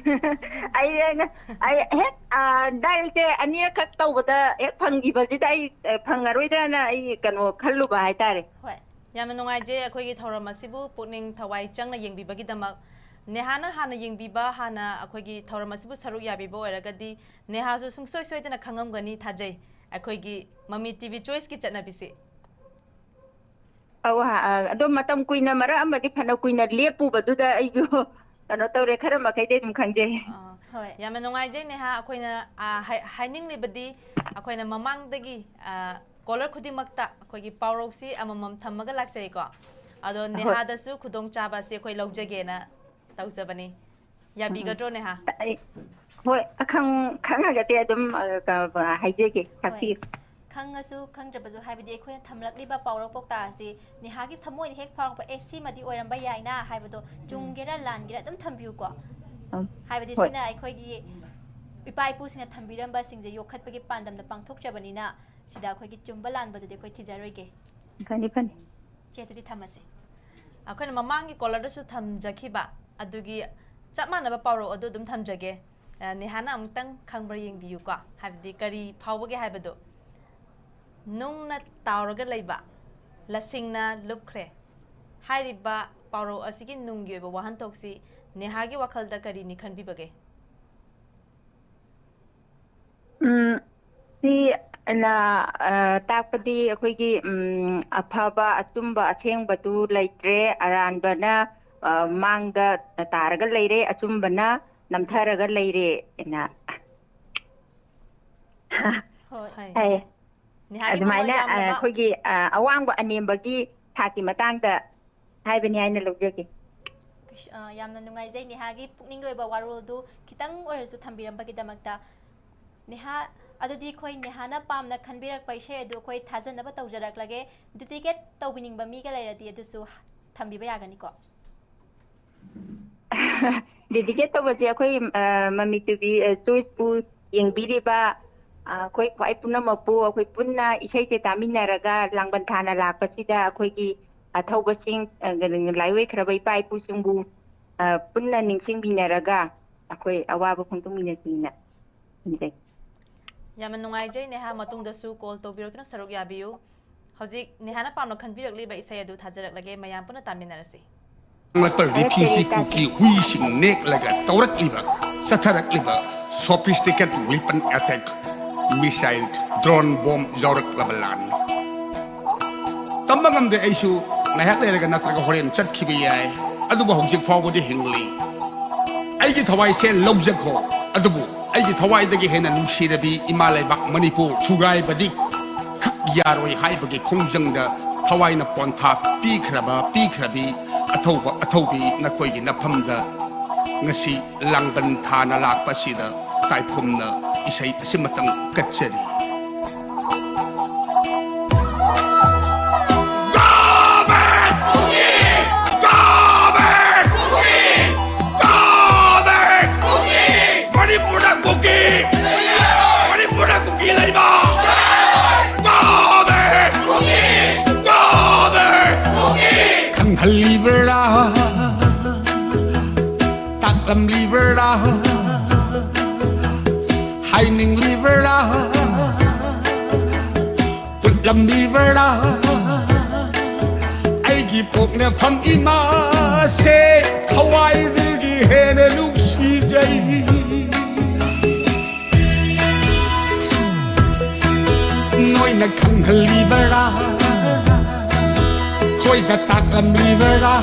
ꯑꯩ, ꯑꯩꯅ, ꯑꯩ ꯍꯦꯛ, ꯑ, ꯗꯥꯏꯜꯁꯦ ꯑꯅꯤꯔꯛꯈꯛ ꯇꯧꯕꯗ ꯍꯦꯛ ꯐꯪꯈꯤꯕꯁꯤꯗ ꯑꯩ, ꯑ, ꯐꯪꯉꯔꯣꯏꯗ꯭ꯔꯅ ꯑꯩ ꯀꯩꯅꯣ ꯈꯜꯂꯨꯕ ꯍꯥꯏꯇꯥꯔꯦ꯫ ꯍꯣꯏ꯫ ꯌꯥꯝꯅ ꯅꯨꯡꯉꯥꯏꯖꯩ ꯑꯩꯈꯣꯏꯒꯤ ꯊꯧꯔꯝ ꯑꯁꯤꯕꯨ ꯄꯨꯛꯅꯤꯡ ꯊꯋꯥꯏ ꯆꯪꯅ ꯌꯦꯡꯕꯤꯕꯒꯤꯗꯃꯛ꯫ ꯅꯦꯍꯥꯅ ꯍꯥꯟꯅ ꯌꯦꯡꯕꯤꯕ, ꯍꯥꯟꯅ ꯑꯩꯈꯣꯏꯒꯤ ꯊꯧꯔꯝ ꯑꯁꯤꯕꯨ ꯁꯔꯨꯛ ꯌꯥꯕꯤꯕ ꯑꯣꯏꯔꯒꯗꯤ ꯅꯦꯍꯥꯁꯨ ꯁꯨꯡꯁꯣꯏ ꯁꯣꯏꯗꯅ ꯈꯪꯉꯝꯒꯅꯤ ꯊꯥꯖꯩ ꯑꯩꯈꯣꯏꯒꯤ ꯃꯃꯤ ꯇꯤ ꯚꯤ ꯆꯣꯏꯁꯀꯤ ꯆꯠꯅꯕꯤꯁꯤ꯫ ꯑꯧ, ꯑ, ꯑꯗꯣ ꯃꯇꯝ ꯀꯨꯏꯅ, ꯃꯔꯛ ꯑꯃꯗꯤ ꯐꯅ ꯀꯨꯏꯅ ꯂꯦꯞꯄꯨꯕꯗꯨꯗ ꯑꯩꯁꯨ ꯀꯩꯅꯣ ꯇꯧꯔꯦ, ꯈꯔ ꯃꯈꯩꯗꯤ ꯑꯗꯨꯝ ꯈꯪꯖꯩ꯫ ꯑꯥ, ꯍꯣꯏ꯫ ꯌꯥꯝꯅ ꯅꯨꯡꯉꯥꯏꯖꯩ ꯅꯦꯍꯥ꯫ ꯑꯩꯈꯣꯏꯅ, ꯑꯥ, ꯍꯥꯏ-, ꯍꯥꯏꯅꯤꯡꯂꯤꯕꯗꯤ ꯑꯩꯈꯣꯏꯅ ꯃꯃꯥꯡꯗꯒꯤ, ꯑꯥ, ꯀꯣꯂꯔ ꯈꯨꯗꯤꯡꯃꯛꯇ ꯑꯩꯈꯣꯏꯒꯤ ꯄꯥꯎꯔꯧꯁꯤ ꯑꯃꯃꯝ ꯊꯝꯃꯒ ꯂꯥꯛꯆꯩꯀꯣ꯫ ꯑꯗꯣ ꯍꯣꯏ꯫ ꯅꯦꯍꯥꯗꯁꯨ ꯈꯨꯗꯣꯡꯆꯥꯕ ꯑꯁꯤ ꯑꯩꯈꯣꯏ ꯂꯧꯖꯒꯦꯅ ꯇꯧꯖꯕꯅꯤ꯫ ꯌꯥꯕꯤꯒꯗ꯭ꯔꯣ ꯅꯦꯍꯥ? ꯑꯩ, ꯍꯣꯏ, ꯑꯈꯪ-, ꯈꯪꯉꯒꯗꯤ ꯑꯗꯨꯝ, ꯑ, ꯀ-, ꯍꯥꯏꯖꯒꯦ, ꯍꯣꯏ꯫ ꯇꯥꯛꯄꯤꯌꯨ꯫ ꯈꯪꯉꯁꯨ ꯈꯪꯗ꯭ꯔꯕꯁꯨ, ꯍꯥꯏꯕꯗꯤ ꯑꯩꯈꯣꯏꯅ ꯊꯝꯂꯛꯂꯤꯕ ꯄꯥꯎꯔꯧ ꯄꯥꯎꯇꯥꯛ ꯑꯁꯤ ꯅꯦꯍꯥꯒꯤ ꯊꯃꯣꯏꯗ ꯍꯦꯛ ꯐꯥꯎꯔꯛꯄ, "ꯑꯦ, ꯁꯤꯃꯗꯤ ꯑꯣꯏꯔꯝꯕ ꯌꯥꯏꯅ" ꯍꯥꯏꯕꯗꯣ, ꯆꯨꯝꯒꯦꯔꯥ ꯂꯥꯟꯒꯦꯔꯥ ꯑꯗꯨꯝ ꯊꯝꯕꯤꯌꯨꯀꯣ꯫ ꯎꯝ, ꯍꯥꯏꯕꯗꯤ ꯍꯣꯏ꯫ ꯁꯤꯅ ꯑꯩꯈꯣꯏꯒꯤ ꯏꯄꯥ ꯏꯄꯨꯁꯤꯡꯅ ꯊꯝꯕꯤꯔꯝꯕꯁꯤꯡꯁꯦ ꯌꯣꯛꯈꯠꯄꯒꯤ ꯄꯥꯟꯗꯝꯗ ꯄꯥꯡꯊꯣꯛꯆꯕꯅꯤꯅ, ꯁꯤꯗ ꯑꯩꯈꯣꯏꯒꯤ ꯆꯨꯝꯕ ꯂꯥꯟꯕꯗꯨꯗꯤ ꯑꯩꯈꯣꯏ ꯊꯤꯖꯔꯣꯏꯒꯦ꯫ ꯐꯅꯤ, ꯐꯅꯤ꯫ ꯆꯦ, ꯑꯗꯨꯗꯤ ꯊꯝꯃꯁꯦ꯫ ꯑꯩꯈꯣꯏꯅ ꯃꯃꯥꯡꯒꯤ ꯀꯣꯂꯔꯗꯁꯨ ꯊꯝꯖꯈꯤꯕ ꯑꯗꯨꯒꯤ ꯆꯞ ꯃꯥꯟꯅꯕ ꯄꯥꯎꯔꯧ ꯑꯗꯨ ꯑꯗꯨꯝ ꯊꯝꯖꯒꯦ꯫ ꯑ, ꯅꯦꯍꯥꯅ ꯑꯃꯨꯛꯇꯪ ꯈꯪꯕ꯭ꯔꯥ ꯌꯦꯡꯕꯤꯌꯨꯀꯣ, ꯍꯥꯏꯕꯗꯤ ꯀꯔꯤ ꯐꯥꯎꯕꯒꯦ ꯍꯥꯏꯕꯗꯣ꯫ "ꯅꯨꯡꯅ ꯇꯥꯎꯔꯒ ꯂꯩꯕ, ꯂꯁꯤꯡꯅ ꯂꯨꯞꯈ꯭ꯔꯦ" ꯍꯥꯏꯔꯤꯕ ꯄꯥꯎꯔꯧ ꯑꯁꯤꯒꯤ ꯅꯨꯡꯒꯤ ꯑꯣꯏꯕ ꯋꯥꯍꯟꯊꯣꯛꯁꯤ ꯅꯦꯍꯥꯒꯤ ꯋꯥꯈꯜꯗ ꯀꯔꯤꯅꯤ ꯈꯟꯕꯤꯕꯒꯦ? ꯎꯝ, ꯁꯤ, ꯑ, ꯇꯥꯛꯄꯗꯤ ꯑꯩꯈꯣꯏꯒꯤ, ꯎꯝ, ꯑꯐꯕ, ꯑꯆꯨꯝꯕ, ꯑꯁꯦꯡꯕꯗꯨ ꯂꯩꯇ꯭ꯔꯦ, ꯑꯔꯥꯟꯕꯅ, ꯑ, ꯃꯥꯡꯗ ꯇꯥꯔꯒ ꯂꯩꯔꯦ, ꯑꯆꯨꯝꯕꯅ ꯅꯝꯊꯔꯒ ꯂꯩꯔꯦ ꯍꯥꯏꯅ꯫ ꯍꯣꯏ꯫ ꯍꯣꯏ꯫ ꯍꯥꯏ꯫ ꯅꯦꯍꯥꯒꯤ ꯃꯃꯜ ꯑꯗꯨꯃꯥꯏꯅ, ꯑ, ꯌꯥꯝꯂꯕ ꯑꯩꯈꯣꯏꯒꯤ, ꯑ, ꯑꯋꯥꯡꯕ ꯑꯅꯦꯝꯕꯒꯤ ꯊꯥꯛꯀꯤ ꯃꯇꯥꯡꯗ ꯍꯥꯏꯕꯅꯤ ꯍꯥꯏꯅ ꯂꯧꯖꯒꯦ꯫ ꯀꯩꯁꯨ-, ꯑ, ꯌꯥꯝꯅ ꯅꯨꯡꯉꯥꯏꯖꯩ ꯅꯦꯍꯥꯒꯤ ꯄꯨꯛꯅꯤꯡꯒꯤ ꯑꯣꯏꯕ ꯋꯥꯔꯣꯜꯗꯨ ꯈꯤꯇꯪ ꯑꯣꯏꯔꯁꯨ ꯊꯝꯕꯤꯔꯝꯕꯒꯤꯗꯃꯛꯇ꯫ ꯅꯦꯍꯥ, ꯑꯗꯨꯗꯤ ꯑꯩꯈꯣꯏ ꯅꯦꯍꯥꯅ ꯄꯥꯝꯅ ꯈꯟꯕꯤꯔꯛꯄ ꯏꯁꯩ ꯑꯗꯨ ꯑꯩꯈꯣꯏ ꯊꯥꯖꯅꯕ ꯇꯧꯖꯔꯛꯂꯒꯦ꯫ Dedicate ꯇꯧꯕꯤꯅꯤꯡꯕ ꯃꯤꯒ ꯂꯩꯔꯗꯤ ꯑꯗꯨꯁꯨ ꯊꯝꯕꯤꯕ ꯌꯥꯒꯅꯤꯀꯣ? Dedicate ꯇꯧꯕꯁꯦ ꯑꯩꯈꯣꯏ, ꯑ, ꯃꯃꯤ ꯇꯨꯕꯤ, ꯑ, ꯆꯣꯏꯁꯄꯨ ꯌꯦꯡꯕꯤꯔꯤꯕ, ꯑ, ꯑꯩꯈꯣꯏ ꯈ꯭ꯋꯥꯏ ꯄꯨꯝꯅꯃꯛꯄꯨ ꯑꯩꯈꯣꯏ ꯄꯨꯟꯅ ꯏꯁꯩꯁꯦ ꯇꯥꯃꯤꯟꯅꯔꯒ ꯂꯥꯡꯕꯟ ꯊꯥꯅ ꯂꯥꯛꯄꯁꯤꯗ ꯑꯩꯈꯣꯏꯒꯤ ꯑꯊꯧꯕꯁꯤꯡ, ꯑ, ꯂꯥꯏꯑꯣꯏꯈ꯭ꯔꯕ ꯏꯄꯥ ꯏꯄꯨꯁꯤꯡꯕꯨ, ꯑ, ꯄꯨꯟꯅ ꯅꯤꯡꯁꯤꯡꯕꯤꯅꯔꯒ ꯑꯩꯈꯣꯏ ꯑꯋꯥꯕ ꯐꯣꯡꯗꯣꯛꯃꯤꯟꯅꯁꯤꯅ ꯈꯟꯖꯩ꯫ ꯌꯥꯝꯅ ꯅꯨꯡꯉꯥꯏꯖꯩ ꯅꯦꯍꯥ, ꯃꯇꯨꯡꯗꯁꯨ call ꯇꯧꯕꯤꯔꯛꯇꯨꯅ ꯁꯔꯨꯛ ꯌꯥꯕꯤꯌꯨ꯫ ꯍꯧꯖꯤꯛ ꯅꯦꯍꯥꯅ ꯄꯥꯝꯅ ꯈꯟꯕꯤꯔꯛꯂꯤꯕ ꯏꯁꯩ ꯑꯗꯨ ꯊꯥꯖꯔꯛꯂꯒꯦ, ꯃꯌꯥꯝ ꯄꯨꯟꯅ ꯇꯥꯃꯤꯟꯅꯔꯁꯤ꯫ ꯂꯛꯄ ꯔꯤꯐ꯭ꯌꯨꯖꯤ ꯀꯨꯀꯤ ꯍꯨꯏꯁꯤꯡ ꯅꯦꯛꯂꯒ ꯇꯧꯔꯛꯂꯤꯕ, ꯆꯠꯊꯔꯛꯂꯤꯕ sophisticated weapon attack, missile, drone bomb ꯌꯥꯎꯔꯛꯂꯕ ꯂꯥꯟꯅꯤ꯫ ꯇꯝꯕ ꯉꯝꯗꯦ, ꯑꯩꯁꯨ ꯉꯥꯏꯍꯥꯛ ꯂꯩꯔꯒ ꯅꯠꯇ꯭ꯔꯒ ꯍꯣꯔꯦꯟ ꯆꯠꯈꯤꯕ ꯌꯥꯏ, ꯑꯗꯨꯕꯨ ꯍꯧꯖꯤꯛ ꯐꯥꯎꯕꯗꯤ ꯍꯤꯡꯂꯤ꯫ ꯑꯩꯒꯤ ꯊꯋꯥꯏꯁꯦ ꯂꯧꯖꯈꯣ, ꯑꯗꯨꯕꯨ ꯑꯩꯒꯤ ꯊꯋꯥꯏꯗꯒꯤ ꯍꯦꯟꯅ ꯅꯨꯡꯁꯤꯔꯕꯤ ꯏꯃꯥ ꯂꯩꯕꯥꯛ ꯃꯅꯤꯄꯨꯔ, ꯊꯨꯒꯥꯏꯕꯗꯤ ꯈꯛ ꯌꯥꯔꯣꯏ ꯍꯥꯏꯕꯒꯤ ꯈꯣꯡꯖꯪꯗ ꯊꯋꯥꯏꯅ ꯄꯣꯟꯊꯥ ꯄꯤꯈ꯭ꯔꯕ ꯄꯤꯈ꯭ꯔꯕꯤ ꯑꯊꯧꯕ ꯑꯊꯧꯕꯤ ꯅꯈꯣꯏꯒꯤ ꯅꯐꯝꯗ ꯉꯁꯤ ꯂꯥꯡꯕꯟ ꯊꯥꯅ ꯂꯥꯛꯄꯁꯤꯗ ꯇꯥꯏꯐꯨꯝꯅ ꯏꯁꯩ ꯑꯁꯤꯃꯇꯪ ꯀꯠꯆꯔꯤ꯫ Go back! Go back! Go back! ꯃꯅꯤꯄꯨꯔꯗ ꯀꯨꯀꯤ! ꯃꯅꯤꯄꯨꯔꯗ ꯀꯨꯀꯤ ꯂꯩꯕ! Go back! Go back! ꯈꯪꯍꯜꯂꯤꯕ꯭ꯔꯥ? ꯇꯥꯛꯂꯝꯂꯤꯕ꯭ꯔꯥ? ꯍꯥꯏꯅꯤꯡꯂꯤꯕ꯭ꯔꯥ? ꯎꯠꯂꯝꯂꯤꯕ꯭ꯔꯥ? ꯑꯩꯒꯤ ꯄꯣꯛꯅꯐꯝ ꯏꯃꯥꯁꯦ ꯊꯋꯥꯏꯗꯒꯤ ꯍꯦꯟꯅ ꯅꯨꯡꯁꯤꯖꯩ꯫ ꯅꯣꯏꯅ ꯈꯪꯍꯜꯂꯤꯕꯔꯥ? ꯈꯣꯏꯗ ꯇꯥꯛꯂꯝꯂꯤꯕꯔꯥ?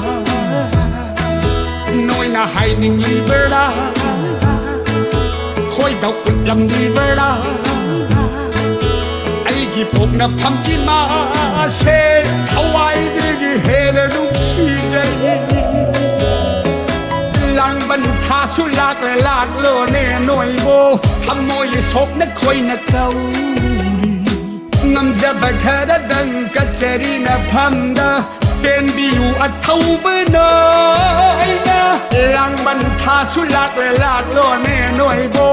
ꯅꯣꯏꯅ ꯍꯥꯏꯅꯤꯡꯂꯤꯕꯔꯥ? ꯈꯣꯏꯗ ꯎꯠꯂꯝꯂꯤꯕꯔꯥ? ꯑꯩꯒꯤ ꯄꯣꯛꯅꯐꯝ ꯏꯃꯥꯁꯦ ꯊꯋꯥꯏꯗꯒꯤ ꯍꯦꯟꯅ ꯅꯨꯡꯁꯤꯖꯩ꯫ ꯇꯥꯡꯕꯟ ꯊꯥꯁꯨ ꯂꯥꯛꯂꯦ ꯂꯥꯛꯂꯣꯅꯦ ꯅꯣꯏꯕꯨ ꯊꯃꯣꯏ ꯁꯣꯛꯅ ꯈꯣꯏꯅ ꯀꯧꯔꯤ꯫ ꯉꯝꯖꯕ ꯈꯔꯗꯪ ꯀꯠꯆꯔꯤ ꯅꯐꯝꯗ ꯄꯦꯟꯕꯤꯌꯨ ꯑꯊꯧꯕ ꯅꯣꯏꯅ꯫ ꯂꯥꯡꯕꯟ ꯊꯥꯁꯨ ꯂꯥꯛꯂꯦ ꯂꯥꯛꯂꯣꯅꯦ ꯅꯣꯏꯕꯨ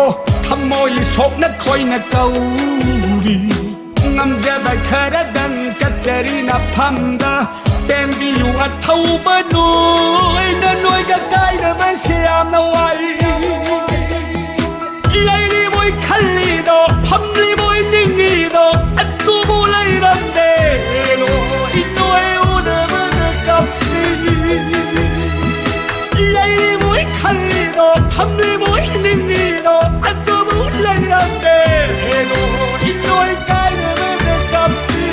ꯊꯃꯣꯏ ꯁꯣꯛꯅ ꯈꯣꯏꯅ ꯀꯧꯔꯤ꯫ ꯉꯝꯖꯕ ꯈꯔꯗꯪ ꯀꯠꯆꯔꯤ ꯅꯐꯝꯗ ꯄꯦꯟꯕꯤꯌꯨ ꯑꯊꯧꯕ ꯅꯣꯏꯅ꯫ ꯅꯣꯏꯒ ꯀꯥꯏꯅꯕꯁꯦ ꯌꯥꯝꯅ ꯋꯥꯏ꯫ ꯂꯩꯔꯤꯕꯣꯏ ꯈꯜꯂꯤꯗꯣ ꯐꯝꯂꯤꯕꯣꯏ ꯅꯤꯡꯉꯤꯗꯣ ꯑꯗꯨꯕꯨ ꯂꯩꯔꯝꯗꯦ꯫ ꯅꯣꯏ ꯎꯗꯕꯗ ꯀꯞꯄꯤ꯫ ꯂꯩꯔꯤꯕꯣꯏ ꯈꯜꯂꯤꯗꯣ ꯐꯝꯂꯤꯕꯣꯏ ꯅꯤꯡꯉꯤꯗꯣ ꯑꯗꯨꯕꯨ ꯂꯩꯔꯝꯗꯦ꯫ ꯅꯣꯏ ꯀꯥꯏꯅꯕꯗ ꯀꯞꯄꯤ꯫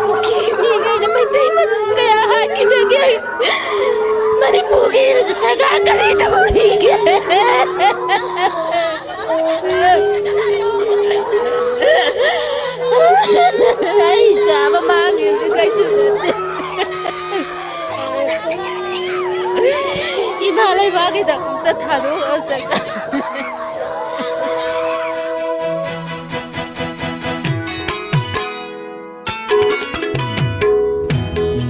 ꯀꯨꯀꯤ ꯃꯤꯉꯩꯅ ꯃꯩꯇꯩ ꯃꯆꯥ ꯀꯌꯥ ꯍꯥꯠꯈꯤꯗꯒꯦ? ꯃꯅꯤꯄꯨꯔꯒꯤ ꯁꯔꯀꯥꯔ ꯀꯔꯤ ꯇꯧꯔꯤꯒꯦ? ꯑꯩ ꯆꯥꯕ ꯃꯥꯡꯉꯤꯕꯗꯨ ꯀꯩꯁꯨ ꯅꯠꯇꯦ꯫ ꯏꯃꯥ ꯂꯩꯕꯥꯛꯀꯤꯗꯃꯛꯇ ꯊꯥꯗꯣꯛꯑꯁꯦ꯫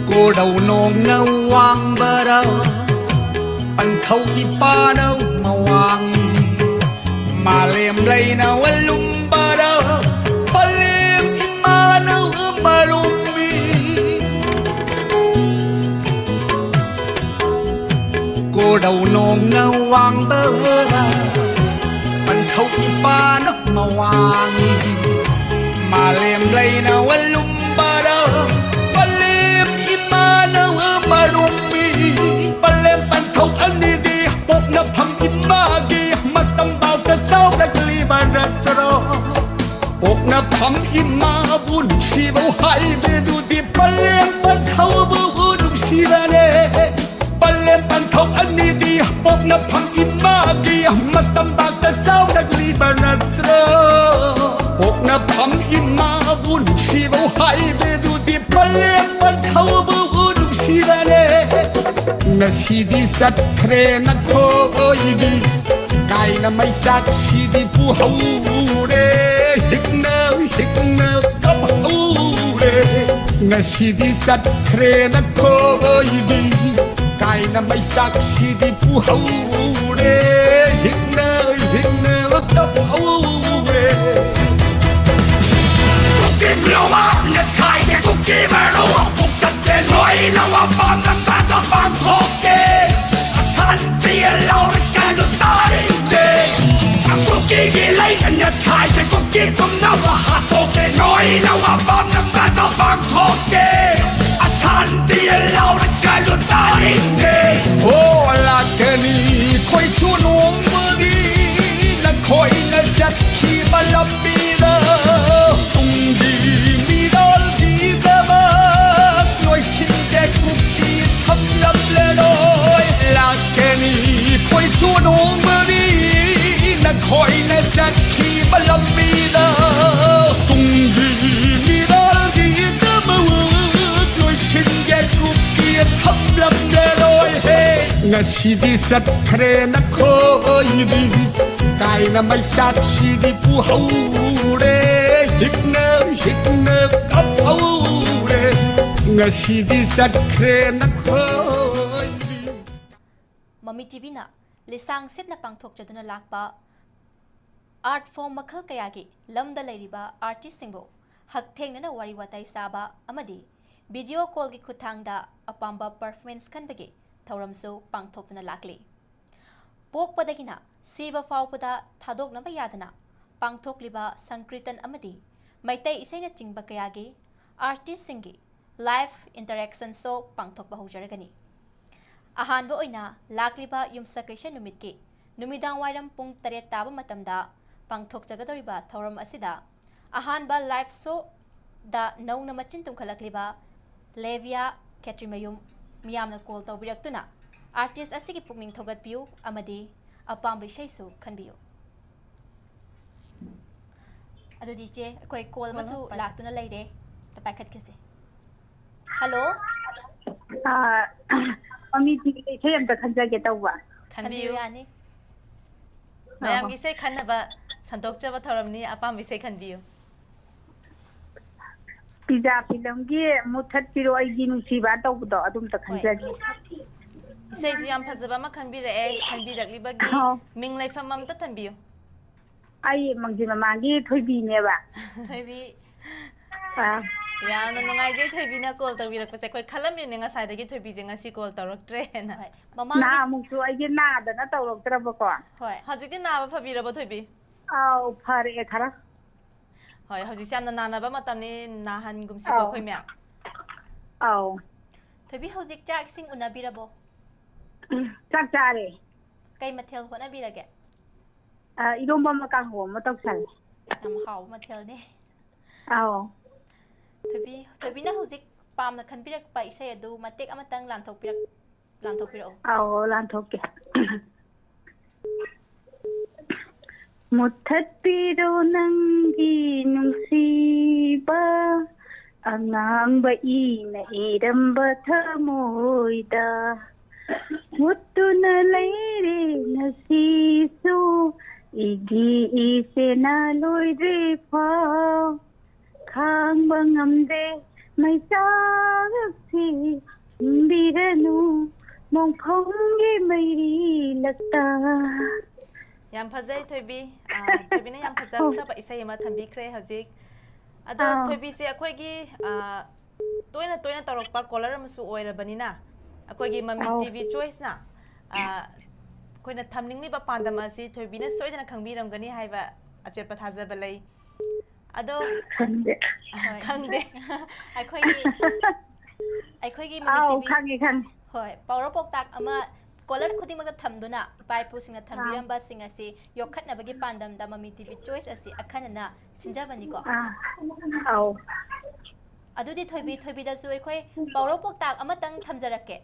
ꯀꯣꯔꯧ ꯅꯣꯡꯅ ꯋꯥꯡꯕꯔ, ꯄꯟꯊꯧ ꯏꯄꯥꯅ ꯃꯋꯥꯡꯏ꯫ ꯃꯥꯂꯦꯝ ꯂꯩꯅ ꯋꯥꯂꯨꯝꯕꯔ, ꯄꯂꯦꯝ ꯏꯃꯥꯅ ꯃꯔꯨꯝꯃꯤ꯫ ꯀꯣꯔꯧ ꯅꯣꯡꯅ ꯋꯥꯡꯕꯔ, ꯄꯟꯊꯧ ꯏꯄꯥꯅ ꯃꯋꯥꯡꯏ꯫ ꯃꯥꯂꯦꯝ ꯂꯩꯅ ꯋꯥꯂꯨꯝꯕꯔ, ꯄꯂꯦꯝ ꯏꯃꯥꯅ ꯃꯔꯨꯝꯃꯤ꯫ ꯄꯂꯦꯝ ꯄꯟꯊꯧ ꯑꯅꯤꯗꯤ ꯄꯣꯛꯅꯐꯝ ꯏꯃꯥꯒꯤ ꯃꯇꯝ ꯐꯥꯎꯗ ꯆꯥꯎꯔꯛꯂꯤꯕ ꯅꯠꯇ꯭ꯔꯣ? ꯄꯣꯛꯅꯐꯝ ꯏꯃꯥꯕꯨ ꯅꯨꯡꯁꯤꯕꯧ ꯍꯥꯏꯕꯗꯨꯗꯤ ꯄꯂꯦꯝ ꯄꯟꯊꯧꯕꯨ ꯅꯨꯡꯁꯤꯕꯅꯦ꯫ ꯄꯂꯦꯝ ꯄꯟꯊꯧ ꯑꯅꯤꯗꯤ ꯄꯣꯛꯅꯐꯝ ꯏꯃꯥꯒꯤ ꯃꯇꯝ ꯐꯥꯎꯗ ꯆꯥꯎꯔꯛꯂꯤꯕ ꯅꯠꯇ꯭ꯔꯣ? ꯄꯣꯛꯅꯐꯝ ꯏꯃꯥꯕꯨ ꯅꯨꯡꯁꯤꯕꯧ ꯍꯥꯏꯕꯗꯨꯗꯤ ꯄꯂꯦꯝ ꯄꯟꯊꯧꯕꯨ ꯅꯨꯡꯁꯤꯕꯅꯦ꯫ ꯉꯁꯤꯗꯤ ꯆꯠꯈ꯭ꯔꯦ ꯅꯈꯣꯏꯗꯤ, ꯀꯥꯏꯅ ꯃꯩꯆꯥꯛꯁꯤꯗꯤ ꯄꯨꯍꯧꯔꯦ, ꯍꯤꯛꯅ ꯍꯤꯛꯅ ꯀꯞꯍꯧꯔꯦ꯫ ꯉꯁꯤꯗꯤ ꯆꯠꯈ꯭ꯔꯦ ꯅꯈꯣꯏꯗꯤ, ꯀꯥꯏꯅ ꯃꯩꯆꯥꯛꯁꯤꯗꯤ ꯄꯨꯍꯧꯔꯦ, ꯍꯤꯛꯅ ꯍꯤꯛꯅ ꯀꯞꯍꯧꯔꯦ꯫ ꯀꯨꯀꯤ ꯐꯤꯂꯝ ꯅꯈꯥꯏꯗꯦ, ꯀꯨꯀꯤ ꯃꯔꯨ ꯄꯨꯛꯇꯠꯇꯦ, ꯂꯣꯏꯅ ꯋꯥꯄꯥꯡ ꯉꯝꯕꯗ ꯄꯥꯡꯊꯣꯛꯀꯦ꯫ ꯑꯁꯥꯟꯇꯤ ꯂꯧꯔꯛꯀꯅꯨ ꯇꯥꯅꯤꯡꯗꯦ꯫ ꯀꯨꯀꯤꯒꯤ ꯂꯩ ꯅꯈꯥꯏꯗꯦ, ꯀꯨꯀꯤ ꯄꯨꯝꯅꯃꯛ ꯍꯥꯠꯇꯣꯛꯀꯦ, ꯂꯣꯏꯅ ꯋꯥꯄꯥꯡ ꯉꯝꯕꯗ ꯄꯥꯡꯊꯣꯛꯀꯦ꯫ ꯑꯁꯥꯟꯇꯤ ꯂꯧꯔꯛꯀꯅꯨ ꯇꯥꯅꯤꯡꯗꯦ꯫ ꯍꯣ ꯂꯥꯛꯀꯅꯤ ꯑꯩꯈꯣꯏꯁꯨ ꯅꯣꯡꯃꯗꯤ, ꯅꯈꯣꯏꯅ ꯆꯠꯈꯤꯕ ꯂꯝꯕꯤꯗ ꯇꯨꯡꯒꯤ ꯃꯤꯔꯣꯜꯒꯤꯗꯃꯛ ꯂꯣꯏꯁꯤꯟꯒꯦ ꯀꯨꯀꯤ ꯊꯝꯂꯝꯂꯔꯣꯏ꯫ ꯂꯥꯛꯀꯅꯤ ꯑꯩꯈꯣꯏꯁꯨ ꯅꯣꯡꯃꯗꯤ, ꯅꯈꯣꯏꯅ ꯆꯠꯈꯤꯕ ꯂꯝꯕꯤꯗ ꯇꯨꯡꯒꯤ ꯃꯤꯔꯣꯜꯒꯤꯗꯃꯛ ꯂꯣꯏꯁꯤꯟꯒꯦ ꯀꯨꯀꯤ ꯊꯝꯂꯝꯂꯔꯣꯏ꯫ ꯍꯦ, ꯉꯁꯤꯗꯤ ꯆꯠꯈ꯭ꯔꯦ ꯅꯈꯣꯏꯗꯤ, ꯀꯥꯏꯅ ꯃꯩꯆꯥꯛꯁꯤꯗꯤ ꯄꯨꯍꯧꯔꯦ, ꯍꯤꯛꯅ ꯍꯤꯛꯅ ꯀꯞꯍꯧꯔꯦ꯫ ꯉꯁꯤꯗꯤ ꯆꯠꯈ꯭ꯔꯦ ꯅꯈꯣꯏꯗꯤ꯫ ꯃꯃꯤ ꯇꯤꯚꯤꯅ ꯂꯤꯁꯥꯡ ꯁꯤꯠꯅ ꯄꯥꯡꯊꯣꯛꯆꯗꯨꯅ ꯂꯥꯛꯄ ꯑꯥꯔꯠ ꯐꯣꯔꯝ ꯃꯈꯜ ꯀꯌꯥꯒꯤ ꯂꯝꯗ ꯂꯩꯔꯤꯕ ꯑꯥꯔꯇꯤꯁꯁꯤꯡꯕꯨ ꯍꯛꯊꯦꯡꯅꯅ ꯋꯥꯔꯤ ꯋꯥꯇꯥꯏ ꯁꯥꯕ ꯑꯃꯗꯤ ꯚꯤꯗꯤꯑꯣ ꯀꯣꯜꯒꯤ ꯈꯨꯠꯊꯥꯡꯗ ꯑꯄꯥꯝꯕ ꯄꯔꯐꯣꯔꯃꯦꯟꯁ ꯈꯟꯕꯒꯤ ꯊꯧꯔꯝꯁꯨ ꯄꯥꯡꯊꯣꯛꯇꯨꯅ ꯂꯥꯛꯂꯤ꯫ ꯄꯣꯛꯄꯗꯒꯤꯅ ꯁꯤꯕ ꯐꯥꯎꯕꯗ ꯊꯥꯗꯣꯛꯅꯕ ꯌꯥꯗꯅ ꯄꯥꯡꯊꯣꯛꯂꯤꯕ ꯁꯪꯀ꯭ꯔꯤꯇꯟ ꯑꯃꯗꯤ ꯃꯩꯇꯩ ꯏꯁꯩꯅꯆꯤꯡꯕ ꯀꯌꯥꯒꯤ ꯑꯥꯔꯇꯤꯁꯁꯤꯡꯒꯤ ꯂꯥꯏꯚ ꯏꯟꯇꯔꯦꯛꯁꯟ ꯁꯣ ꯄꯥꯡꯊꯣꯛꯄ ꯍꯧꯖꯔꯒꯅꯤ꯫ ꯑꯍꯥꯟꯕ ꯑꯣꯏꯅ ꯂꯥꯛꯂꯤꯕ ꯌꯨꯝꯁꯀꯩꯁ ꯅꯨꯃꯤꯠꯀꯤ ꯅꯨꯃꯤꯗꯥꯡ ꯋꯥꯏꯔꯝ ꯄꯨꯡ ꯇꯔꯦꯠ ꯇꯥꯕ ꯃꯇꯝꯗ ꯄꯥꯡꯊꯣꯛꯆꯒꯗꯧꯔꯤꯕ ꯊꯧꯔꯝ ꯑꯁꯤꯗ ꯑꯍꯥꯟꯕ ꯂꯥꯏꯚ ꯁꯣꯗ ꯅꯧꯅ ꯃꯆꯤꯟ ꯇꯨꯝꯈꯠꯂꯛꯂꯤꯕ ꯂꯦꯚꯤꯌꯥ ꯈꯦꯇ꯭ꯔꯤꯃꯌꯨꯝ ꯃꯤꯌꯥꯝꯅ ꯀꯣꯜ ꯇꯧꯕꯤꯔꯛꯇꯨꯅ ꯑꯥꯔꯇꯤꯁ ꯑꯁꯤꯒꯤ ꯄꯨꯛꯅꯤꯡ ꯊꯧꯒꯠꯄꯤꯌꯨ ꯑꯃꯗꯤ ꯑꯄꯥꯝꯕ ꯏꯁꯩꯁꯨ ꯈꯟꯕꯤꯌꯨ꯫ ꯑꯗꯨꯗꯤ ꯏꯆꯦ, ꯑꯩꯈꯣꯏ ꯀꯣꯜ ꯑꯃꯁꯨ ꯂꯥꯛꯇꯨꯅ ꯂꯩꯔꯦ, ꯑꯝꯇ ꯄꯥꯏꯈꯠꯀꯦꯁꯦ꯫ ꯍꯜꯂꯣ꯫ ꯑꯥ, ꯃꯃꯤ ꯊꯤꯒꯦ, ꯏꯁꯩ ꯑꯝꯇ ꯈꯟꯖꯒꯦ ꯇꯧꯕ꯫ ꯈꯟꯕꯤꯌꯨ꯫ ꯈꯟꯕꯤꯌꯨ, ꯌꯥꯅꯤ꯫ ꯃꯌꯥꯝꯒꯤ ꯏꯁꯩ ꯈꯟꯅꯕ ꯁꯟꯗꯣꯛꯆꯕ ꯊꯧꯔꯝꯅꯤ꯫ ꯑꯄꯥꯝꯕ ꯏꯁꯩ ꯈꯟꯕꯤꯌꯨ꯫ ꯄꯤꯖꯥ ꯐꯤꯂꯝꯒꯤ "ꯃꯨꯊꯠꯄꯤꯔꯣ ꯑꯩꯒꯤ ꯅꯨꯡꯁꯤꯕ" ꯇꯧꯕꯗꯣ, ꯑꯗꯨꯝꯇ ꯍꯣꯏ, ꯈꯟꯖꯒꯦ꯫ ꯃꯨꯊꯠ- ꯏꯁꯩꯁꯨ ꯌꯥꯝ ꯐꯖꯕ ꯑꯃ ꯈꯟꯕꯤꯔꯛꯑꯦ꯫ ꯈꯟꯕꯤꯔꯛꯂꯤꯕꯒꯤ ꯑꯧ꯫ ꯃꯤꯡ ꯂꯩꯐꯝ ꯑꯝꯇ ꯊꯝꯕꯤꯌꯨ꯫ ꯑꯩ ꯃꯥꯡꯖꯤꯟ ꯃꯃꯥꯡꯒꯤ ꯊꯣꯏꯕꯤꯅꯦꯕ꯫ ꯊꯣꯏꯕꯤ, ꯑꯥ, ꯌꯥꯝꯅ ꯅꯨꯡꯉꯥꯏꯖꯩ ꯊꯣꯏꯕꯤꯅ ꯀꯣꯜ ꯇꯧꯕꯤꯔꯛꯄꯁꯦ꯫ ꯑꯩꯈꯣꯏ ꯈꯜꯂꯝꯃꯤꯕꯅꯦ ꯉꯁꯥꯏꯗꯒꯤ ꯊꯣꯏꯕꯤꯁꯦ ꯉꯁꯤ ꯀꯣꯜ ꯇꯧꯔꯛꯇ꯭ꯔꯦꯅ꯫ ꯍꯣꯏ, ꯃꯃꯥꯡꯒꯤ, ꯅꯍꯥꯟꯃꯨꯛꯁꯨ ꯑꯩꯒꯤ ꯅꯥꯗꯅ ꯇꯧꯔꯛꯇ꯭ꯔꯕꯀꯣ꯫ ꯍꯣꯏ, ꯍꯧꯖꯤꯛꯇꯤ ꯅꯥꯕ ꯐꯕꯤꯔꯕꯣ ꯊꯣꯏꯕꯤ? ꯑꯥꯎ, ꯐꯔꯛꯑꯦ ꯈꯔ꯫ ꯍꯣꯏ, ꯍꯧꯖꯤꯛꯁꯦ ꯌꯥꯝꯅ ꯅꯥꯅꯕ ꯃꯇꯝꯅꯤ, ꯅꯥꯍꯟꯒꯨꯝꯁꯤꯀꯣ ꯑꯧ꯫ ꯑꯩꯈꯣꯏ ꯃꯌꯥꯝ꯫ ꯑꯥꯎ꯫ ꯊꯣꯏꯕꯤ, ꯍꯧꯖꯤꯛ ꯆꯥꯛ ꯏꯁꯤꯡ ꯎꯅꯕꯤꯔꯕꯣ? ꯆꯥꯛ ꯆꯥꯔꯦ꯫ ꯀꯩ ꯃꯊꯦꯜ ꯍꯣꯠꯅꯕꯤꯔꯒꯦ? ꯑ, ꯏꯔꯣꯝꯕ ꯑꯃ ꯀꯥꯡꯍꯧ ꯑꯃ ꯇꯧꯁꯜꯂꯦ꯫ ꯌꯥꯝ ꯍꯥꯎꯕ ꯃꯊꯦꯜꯅꯦ꯫ ꯑꯥꯎ꯫ ꯊꯣꯏꯕꯤ, ꯊꯣꯏꯕꯤꯅ ꯍꯧꯖꯤꯛ ꯄꯥꯝꯅ ꯈꯟꯕꯤꯔꯛꯄ ꯏꯁꯩ ꯑꯗꯨ ꯃꯇꯦꯛ ꯑꯃꯇꯪ ꯂꯥꯟꯊꯣꯛꯄꯤꯔꯛ ꯂꯥꯟꯊꯣꯛꯄꯤꯔꯛꯑꯣ꯫ ꯑꯧ, ꯂꯥꯟꯊꯣꯛꯀꯦ꯫ ꯃꯨꯊꯠꯄꯤꯔꯣ ꯅꯪꯒꯤ ꯅꯨꯡꯁꯤꯕ, ꯑꯉꯥꯡꯕ ꯏꯅ ꯏꯔꯝꯕ ꯊꯃꯣꯏꯗ꯫ ꯃꯨꯠꯇꯨꯅ ꯂꯩꯔꯦ ꯉꯁꯤꯁꯨ, ꯏꯒꯤ ꯏꯆꯦꯅ ꯂꯣꯏꯗ꯭ꯔꯤ ꯐꯥꯎ꯫ ꯈꯥꯡꯕ ꯉꯝꯗꯦ ꯃꯩꯆꯥꯛꯁꯤ, ꯍꯤꯡꯕꯤꯔꯅꯨ ꯃꯣꯡꯐꯝꯒꯤ ꯃꯩꯔꯤꯂꯛꯇ꯫ ꯌꯥꯝ ꯐꯖꯩ ꯊꯣꯏꯕꯤ꯫ ꯑꯥ, ꯊꯣꯏꯕꯤꯅ ꯌꯥꯝ ꯐꯖꯈ꯭ꯔꯕ ꯏꯁꯩ ꯑꯃ ꯊꯝꯕꯤꯈ꯭ꯔꯦ ꯍꯧꯖꯤꯛ꯫ ꯑꯗꯣ ꯑꯥ꯫ ꯊꯣꯏꯕꯤꯁꯦ ꯑꯩꯈꯣꯏꯒꯤ, ꯑꯥ, ꯇꯣꯏꯅ ꯇꯣꯏꯅ ꯇꯧꯔꯛꯄ ꯀꯣꯂꯔ ꯑꯃꯁꯨ ꯑꯣꯏꯔꯕꯅꯤꯅ, ꯑꯩꯈꯣꯏꯒꯤ ꯃꯃꯤ ꯑꯥꯎ꯫ ꯇꯤ ꯚꯤ ꯆꯣꯏꯁꯅ, ꯑꯥ, ꯑꯩꯈꯣꯏꯅ ꯊꯝꯅꯤꯡꯂꯤꯕ ꯄꯥꯟꯗꯝ ꯑꯁꯤ ꯊꯣꯏꯕꯤꯅ ꯁꯣꯏꯗꯅ ꯈꯪꯕꯤꯔꯝꯒꯅꯤ ꯍꯥꯏꯕ ꯑꯆꯦꯠꯄ ꯊꯥꯖꯕ ꯂꯩ꯫ ꯑꯗꯣ ꯈꯪꯗꯦ꯫ ꯍꯣꯏ꯫ ꯈꯪꯗꯦ꯫ ꯑꯩꯈꯣꯏꯒꯤ, ꯑꯩꯈꯣꯏꯒꯤ ꯃꯃꯤ ꯑꯥꯎ, ꯇꯤ ꯚꯤ, ꯈꯪꯉꯦ, ꯈꯪꯉꯦ꯫ ꯍꯣꯏ, ꯄꯥꯎꯔꯧ ꯄꯥꯎꯇꯥꯛ ꯑꯃ ꯀꯣꯂꯔ ꯈꯨꯗꯤꯡꯃꯛꯇ ꯊꯝꯗꯨꯅ ꯏꯄꯥ ꯏꯄꯨꯁꯤꯡꯅ ꯊꯝꯕꯤꯔꯝꯕꯁꯤꯡ ꯑꯁꯤ ꯌꯣꯛꯈꯠꯅꯕꯒꯤ ꯄꯥꯟꯗꯝꯗ ꯃꯃꯤ ꯇꯤ ꯚꯤ ꯆꯣꯏꯁ ꯑꯁꯤ ꯑꯈꯟꯅꯅ ꯁꯤꯟꯖꯕꯅꯤꯀꯣ꯫ ꯑꯥ, ꯑꯧ꯫ ꯑꯗꯨꯗꯤ ꯊꯣꯏꯕꯤ, ꯊꯣꯏꯕꯤꯗꯁꯨ ꯑꯩꯈꯣꯏ ꯄꯥꯎꯔꯧ ꯄꯥꯎꯇꯥꯛ ꯑꯃꯇꯪ ꯊꯝꯖꯔꯛꯀꯦ꯫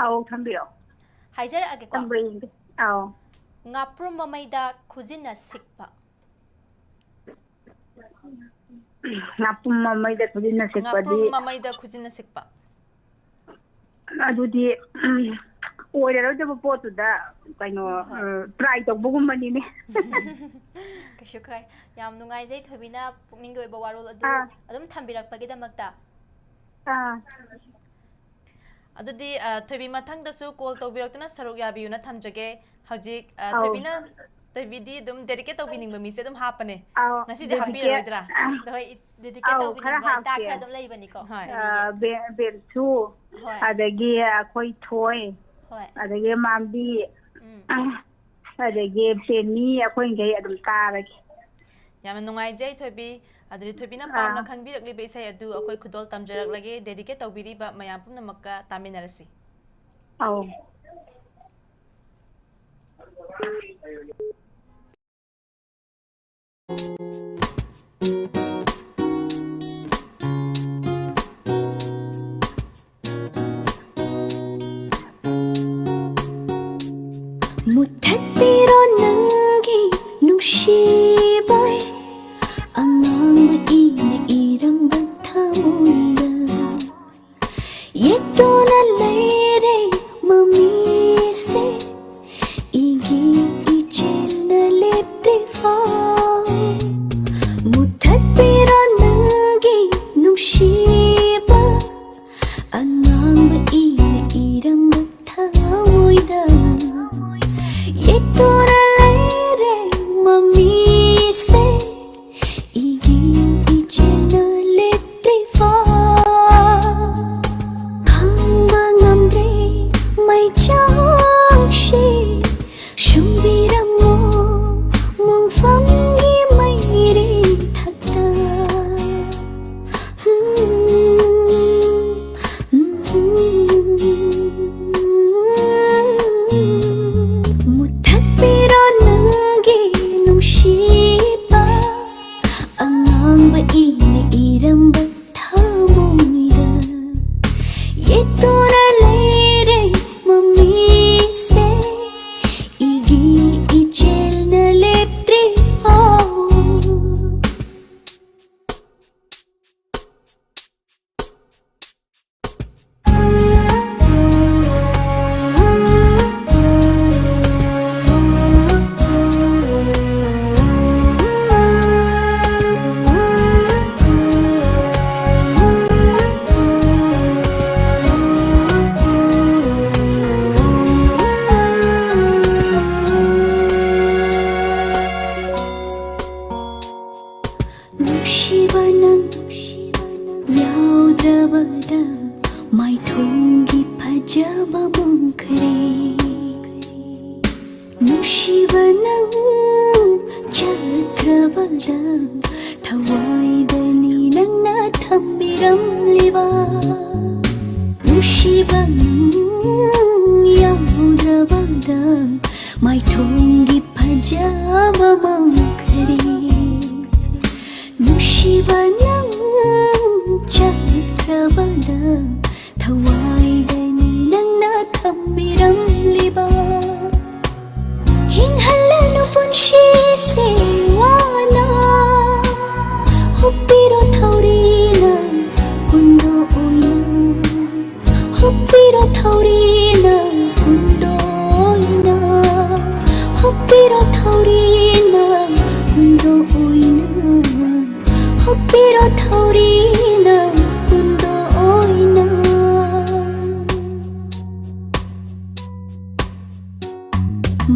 ꯑꯧ, ꯊꯝꯕꯤꯌꯣ꯫ ꯍꯥꯏꯖꯔꯛꯑꯒꯦꯀꯣ꯫ ꯊꯝꯕ꯭ꯔ ꯌꯦꯡꯒꯦ꯫ ꯑꯧ꯫ ꯉꯥꯄ꯭ꯔꯨꯝ ꯃꯃꯩꯗ ꯈꯨꯖꯤꯟꯅ ꯁꯤꯛꯄ꯫ ꯉꯥꯄ꯭ꯔꯨꯝ ꯃꯃꯩꯗ ꯈꯨꯖꯤꯟꯅ ꯁꯤꯛꯄꯗꯤ꯫ ꯉꯥꯄ꯭ꯔꯨꯝ ꯃꯃꯩꯗ ꯈꯨꯖꯤꯟꯅ ꯁꯤꯛꯄ꯫ ꯑꯗꯨꯗꯤ, ꯎꯝ, ꯑꯣꯏꯔꯔꯣꯏꯗꯕ ꯄꯣꯠꯇꯨꯗ ꯀꯩꯅꯣ, ꯍꯣꯏ, ꯍꯣꯏ꯫ ꯑ, try ꯇꯧꯕꯒꯨꯝꯕꯅꯤꯅꯦ꯫ ꯀꯩꯁꯨ ꯀꯥꯏ꯫ ꯌꯥꯝ ꯅꯨꯡꯉꯥꯏꯖꯩ ꯊꯣꯏꯕꯤꯅ ꯄꯨꯛꯅꯤꯡꯒꯤ ꯑꯣꯏꯕ ꯋꯥꯔꯣꯜ ꯑꯗꯨ ꯑꯥ꯫ ꯑꯗꯨꯝ ꯊꯝꯕꯤꯔꯛꯄꯒꯤꯗꯃꯛꯇ꯫ ꯑꯥ꯫ ꯑꯗꯨꯗꯤ, ꯑ, ꯊꯣꯏꯕꯤ, ꯃꯊꯪꯗꯁꯨ call ꯇꯧꯕꯤꯔꯛꯇꯨꯅ ꯁꯔꯨꯛ ꯌꯥꯕꯤꯌꯨꯅ ꯊꯝꯖꯒꯦ꯫ ꯍꯧꯖꯤꯛ, ꯑ, ꯑꯧ꯫ ꯊꯣꯏꯕꯤꯅ, ꯊꯣꯏꯕꯤꯗꯤ ꯑꯗꯨꯝ dedicate ꯇꯧꯕꯤꯅꯤꯡꯕ ꯃꯤꯁꯦ ꯑꯗꯨꯝ ꯍꯥꯞꯄꯅꯦ꯫ ꯑꯧ, ꯉꯁꯤꯗꯤ dedicate꯫ ꯍꯥꯞꯄꯤꯔꯔꯣꯏꯗ꯭ꯔꯥ? ꯑꯗꯣ ꯍꯣꯏ, dedicate ꯑꯧ, ꯈꯔ ꯇꯧꯕꯤꯅꯤꯡꯕ ꯏꯇꯥ ꯍꯥꯞꯀꯦ꯫ ꯈꯔ ꯑꯗꯨꯝ ꯂꯩꯕꯅꯤꯀꯣ, ꯍꯣꯏ꯫ ꯑ, ꯊꯣꯏꯕꯤꯒꯤ꯫ ꯕꯦ-, ꯕꯦꯝꯁꯨ, ꯍꯣꯏ꯫ ꯑꯗꯒꯤ ꯑꯩꯈꯣꯏ ꯊꯣꯏ, ꯍꯣꯏ꯫ ꯑꯗꯒꯤ ꯃꯥꯝꯕꯤ, ꯎꯝ꯫ ꯑꯗꯒꯤ ꯄꯦꯅꯤ, ꯑꯩꯈꯣꯏꯈꯩ ꯑꯗꯨꯝ ꯇꯥꯔꯒꯦ꯫ ꯌꯥꯝꯅ ꯅꯨꯡꯉꯥꯏꯖꯩ ꯊꯣꯏꯕꯤ꯫ ꯑꯗꯨꯗꯤ ꯊꯣꯏꯕꯤꯅ ꯄꯥꯝꯅ ꯑꯥ꯫ ꯈꯟꯕꯤꯔꯛꯂꯤꯕ ꯏꯁꯩ ꯑꯗꯨ ꯑꯩꯈꯣꯏ ꯈꯨꯗꯣꯜ ꯇꯝꯖꯔꯛꯂꯒꯦ, dedicate ꯇꯧꯕꯤꯔꯤꯕ ꯃꯌꯥꯝ ꯄꯨꯝꯅꯃꯛꯀ ꯇꯥꯃꯤꯟꯅꯔꯁꯤ꯫ ꯑꯧ꯫ ꯃꯨꯊꯠꯄꯤꯔꯣ ꯅꯪꯒꯤ ꯅꯨꯡꯁꯤꯕ ꯑꯉꯥꯡꯕ ꯏꯅ ꯏꯔꯝꯕ ꯊꯃꯣꯏꯗ꯫ ꯌꯦꯛꯇꯨꯅ ꯂꯩꯔꯦ ꯃꯃꯤꯁꯦ, ꯏꯒꯤ ꯏꯆꯦꯜꯅ ꯂꯦꯞꯇ꯭ꯔꯤꯐꯥꯎ꯫ ꯃꯨꯊꯠꯄꯤꯔꯣ ꯅꯪꯒꯤ ꯅꯨꯡꯁꯤꯕ ꯑꯉꯥꯡꯕ ꯏꯅ ꯏꯔꯝꯕ ꯊꯃꯣꯏꯗ꯫ ꯌꯦꯛꯇꯨꯅ ꯂꯩꯔꯦ ꯃꯃꯤꯁꯦ, ꯏꯒꯤ ꯏꯆꯦꯜꯅ ꯂꯦꯞꯇ꯭ꯔꯤꯐꯥꯎ꯫ ꯈꯥꯡꯕ ꯉꯝꯗ꯭ꯔꯦ ꯃꯩꯆꯥꯛꯁꯦ, ꯁꯨꯝꯕꯤꯔꯝꯃꯣ ꯃꯣꯡꯐꯝꯒꯤ ꯃꯩꯔꯤ ꯊꯛꯇ꯫ ꯃꯨꯊꯠꯄꯤꯔꯣ ꯅꯨꯡꯁꯤꯕ ꯅꯪ ꯆꯠꯈ꯭ꯔꯕꯗ ꯊꯋꯥꯏꯗꯅꯤ ꯅꯪꯅ ꯊꯝꯕꯤꯔꯝꯂꯤꯕ꯫ ꯅꯨꯡꯁꯤꯕ ꯅꯪ ꯌꯥꯎꯗ꯭ꯔꯕꯗ ꯃꯥꯏꯊꯣꯡꯒꯤ ꯐꯖꯕ ꯃꯥꯡꯈ꯭ꯔꯦ꯫ ꯅꯨꯡꯁꯤꯕ ꯅꯪ ꯆꯠꯈ꯭ꯔꯕꯗ ꯊꯋꯥꯏꯗꯅꯤ ꯅꯪꯅ ꯊꯝꯕꯤꯔꯝꯂꯤꯕ꯫ ꯍꯤꯡꯍꯜꯂꯅꯨ ꯄꯨꯟꯁꯤꯁꯦ ꯋꯥꯅ, ꯍꯨꯞꯄꯤꯔꯣ ꯊꯧꯔꯤꯅ ꯀꯨꯟꯗꯣ ꯑꯣꯏꯅ꯫ ꯍꯨꯞꯄꯤꯔꯣ ꯊꯧꯔꯤꯅ ꯀꯨꯟꯗꯣ ꯑꯣꯏꯅ꯫ ꯍꯨꯞꯄꯤꯔꯣ ꯊꯧꯔꯤꯅ ꯀꯨꯟꯗꯣ ꯑꯣꯏꯅ꯫ ꯍꯨꯞꯄꯤꯔꯣ ꯊꯧꯔꯤꯅ ꯀꯨꯟꯗꯣ ꯑꯣꯏꯅ꯫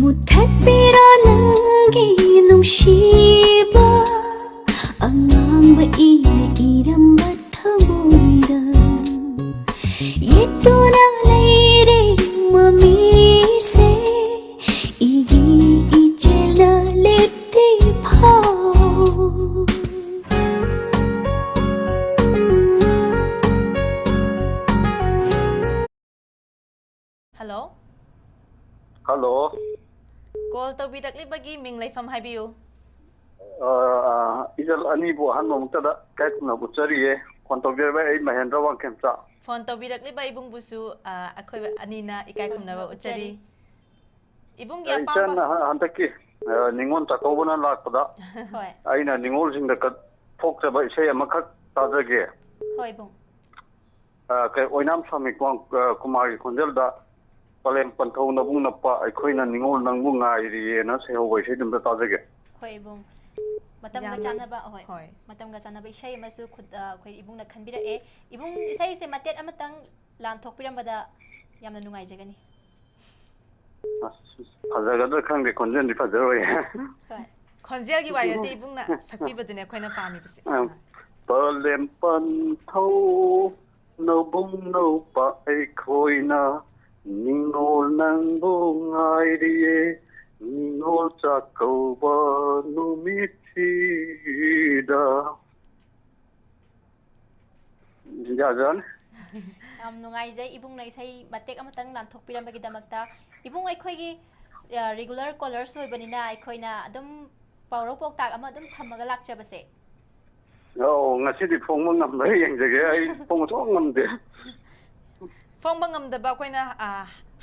ꯃꯨꯊꯠꯄꯤꯔꯣ ꯅꯪꯒꯤ ꯅꯨꯡꯁꯤꯕ ꯑꯉꯥꯡꯕ ꯏꯅ ꯏꯔꯝꯕ ꯊꯃꯣꯏꯗ꯫ ꯌꯦꯠꯇꯨꯅ ꯂꯩꯔꯦ ꯃꯃꯤꯁꯦ, ꯏꯒꯤ ꯏꯆꯦꯜꯅ ꯂꯦꯞꯇ꯭ꯔꯤ ꯐꯥꯎ꯫ ꯍꯜꯂꯣ꯫ ꯍꯜꯂꯣ꯫ ꯀꯣꯜ ꯇꯧꯕꯤꯔꯛꯂꯤꯕꯒꯤ ꯃꯤꯡ, ꯂꯩꯐꯝ ꯍꯥꯏꯕꯤꯌꯨ꯫ ꯑ, ꯑ, ꯏꯆꯜ ꯑꯅꯤꯕꯨ ꯑꯍꯥꯟꯕ ꯃꯛꯇꯗ ꯏꯀꯥꯏ ꯈꯨꯝꯅꯕ ꯎꯠꯆꯔꯤꯌꯦ꯫ ꯐꯣꯟ ꯇꯧꯕꯤꯔꯛꯄ ꯑꯩ ꯃꯍꯦꯟꯗ꯭ꯔ ꯋꯥꯡꯈꯦꯝꯆꯥ꯫ ꯐꯣꯟ ꯇꯧꯕꯤꯔꯛꯂꯤꯕ ꯏꯕꯨꯡꯕꯨꯁꯨ, ꯑ, ꯑꯩꯈꯣꯏ ꯑꯅꯤꯅ ꯏꯀꯥꯏ ꯈꯨꯝꯅꯕ ꯎꯠꯆꯔꯤ꯫ ꯎꯠꯆꯔꯤ꯫ ꯏꯕꯨꯡꯒꯤ ꯑ, ꯑꯄꯥꯝꯕ ꯏꯆꯟ, ꯍ-, ꯍꯟꯗꯛꯀꯤ, ꯑ, ꯅꯤꯉꯣꯜ ꯆꯥꯛꯀꯧꯕꯅ ꯂꯥꯛꯄꯗ ꯍꯣꯏ꯫ ꯑꯩꯅ ꯅꯤꯉꯣꯜꯁꯤꯡꯗ ꯀꯠ-, ꯊꯣꯛꯆꯕ ꯏꯁꯩ ꯑꯃꯈꯛ ꯇꯥꯖꯒꯦ꯫ ꯍꯣꯏ, ꯏꯕꯨꯡ꯫ ꯑ, ꯀꯩ, ꯑꯣꯏꯅꯥꯝ ꯁ꯭ꯋꯥꯃꯤ ꯀꯨꯃꯥ-, ꯑ, ꯀꯨꯃꯥꯔꯒꯤ ꯈꯣꯟꯖꯦꯜꯗ, "ꯄꯂꯦꯝ ꯄꯟꯊꯧ ꯅꯕꯨꯡ ꯅꯄꯥ, ꯑꯩꯈꯣꯏꯅ ꯅꯤꯉꯣꯜ ꯅꯪꯕꯨ ꯉꯥꯏꯔꯤꯌꯦꯅ" ꯁꯩꯍꯧꯕ ꯏꯁꯩꯗꯨ ꯑꯝꯇ ꯇꯥꯖꯒꯦ꯫ ꯍꯣꯏ, ꯏꯕꯨꯡ꯫ ꯃꯇꯝꯒ ꯌꯥꯝꯅ, ꯆꯥꯟꯅꯕ, ꯍꯣꯏ꯫ ꯍꯣꯏ꯫ ꯃꯇꯝꯒ ꯆꯥꯟꯅꯕ ꯏꯁꯩ ꯑꯃꯁꯨ ꯈꯨꯠ-, ꯑ, ꯑꯩꯈꯣꯏ ꯏꯕꯨꯡꯅ ꯈꯟꯕꯤꯔꯛꯑꯦ꯫ ꯏꯕꯨꯡ, ꯏꯁꯩꯁꯦ ꯃꯇꯦꯛ ꯑꯃꯇꯪ ꯂꯥꯟꯊꯣꯛꯄꯤꯔꯝꯕꯗ ꯌꯥꯝꯅ ꯅꯨꯡꯉꯥꯏꯖꯒꯅꯤ꯫ ꯑꯁ, ꯐꯖꯒꯗ꯭ꯔꯥ ꯈꯪꯗꯦ, ꯈꯣꯟꯖꯦꯜꯗꯤ ꯐꯖꯔꯣꯏ꯫ ꯍꯣꯏ꯫ ꯈꯣꯟꯖꯦꯜꯒꯤ ꯋꯥꯔꯤ ꯅꯠꯇꯦ, ꯏꯕꯨꯡꯅ ꯁꯛꯄꯤꯕꯗꯨꯅꯦ ꯑꯩꯈꯣꯏꯅ ꯄꯥꯝꯃꯤꯕꯁꯦ꯫ ꯑ, "ꯄꯂꯦꯝ ꯄꯟꯊꯧ ꯅꯕꯨꯡ ꯅꯧꯄꯥ, ꯑꯩꯈꯣꯏꯅ ꯅꯤꯡꯉꯣꯜ ꯅꯪꯕꯨ ꯉꯥꯏꯔꯤꯌꯦ꯫ ꯀꯧꯕ ꯅꯨꯃꯤꯠꯁꯤꯗ꯫ ꯌꯥꯖꯔꯅꯤ꯫ ꯌꯥꯝ ꯅꯨꯡꯉꯥꯏꯖꯩ ꯏꯕꯨꯡꯅ ꯏꯁꯩ ꯃꯇꯦꯛ ꯑꯃꯇꯪ ꯂꯥꯟꯊꯣꯛꯄꯤꯔꯝꯕꯒꯤꯗꯃꯛꯇ꯫ ꯏꯕꯨꯡ, ꯑꯩꯈꯣꯏꯒꯤ, ꯑ, regular callers ꯑꯣꯏꯕꯅꯤꯅ ꯑꯩꯈꯣꯏꯅ ꯑꯗꯨꯝ ꯄꯥꯎꯔꯧ ꯄꯥꯎꯇꯥꯛ ꯑꯃ ꯑꯗꯨꯝ ꯊꯝꯃꯒ ꯂꯥꯛꯆꯕꯁꯦ꯫ ꯑꯧ, ꯉꯁꯤꯗꯤ ꯐꯣꯡꯕ ꯉꯝꯕ꯭ꯔꯥ ꯌꯦꯡꯖꯒꯦ꯫ ꯑꯩ ꯐꯣꯡꯕ ꯁꯨꯡꯉꯝ ꯉꯝꯗꯦ꯫ ꯐꯣꯡꯕ ꯉꯝꯗꯕ ꯑꯩꯈꯣꯏꯅ, ꯑ,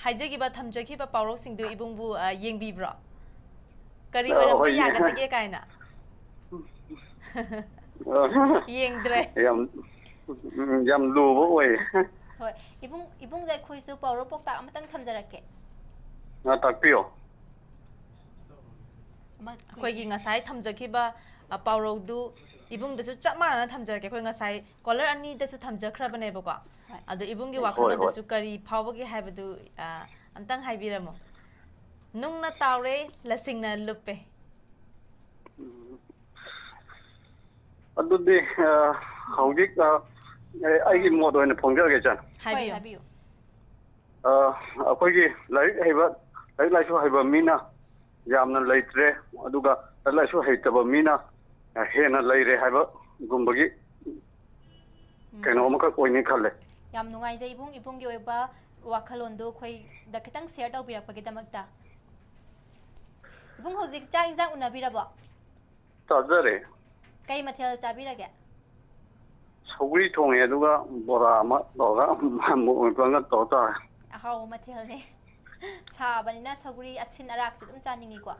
ꯍꯥꯏꯖꯈꯤꯕ, ꯊꯝꯖꯈꯤꯕ ꯄꯥꯎꯔꯧꯁꯤꯡꯗꯨ ꯏꯕꯨꯡꯕꯨ, ꯑ, ꯌꯦꯡꯕꯤꯕ꯭ꯔꯣ? ꯀꯔꯤ ꯑ, ꯑꯣꯏꯔꯝꯕ ꯍꯣꯏ, ꯌꯦꯡꯉꯦ꯫ ꯌꯥꯒꯗꯒꯦ ꯀꯥꯏꯅ? ꯑ, ꯌꯦꯡꯗ꯭ꯔꯦ꯫ ꯌꯥꯝ, ꯎꯝ, ꯌꯥꯝ ꯂꯨꯕ ꯑꯣꯏꯌꯦ꯫ ꯍꯣꯏ, ꯏꯕꯨꯡ, ꯏꯕꯨꯡꯗ ꯑꯩꯈꯣꯏꯁꯨ ꯄꯥꯎꯔꯧ ꯄꯥꯎꯇꯥꯛ ꯑꯃꯇꯪ ꯊꯝꯖꯔꯛꯀꯦ꯫ ꯑ, ꯇꯥꯛꯄꯤꯌꯣ꯫ ꯑꯃ ꯑꯩꯈꯣꯏꯒꯤ ꯉꯁꯥꯏ ꯊꯝꯖꯈꯤꯕ, ꯑ, ꯄꯥꯎꯔꯧꯗꯨ ꯏꯕꯨꯡꯗꯁꯨ ꯆꯞ ꯃꯥꯟꯅꯅ ꯊꯝꯖꯔꯛꯀꯦ꯫ ꯑꯩꯈꯣꯏ ꯉꯁꯥꯏ caller ꯑꯅꯤꯗꯁꯨ ꯊꯝꯖꯈ꯭ꯔꯕꯅꯦꯕꯀꯣ꯫ ꯍꯣꯏ꯫ ꯑꯗꯣ ꯏꯕꯨꯡꯒꯤ ꯍꯣꯏ, ꯍꯣꯏ꯫ ꯋꯥꯈꯜꯂꯣꯟꯗꯁꯨ ꯀꯔꯤ ꯐꯥꯎꯕꯒꯦ ꯍꯥꯏꯕꯗꯨ, ꯑ, ꯑꯝꯇꯪ ꯍꯥꯏꯕꯤꯔꯝꯃꯣ꯫ ꯅꯨꯡꯅ ꯇꯥꯎꯔꯦ, ꯂꯁꯤꯡꯅ ꯂꯨꯞꯄꯦ꯫ ꯎꯝ꯫ ꯑꯗꯨꯗꯤ, ꯑ, ꯍꯧꯖꯤꯛ, ꯑ, ꯑꯩ-, ꯑꯩꯒꯤ ꯃꯣꯠ ꯑꯣꯏꯅ ꯐꯣꯡꯖꯔꯒꯦ, ꯏꯆꯟ꯫ ꯍꯣꯏ, ꯍꯥꯏꯕꯤꯌꯨ꯫ ꯍꯥꯏꯕꯤꯌꯨ꯫ ꯑ, ꯑꯩꯈꯣꯏꯒꯤ ꯂꯥꯏꯔꯤꯛ ꯍꯩꯕ, ꯂꯥꯏꯔꯤꯛ ꯂꯥꯏꯁꯨ ꯍꯩꯕ ꯃꯤꯅ ꯌꯥꯝꯅ ꯂꯩꯇ꯭ꯔꯦ, ꯑꯗꯨꯒ ꯂꯥꯏꯔꯤꯛ ꯂꯥꯏꯁꯨ ꯍꯩꯇꯕ ꯃꯤꯅ ꯍꯦꯟꯅ ꯂꯩꯔꯦ ꯍꯥꯏꯕꯒꯨꯝꯕꯒꯤ ꯎꯝ, ꯀꯩꯅꯣ ꯍꯣꯏ꯫ ꯑꯃꯈꯛ ꯑꯣꯏꯅꯤ ꯈꯜꯂꯦ꯫ ꯌꯥꯝ ꯅꯨꯡꯉꯥꯏꯖꯩ ꯏꯕꯨꯡ, ꯏꯕꯨꯡꯒꯤ ꯑꯣꯏꯕ ꯋꯥꯈꯜꯂꯣꯟꯗꯣ ꯑꯩꯈꯣꯏꯗ ꯈꯤꯇꯪ share ꯇꯧꯕꯤꯔꯛꯄꯒꯤꯗꯃꯛꯇ꯫ ꯏꯕꯨꯡ, ꯍꯧꯖꯤꯛ ꯆꯥꯛ ꯏꯟꯖꯥꯡ ꯎꯅꯕꯤꯔꯕꯣ? ꯆꯥꯖꯔꯦ꯫ ꯀꯩ ꯃꯊꯦꯜ ꯆꯥꯕꯤꯔꯒꯦ? ꯁꯧꯒ꯭ꯔꯤ ꯊꯣꯡꯉꯦ, ꯑꯗꯨꯒ ꯕꯣꯔꯥ ꯑꯃ ꯇꯧꯔꯒ ꯃꯣꯔꯣꯛ ꯃꯦꯠꯄ ꯑꯃꯒ ꯇꯧꯔ ꯆꯥꯔꯦ꯫ ꯑꯍꯥꯎꯕ ꯃꯊꯦꯜꯅꯦ꯫ ꯁꯥꯕꯅꯤꯅ ꯁꯧꯒ꯭ꯔꯤ ꯑꯁꯤꯟ ꯑꯔꯥꯛꯁꯦ ꯑꯗꯨꯝ ꯆꯥꯅꯤꯡꯉꯤꯀꯣ꯫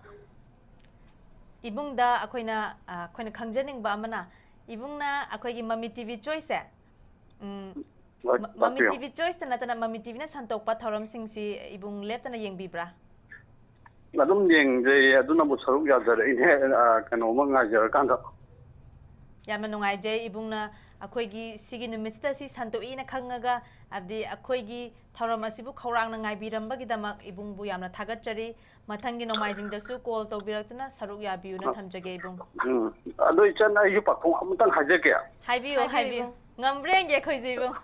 ꯏꯕꯨꯡꯗ ꯑꯩꯈꯣꯏꯅ, ꯑ, ꯑꯩꯈꯣꯏꯅ ꯈꯪꯖꯅꯤꯡꯕ ꯑꯃꯅ, ꯏꯕꯨꯡꯅ ꯑꯩꯈꯣꯏꯒꯤ ꯃꯃꯤ TV choiceꯁꯦ, ꯎꯝ, ꯍꯣꯏ, ꯃ-, ꯃꯃꯤ ꯇꯥꯛꯄꯤꯌꯨ꯫ TV choiceꯇ ꯅꯠꯇꯅ ꯃꯃꯤ TVꯅ ꯁꯟꯗꯣꯛꯄ ꯊꯧꯔꯝꯁꯤꯡꯁꯤ ꯏꯕꯨꯡ ꯂꯦꯞꯇꯅ ꯌꯦꯡꯕꯤꯕ꯭ꯔꯥ? ꯑꯗꯨꯝ ꯌꯦꯡꯖꯩꯌꯦ, ꯑꯗꯨꯅꯕꯨ ꯁꯔꯨꯛ ꯌꯥꯖꯔꯛꯏꯅꯦ, ꯑ, ꯀꯩꯅꯣꯝꯃ ꯉꯥꯏꯖꯔꯀꯥꯟꯗ꯫ ꯌꯥꯝꯅ ꯅꯨꯡꯉꯥꯏꯖꯩ ꯏꯕꯨꯡꯅ ꯑꯩꯈꯣꯏꯒꯤ ꯁꯤꯒꯤ ꯅꯨꯃꯤꯠꯁꯤꯗ ꯁꯤ ꯁꯟꯗꯣꯛꯏꯅ ꯈꯪꯉꯒ, ꯍꯥꯏꯕꯗꯤ ꯑꯩꯈꯣꯏꯒꯤ ꯊꯧꯔꯝ ꯑꯁꯤꯕꯨ ꯈꯧꯔꯥꯡꯅ ꯉꯥꯏꯕꯤꯔꯝꯕꯒꯤꯗꯃꯛ ꯏꯕꯨꯡꯕꯨ ꯌꯥꯝꯅ ꯊꯥꯒꯠꯆꯔꯤ꯫ ꯃꯊꯪꯒꯤ ꯅꯣꯡꯃꯥꯏꯖꯤꯡꯗꯁꯨ call ꯇꯧꯕꯤꯔꯛꯇꯨꯅ ꯁꯔꯨꯛ ꯌꯥꯕꯤꯌꯨꯅ ꯊꯝꯖꯒꯦ ꯏꯕꯨꯡ꯫ ꯎꯝ꯫ ꯑꯗꯣ ꯏꯆꯟ, ꯑꯩꯁꯨ ꯄꯥꯎꯈꯨꯝ ꯑꯃꯇꯪ ꯍꯥꯏꯖꯒꯦ꯫ ꯍꯥꯏꯕꯤꯌꯨ, ꯍꯥꯏꯕꯤꯌꯨ, ꯍꯥꯏꯕꯤꯌꯨ꯫ ꯏꯕꯨꯡ꯫ ꯉꯝꯕ꯭ꯔꯥ ꯌꯦꯡꯒꯦ ꯑꯩꯈꯣꯏꯁꯨ ꯏꯕꯨꯡ꯫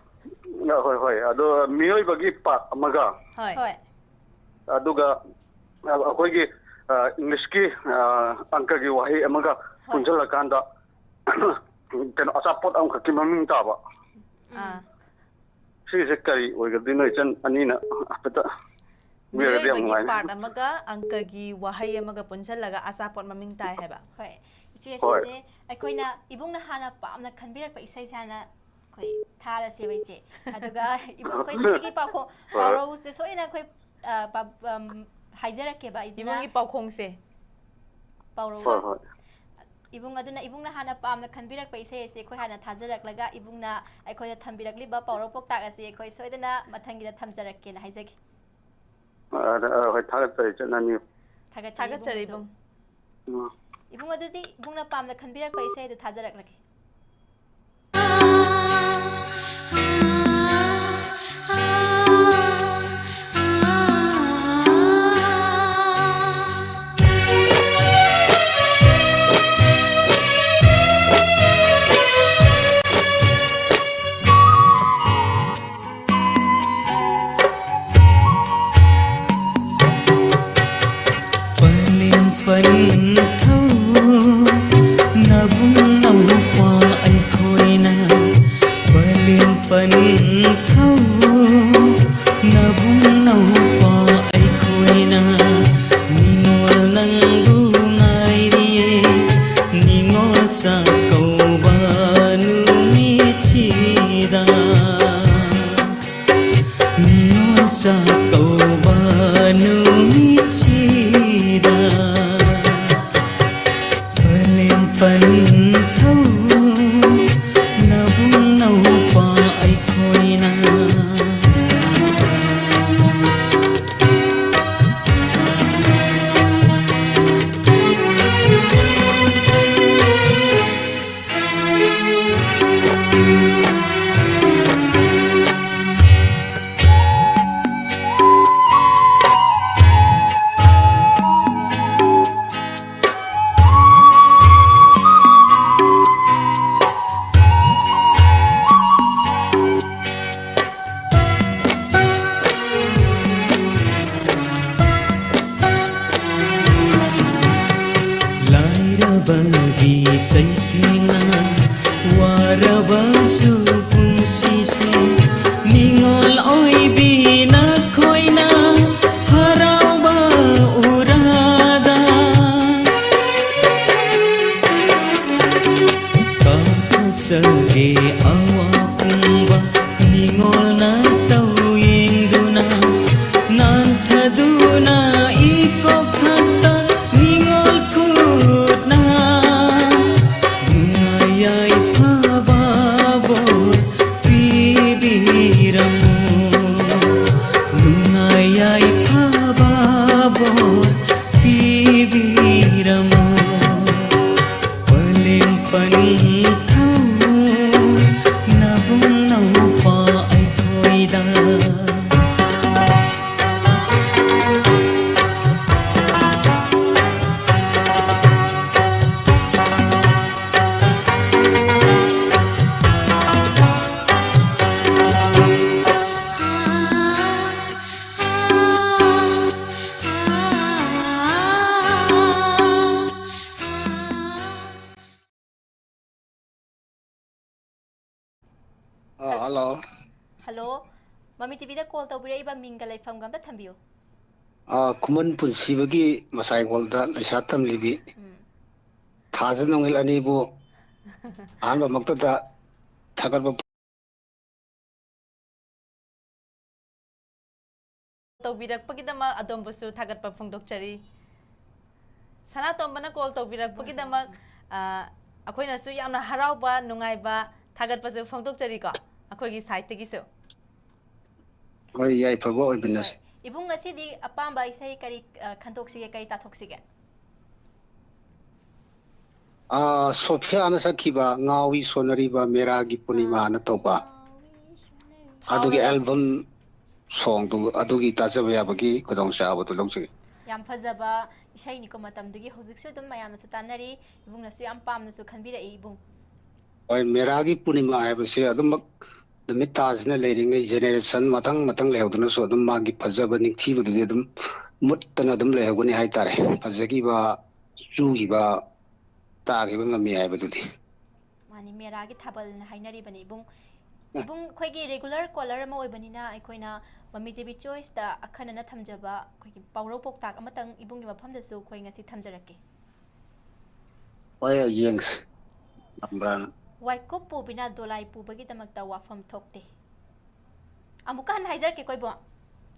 ꯑ, ꯍꯣꯏ, ꯍꯣꯏ꯫ ꯑꯗꯣ ꯃꯤꯑꯣꯏꯕꯒꯤ part ꯑꯃꯒ ꯍꯣꯏ꯫ ꯍꯣꯏ꯫ ꯑꯗꯨꯒ ꯑꯩꯈꯣꯏꯒꯤ ꯑ, ꯏꯪꯂꯤꯁꯀꯤ, ꯑ, ꯑꯪꯀꯒꯤ ꯋꯥꯍꯩ ꯑꯃꯒ ꯍꯣꯏ꯫ ꯄꯨꯟꯁꯤꯜꯂꯀꯥꯟꯗ ꯀꯩꯅꯣ, ꯑꯆꯥꯄꯣꯠ ꯑꯃꯈꯛꯀꯤ ꯃꯃꯤꯡ ꯇꯥꯕ꯫ ꯑꯥ꯫ ꯁꯤꯁꯦ ꯀꯔꯤ ꯑꯣꯏꯒꯗꯣꯏꯅꯣ? ꯏꯆꯟ ꯑꯅꯤꯅ ꯍꯥꯏꯐꯦꯠꯇ ꯈꯪꯕꯤꯔꯒꯗꯤ ꯌꯥꯝ ꯃꯤꯑꯣꯏꯕꯒꯤ ꯅꯨꯡꯉꯥꯏꯅꯤ꯫ ꯄꯥꯔꯠ ꯑꯃꯒ ꯑꯪꯀꯒꯤ ꯋꯥꯍꯩ ꯑꯃꯒ ꯄꯨꯟꯁꯤꯜꯂꯒ ꯑꯆꯥꯄꯣꯠ ꯃꯃꯤꯡ ꯇꯥꯏ ꯍꯥꯏꯕ꯫ ꯍꯣꯏ, ꯏꯆꯦ, ꯍꯣꯏ꯫ ꯁꯤꯁꯦ ꯑꯩꯈꯣꯏꯅ ꯏꯕꯨꯡꯅ ꯍꯥꯟꯅ ꯄꯥꯝꯅ ꯈꯟꯕꯤꯔꯛꯄ ꯏꯁꯩꯁꯦ ꯍꯥꯟꯅ ꯑꯩꯈꯣꯏ ꯊꯥꯔꯁꯦꯕ, ꯏꯆꯦ꯫ ꯑꯗꯨꯒ ꯏꯕꯨꯡ, ꯑꯩꯈꯣꯏ ꯁꯤꯒꯤ ꯄꯥꯎꯈꯣꯡ, ꯍꯣꯏ꯫ ꯄꯥꯎꯔꯧꯁꯦ ꯁꯣꯏꯅ ꯑꯩꯈꯣꯏ, ꯑ, ꯄ-, ꯑꯝ, ꯍꯥꯏꯖꯔꯛꯀꯦꯕ, ꯏꯕꯨꯡꯅ꯫ ꯏꯕꯨꯡꯒꯤ ꯄꯥꯎꯈꯣꯡꯁꯦ꯫ ꯄꯥꯎꯔꯧ꯫ ꯍꯣꯏ, ꯍꯣꯏ꯫ ꯏꯕꯨꯡ, ꯑꯗꯨꯅ ꯏꯕꯨꯡꯅ ꯍꯥꯟꯅ ꯄꯥꯝꯅ ꯈꯟꯕꯤꯔꯛꯄ ꯏꯁꯩ ꯑꯁꯤ ꯑꯩꯈꯣꯏ ꯍꯥꯟꯅ ꯊꯥꯖꯔꯛꯂꯒ, ꯏꯕꯨꯡꯅ ꯑꯩꯈꯣꯏꯗ ꯊꯝꯕꯤꯔꯛꯂꯤꯕ ꯄꯥꯎꯔꯧ ꯄꯥꯎꯇꯥꯛ ꯑꯁꯤ ꯑꯩꯈꯣꯏ ꯁꯣꯏꯗꯅ ꯃꯊꯪꯒꯤꯗ ꯊꯝꯖꯔꯛꯀꯦꯅ ꯍꯥꯏꯖꯒꯦ꯫ ꯑ, ꯑ, ꯍꯣꯏ, ꯊꯥꯒꯠꯆꯔꯤ, ꯏꯆꯟ ꯑꯅꯤ꯫ ꯊꯥꯒꯠꯆꯔꯤ, ꯊꯥꯒꯠꯆꯔꯤ, ꯏꯕꯨꯡꯁꯨ꯫ ꯏꯕꯨꯡ꯫ ꯎꯝ꯫ ꯏꯕꯨꯡ, ꯑꯗꯨꯗꯤ ꯏꯕꯨꯡꯅ ꯄꯥꯝꯅ ꯈꯟꯕꯤꯔꯛꯄ ꯏꯁꯩ ꯑꯗꯨ ꯊꯥꯖꯔꯛꯂꯒꯦ꯫ ꯄꯂꯦꯝ ꯄꯟꯊꯧ ꯅꯕꯨꯡ ꯅꯧꯄꯥ ꯑꯩꯈꯣꯏꯅ, ꯄꯂꯦꯝ ꯄꯟꯊꯧ ꯅꯕꯨꯡ ꯅꯧꯄꯥ ꯑꯩꯈꯣꯏꯅ, ꯅꯤꯉꯣꯜ ꯅꯪꯕꯨ ꯉꯥꯏꯔꯤꯌꯦ, ꯅꯤꯉꯣꯜ ꯆꯥꯛꯀꯧꯕ ꯅꯨꯃꯤꯠꯁꯤꯗ꯫ ꯅꯤꯉꯣꯜ ꯆꯥꯛꯀꯧꯕ ꯅꯨꯃꯤꯠꯁꯤꯗ꯫ ꯒꯤ ꯆꯩꯊꯦꯡꯅ ꯋꯥꯔꯕꯁꯨ ꯄꯨꯟꯁꯤꯁꯦ ꯅꯤꯡꯉꯣꯜ ꯑꯣꯏꯕꯤ ꯅꯈꯣꯏꯅ ꯍꯔꯥꯎꯕ ꯎꯔꯒ ꯀꯥꯎꯊꯣꯛꯆꯒꯦ ꯑꯋꯥ ꯄꯨꯝꯕ ꯅꯤꯡꯉꯣꯜꯅ ꯇꯧ ꯌꯦꯡꯗꯨꯅ ꯅꯥꯟꯊꯗꯨꯅ ꯏꯀꯣꯛ ꯊꯛꯇ ꯅꯤꯡꯉꯣꯜ ꯈꯨꯠꯅ ꯅꯨꯡꯉꯥꯏ ꯌꯥꯏꯐꯕ ꯕꯣꯔ ꯄꯤꯕꯤꯔꯝꯃꯨ꯫ ꯅꯨꯡꯉꯥꯏ ꯌꯥꯏꯐꯕ ꯕꯣꯔ ꯄꯤꯕꯤꯔꯝꯃꯨ꯫ ꯄꯂꯦꯝ ꯄꯟꯊꯧ ꯅꯕꯨꯡ ꯅꯧꯄꯥ ꯑꯩꯈꯣꯏꯗ꯫ ꯑꯥ, ꯍꯜꯂꯣ꯫ ꯍꯜꯂꯣ, ꯃꯃꯤ ꯇꯤꯚꯤꯗ ꯀꯣꯜ ꯇꯧꯕꯤꯔꯛꯏꯕ ꯃꯤꯡꯒ ꯂꯩꯐꯝꯒ ꯑꯝꯇ ꯊꯝꯕꯤꯌꯨ꯫ ꯑꯥ, ꯈꯨꯃꯟ ꯄꯨꯟꯁꯤꯕꯒꯤ ꯃꯁꯥꯏꯒꯣꯜꯗ ꯂꯩꯁꯥ ꯇꯝꯂꯤꯕꯤ꯫ ꯎꯝ꯫ ꯊꯥꯖ ꯅꯣꯡꯉꯤꯜ ꯑꯅꯤꯕꯨ ꯑꯍꯥꯟꯕꯃꯛꯇꯗ ꯊꯥꯒꯠꯄ ꯇꯧꯕꯤꯔꯛꯄꯒꯤꯗꯃꯛ ꯑꯗꯣꯝꯕꯨꯁꯨ ꯊꯥꯒꯠꯄ ꯐꯣꯡꯗꯣꯛꯆꯔꯤ꯫ ꯁꯅꯥꯇꯣꯝꯕꯅ ꯀꯣꯜ ꯇꯧꯕꯤꯔꯛꯄꯒꯤꯗꯃꯛ, ꯑ, ꯑꯩꯈꯣꯏꯅꯁꯨ ꯌꯥꯝꯅ ꯍꯔꯥꯎꯕ, ꯅꯨꯡꯉꯥꯏꯕ ꯊꯥꯒꯠꯄꯁꯨ ꯐꯣꯡꯗꯣꯛꯆꯔꯤꯀꯣ, ꯑꯩꯈꯣꯏꯒꯤ ꯁꯥꯏꯠꯇꯒꯤꯁꯨ꯫ ꯍꯣꯏ, ꯌꯥꯏꯐꯕ ꯑꯣꯏꯃꯤꯟꯅꯁꯤ꯫ ꯍꯣꯏ꯫ ꯏꯕꯨꯡ, ꯉꯁꯤꯗꯤ ꯑꯄꯥꯝꯕ ꯏꯁꯩ ꯀꯔꯤ, ꯑ, ꯈꯟꯗꯣꯛꯁꯤꯒꯦ, ꯀꯔꯤ ꯇꯥꯊꯣꯛꯁꯤꯒꯦ? ꯑꯥ, ꯁꯣꯐꯤꯌꯥꯅ ꯁꯛꯈꯤꯕ ꯉꯥꯎꯏ ꯁꯣꯟꯅꯔꯤꯕ ꯃꯦꯔꯥꯒꯤ ꯄꯨꯔꯅꯤꯃꯥꯅ ꯇꯧꯕ, ꯑꯥ, ꯉꯥꯎꯏ ꯁꯣꯟꯅꯔꯤꯕ꯫ ꯑꯗꯨꯒꯤ ꯍꯥꯎꯔꯕ? ꯑꯦꯜꯕꯝ ꯁꯣꯡꯗꯨ ꯑꯗꯨꯒꯤ ꯇꯥꯖꯕ ꯌꯥꯕꯒꯤ ꯈꯨꯗꯣꯡꯆꯥꯕꯗꯨ ꯂꯧꯖꯒꯦ꯫ ꯌꯥꯝ ꯐꯖꯕ ꯏꯁꯩꯅꯤꯀꯣ ꯃꯇꯝꯗꯨꯒꯤ꯫ ꯍꯧꯖꯤꯛꯁꯨ ꯑꯗꯨꯝ ꯃꯌꯥꯝꯅꯁꯨ ꯇꯥꯟꯅꯔꯤ꯫ ꯏꯕꯨꯡꯅꯁꯨ ꯌꯥꯝ ꯄꯥꯝꯅꯁꯨ ꯈꯟꯕꯤꯔꯛꯏ, ꯏꯕꯨꯡ꯫ ꯍꯣꯏ, ꯃꯦꯔꯥꯒꯤ ꯄꯨꯔꯅꯤꯃꯥ ꯍꯥꯏꯕꯁꯦ ꯑꯗꯨꯝꯃꯛ ꯅꯨꯃꯤꯠ ꯇꯥꯁꯤꯅ ꯂꯩꯔꯤꯉꯩ ꯖꯦꯅꯦꯔꯦꯁꯟ ꯃꯊꯪ ꯃꯊꯪ ꯂꯩꯍꯧꯗꯨꯅꯁꯨ ꯑꯗꯨꯝ ꯃꯥꯒꯤ ꯐꯖꯕ ꯅꯤꯡꯊꯤꯕꯗꯨꯗꯤ ꯑꯗꯨꯝ ꯃꯨꯠꯇꯅ ꯑꯗꯨꯝ ꯂꯩꯍꯧꯒꯅꯤ ꯍꯥꯏꯇꯥꯔꯦ꯫ ꯐꯖꯈꯤꯕ, ꯆꯨꯈꯤꯕ, ꯇꯥꯈꯤꯕ ꯉꯝꯃꯤ ꯍꯥꯏꯕꯗꯨꯗꯤ꯫ ꯃꯥꯅꯤ, ꯃꯦꯔꯥꯒꯤ ꯊꯥꯕꯜꯅ ꯍꯥꯏꯅꯔꯤꯕꯅꯤ ꯏꯕꯨꯡ꯫ ꯏꯕꯨꯡ, ꯑꯩꯈꯣꯏꯒꯤ ꯔꯤꯒꯨꯂꯔ ꯀꯣꯂꯔ ꯑꯃ ꯑꯣꯏꯕꯅꯤꯅ ꯑꯩꯈꯣꯏꯅ ꯃꯃꯤ ꯇꯤꯚꯤ ꯆꯣꯏꯁꯇ ꯑꯈꯟꯅꯅ ꯊꯝꯖꯕ ꯑꯩꯈꯣꯏꯒꯤ ꯄꯥꯎꯔꯧ ꯄꯥꯎꯇꯥꯛ ꯑꯃꯇꯪ ꯏꯕꯨꯡꯒꯤ ꯃꯐꯝꯗꯁꯨ ꯑꯩꯈꯣꯏ ꯉꯁꯤ ꯊꯝꯖꯔꯛꯀꯦ꯫ ꯍꯣꯏ, ꯌꯦꯡꯁꯤ ꯉꯝꯕ꯭ꯔꯥꯅ꯫ ꯋꯥꯏꯀꯨꯞ ꯄꯨꯕꯤꯅ ꯗꯣꯂꯥꯏ ꯄꯨꯕꯒꯤꯗꯃꯛꯇ ꯋꯥꯐꯝ ꯊꯣꯛꯇꯦ꯫ ꯑꯃꯨꯛꯀ ꯍꯟꯅ ꯍꯥꯏꯖꯔꯛꯀꯦꯀꯣ ꯏꯕꯨꯡ꯫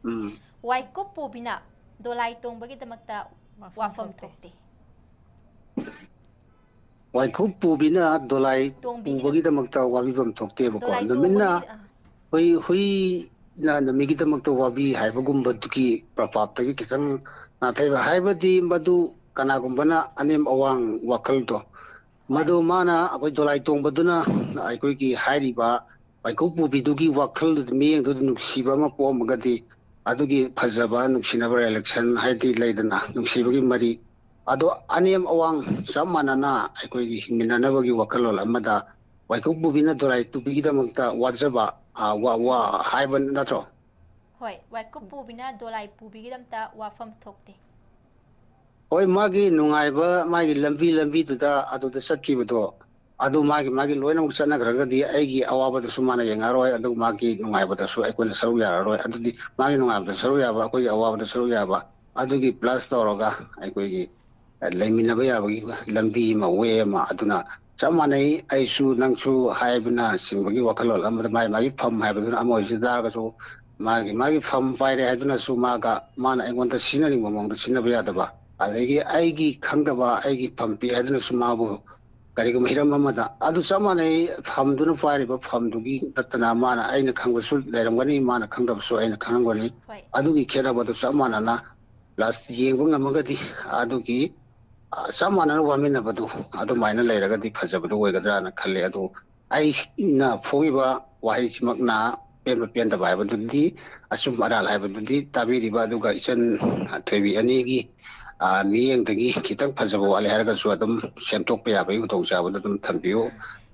ꯎꯝ꯫ ꯋꯥꯏꯀꯨꯞ ꯄꯨꯕꯤꯅ ꯗꯣꯂꯥꯏ ꯇꯣꯡꯕꯒꯤꯗꯃꯛꯇ ꯋꯥꯐꯝ ꯊꯣꯛꯇꯦ꯫ ꯋꯥꯏꯀꯨꯞ ꯄꯨꯕꯤꯅ ꯗꯣꯂꯥꯏ ꯇꯣꯡꯕꯤꯒꯤꯗ- ꯄꯨꯕꯒꯤꯗꯃꯛꯇ ꯋꯥꯕꯤꯐꯝ ꯊꯣꯛꯇꯦꯕꯀꯣ꯫ ꯗꯣꯂꯥꯏ ꯅꯨꯃꯤꯠꯅ ꯇꯣꯡꯕꯒꯤ, ꯑ, ꯍꯨꯏ, ꯍꯨꯏꯅ ꯅꯨꯃꯤꯠꯀꯤꯗꯃꯛꯇ ꯋꯥꯕꯤ ꯍꯥꯏꯕꯒꯨꯝꯕꯗꯨꯒꯤ ꯄ꯭ꯔꯄꯥꯞꯇꯒꯤ ꯈꯤꯇꯪ ꯅꯥꯊꯩꯕ ꯍꯥꯏꯕꯗꯤ ꯃꯗꯨ ꯀꯅꯥꯒꯨꯝꯕꯅ ꯑꯅꯦꯝ ꯑꯋꯥꯡ ꯋꯥꯈꯜꯗꯣ, ꯍꯣꯏ꯫ ꯃꯗꯨ ꯃꯥꯅ ꯑꯩꯈꯣꯏ ꯗꯣꯂꯥꯏ ꯇꯣꯡꯕꯗꯨꯅ ꯑꯩꯈꯣꯏꯒꯤ ꯍꯥꯏꯔꯤꯕ ꯋꯥꯏꯀꯨꯞ ꯄꯨꯕꯤꯗꯨꯒꯤ ꯋꯥꯈꯜꯗꯨꯗ, ꯃꯤꯠꯌꯦꯡꯗꯨꯗ ꯅꯨꯡꯁꯤꯕ ꯑꯃ ꯄꯣꯛꯑꯝꯃꯒꯗꯤ ꯑꯗꯨꯒꯤ ꯐꯖꯕ ꯅꯨꯡꯁꯤꯅꯕ ꯔꯤꯂꯦꯁꯟ ꯍꯥꯏꯗꯤ ꯂꯩꯗꯅ ꯅꯨꯡꯁꯤꯕꯒꯤ ꯃꯔꯤ ꯑꯗꯣ ꯑꯅꯦꯝ ꯑꯋꯥꯡ ꯆꯞ ꯃꯥꯟꯅꯅ ꯑꯩꯈꯣꯏꯒꯤ ꯍꯤꯡꯃꯤꯟꯅꯅꯕꯒꯤ ꯋꯥꯈꯜꯂꯣꯟ ꯑꯃꯗ ꯋꯥꯏꯀꯨꯞ ꯄꯨꯕꯤꯅ ꯗꯣꯂꯥꯏ ꯇꯨꯕꯤꯒꯤꯗꯃꯛꯇ ꯋꯥꯖꯕ, ꯑ, ꯋꯥ, ꯋꯥ ꯍꯥꯏꯕ ꯅꯠꯇ꯭ꯔꯣ? ꯍꯣꯏ, ꯋꯥꯏꯀꯨꯞ ꯄꯨꯕꯤꯅ ꯗꯣꯂꯥꯏ ꯄꯨꯕꯤꯒꯤꯗꯃꯛꯇ ꯋꯥꯐꯝ ꯊꯣꯛꯇꯦ꯫ ꯍꯣꯏ, ꯃꯥꯒꯤ ꯅꯨꯡꯉꯥꯏꯕ, ꯃꯥꯒꯤ ꯂꯝꯕꯤ ꯂꯝꯕꯤꯗꯨꯗ ꯑꯗꯨꯗ ꯆꯠꯈꯤꯕꯗꯣ, ꯑꯗꯨ ꯃꯥꯒꯤ ꯃꯥꯒꯤ ꯂꯣꯏꯅꯃꯛ ꯆꯠꯅꯈ꯭ꯔꯒꯗꯤ ꯑꯩꯒꯤ ꯑꯋꯥꯕꯗꯁꯨ ꯃꯥꯅ ꯌꯦꯡꯉꯛꯑꯔꯣꯏ, ꯑꯗꯨꯒ ꯃꯥꯒꯤ ꯅꯨꯡꯉꯥꯏꯕꯗꯁꯨ ꯑꯩꯈꯣꯏꯅ ꯁꯔꯨꯛ ꯌꯥꯔꯔꯣꯏ꯫ ꯑꯗꯨꯗꯤ ꯃꯥꯒꯤ ꯅꯨꯡꯉꯥꯏꯕꯗ ꯁꯔꯨꯛ ꯌꯥꯕ, ꯑꯩꯈꯣꯏꯒꯤ ꯑꯋꯥꯕꯗ ꯁꯔꯨꯛ ꯌꯥꯕ, ꯑꯗꯨꯒꯤ ꯄ꯭ꯂꯁ ꯇꯧꯔꯒ ꯑꯩꯈꯣꯏꯒꯤ ꯂꯩꯃꯤꯟꯅꯕ ꯌꯥꯕꯒꯤ ꯂꯝꯕꯤ ꯑꯃ, ꯋꯦ ꯑꯃ꯫ ꯑꯗꯨꯅ ꯆꯞ ꯃꯥꯟꯅꯩ, ꯑꯩꯁꯨ ꯅꯪꯁꯨ ꯍꯥꯏꯕꯅꯆꯤꯡꯕꯒꯤ ꯋꯥꯈꯜꯂꯣꯟ ꯑꯃꯗ ꯃꯥꯏ ꯃꯥꯒꯤ ꯐꯝ ꯍꯥꯏꯕꯗꯨꯅ ꯑꯃ ꯑꯣꯏꯖ ꯇꯥꯔꯒꯁꯨ, ꯃꯥꯒꯤ ꯃꯥꯒꯤ ꯐꯝ ꯄꯥꯏꯔꯦ ꯍꯥꯏꯗꯨꯅꯁꯨ ꯃꯥꯒ, ꯃꯥꯅ ꯑꯩꯉꯣꯟꯗ ꯁꯤꯖꯤꯟꯅꯅꯤꯡꯕ ꯃꯑꯣꯡꯗ ꯁꯤꯖꯤꯟꯅꯕ ꯌꯥꯗꯕ, ꯑꯗꯒꯤ ꯑꯩꯒꯤ ꯈꯪꯗꯕ, ꯑꯩꯒꯤ ꯐꯝ ꯄꯤ ꯍꯥꯏꯗꯨꯅꯁꯨ ꯃꯥꯕꯨ ꯀꯔꯤꯒꯨꯝꯕ ꯍꯤꯔꯝ ꯑꯃꯗ ꯑꯗꯨ ꯆꯞ ꯃꯥꯟꯅꯩ꯫ ꯐꯝꯗꯨꯅ ꯄꯥꯏꯔꯤꯕ ꯐꯝꯗꯨꯒꯤ ꯅꯠꯇꯅ ꯃꯥꯅ ꯑꯩꯅ ꯈꯪꯕꯁꯨ ꯂꯩꯔꯝꯒꯅꯤ, ꯃꯥꯅ ꯈꯪꯗꯕꯁꯨ ꯑꯩꯅ ꯈꯪꯉꯝꯒꯅꯤ꯫ ꯍꯣꯏ꯫ ꯑꯗꯨꯒꯤ ꯈꯦꯠꯅꯕꯗꯨ ꯆꯞ ꯃꯥꯟꯅꯅ ꯄ꯭ꯂꯁ ꯌꯦꯡꯕ ꯉꯝꯃꯒꯗꯤ ꯑꯗꯨꯒꯤ, ꯑ, ꯆꯞ ꯃꯥꯟꯅꯅ ꯋꯥꯃꯤꯟꯅꯕꯗꯨ ꯑꯗꯨꯃꯥꯏꯅ ꯂꯩꯔꯒꯗꯤ ꯐꯖꯕꯗꯨ ꯑꯣꯏꯒꯗ꯭ꯔꯥꯅ ꯈꯜꯂꯦ꯫ ꯑꯗꯨ ꯑꯩꯅ ꯐꯣꯡꯉꯤꯕ ꯋꯥꯍꯩꯁꯤꯃꯛꯅ ꯄꯦꯟꯕ ꯄꯦꯟꯗꯕ ꯍꯥꯏꯕꯗꯨꯗꯤ, ꯑꯆꯨꯝ ꯑꯔꯥꯜ ꯍꯥꯏꯕꯗꯨꯗꯤ ꯇꯥꯕꯤꯔꯤꯕ ꯑꯗꯨꯒ ꯏꯆꯟ ꯊꯣꯏꯕꯤ ꯑꯅꯤꯒꯤ, ꯑ, ꯃꯤꯠꯌꯦꯡꯗꯒꯤ ꯈꯤꯇꯪ ꯐꯖꯕ ꯋꯥꯠꯂꯦ ꯍꯥꯏꯔꯒꯁꯨ ꯑꯗꯨꯝ ꯁꯦꯝꯗꯣꯛꯄ ꯌꯥꯕꯒꯤ ꯈꯨꯗꯣꯡꯆꯥꯕꯗꯨ ꯑꯗꯨꯝ ꯊꯝꯕꯤꯌꯨ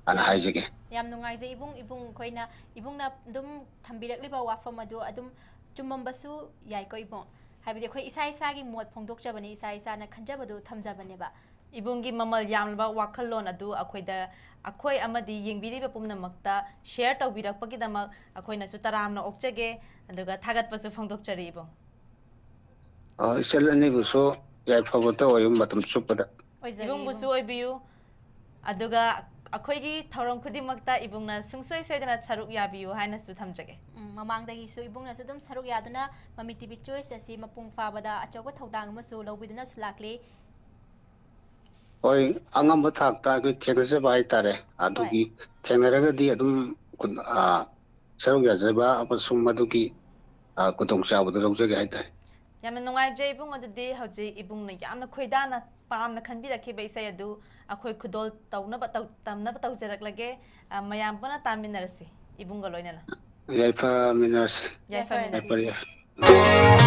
ꯑꯅ ꯍꯥꯏꯖꯒꯦ꯫ ꯌꯥꯝ ꯅꯨꯡꯉꯥꯏꯖꯩ ꯏꯕꯨꯡ꯫ ꯏꯕꯨꯡ ꯑꯩꯈꯣꯏꯅ, ꯏꯕꯨꯡꯅ ꯑꯗꯨꯝ ꯊꯝꯕꯤꯔꯛꯂꯤꯕ ꯋꯥꯐꯝ ꯑꯗꯨ ꯑꯗꯨꯝ ꯆꯨꯝꯃꯝꯕꯁꯨ ꯌꯥꯏꯀꯣ ꯏꯕꯨꯡ꯫ ꯍꯥꯏꯕꯗꯤ ꯑꯩꯈꯣꯏ ꯏꯁꯥ ꯏꯁꯥꯒꯤ ꯃꯣꯠ ꯐꯣꯡꯗꯣꯛꯆꯕꯅꯤ, ꯏꯁꯥ ꯏꯁꯥꯅ ꯈꯟꯖꯕꯗꯨ ꯊꯝꯖꯕꯅꯦꯕ꯫ ꯏꯕꯨꯡꯒꯤ ꯃꯃꯜ ꯌꯥꯝꯂꯕ ꯋꯥꯈꯜꯂꯣꯟ ꯑꯗꯨ ꯑꯩꯈꯣꯏꯗ, ꯑꯩꯈꯣꯏ ꯑꯃꯗꯤ ꯌꯦꯡꯕꯤꯔꯤꯕ ꯄꯨꯝꯅꯃꯛꯇ share ꯇꯧꯕꯤꯔꯛꯄꯒꯤꯗꯃꯛ ꯑꯩꯈꯣꯏꯅꯁꯨ ꯇꯔꯥꯝꯅ ꯑꯣꯛꯆꯒꯦ, ꯑꯗꯨꯒ ꯊꯥꯒꯠꯄꯁꯨ ꯐꯣꯡꯗꯣꯛꯆꯔꯤ ꯏꯕꯨꯡ꯫ ꯑ, ꯏꯆꯜ ꯑꯅꯤꯕꯨꯁꯨ ꯌꯥꯏꯐꯕꯇ ꯑꯣꯏꯌꯨ ꯃꯇꯝ ꯆꯨꯞꯄꯗ꯫ ꯑꯣꯏꯖꯒꯦ ꯏꯕꯨꯡꯕꯨꯁꯨ ꯏꯕꯨꯡ꯫ ꯑꯣꯏꯕꯤꯌꯨ꯫ ꯑꯗꯨꯒ ꯑꯩꯈꯣꯏꯒꯤ ꯊꯧꯔꯝ ꯈꯨꯗꯤꯡꯃꯛꯇ ꯏꯕꯨꯡꯅ ꯁꯨꯡꯁꯣꯏ ꯁꯣꯏꯗꯅ ꯁꯔꯨꯛ ꯌꯥꯕꯤꯌꯨ ꯍꯥꯏꯅꯁꯨ ꯊꯝꯖꯒꯦ꯫ ꯎꯝ, ꯃꯃꯥꯡꯗꯒꯤꯁꯨ ꯏꯕꯨꯡꯅꯁꯨ ꯑꯗꯨꯝ ꯁꯔꯨꯛ ꯌꯥꯗꯨꯅ ꯃꯃꯤ TV Choice ꯑꯁꯤ ꯃꯄꯨꯡ ꯐꯥꯕꯗ ꯑꯆꯧꯕ ꯊꯧꯗꯥꯡ ꯑꯃꯁꯨ ꯂꯧꯕꯤꯗꯨꯅꯁꯨ ꯂꯥꯛꯂꯤ꯫ ꯍꯣꯏ, ꯑꯉꯝꯕ ꯊꯥꯛꯇ ꯑꯩꯈꯣꯏ ꯊꯦꯡꯅꯖꯕ ꯍꯥꯏꯇꯥꯔꯦ꯫ ꯑꯗꯨꯒꯤ ꯍꯣꯏ꯫ ꯊꯦꯡꯅꯔꯒꯗꯤ ꯑꯗꯨꯝ ꯈꯨꯟ-, ꯑ, ꯁꯔꯨꯛ ꯌꯥꯖꯕ ꯑꯃꯁꯨꯡ ꯃꯗꯨꯒꯤ, ꯑ, ꯈꯨꯗꯣꯡꯆꯥꯕꯗꯨ ꯂꯧꯖꯒꯦ ꯍꯥꯏꯇꯥꯔꯦ꯫ ꯌꯥꯝꯅ ꯅꯨꯡꯉꯥꯏꯖꯩ ꯏꯕꯨꯡ, ꯑꯗꯨꯗꯤ ꯍꯧꯖꯤꯛ ꯏꯕꯨꯡꯅ ꯌꯥꯝꯅ ꯈꯣꯏꯗꯥꯅ ꯄꯥꯝꯅ ꯈꯟꯕꯤꯔꯛꯈꯤꯕ ꯏꯁꯩ ꯑꯗꯨ ꯑꯩꯈꯣꯏ ꯈꯨꯗꯣꯜ ꯇꯧꯅꯕ ꯇꯧ-, ꯇꯝꯅꯕ ꯇꯧꯖꯔꯛꯂꯒꯦ꯫ ꯑ, ꯃꯌꯥꯝ ꯄꯨꯟꯅ ꯇꯥꯃꯤꯟꯅꯔꯁꯤ ꯏꯕꯨꯡꯒ ꯂꯣꯏꯅꯅ꯫ ꯌꯥꯏꯐꯃꯤꯟꯅꯔꯁꯤ꯫ ꯌꯥꯏꯐꯃꯤꯟꯅꯔꯁꯤ꯫ ꯌꯥꯏꯐꯔꯦ, ꯌꯥꯏꯐꯔꯦ꯫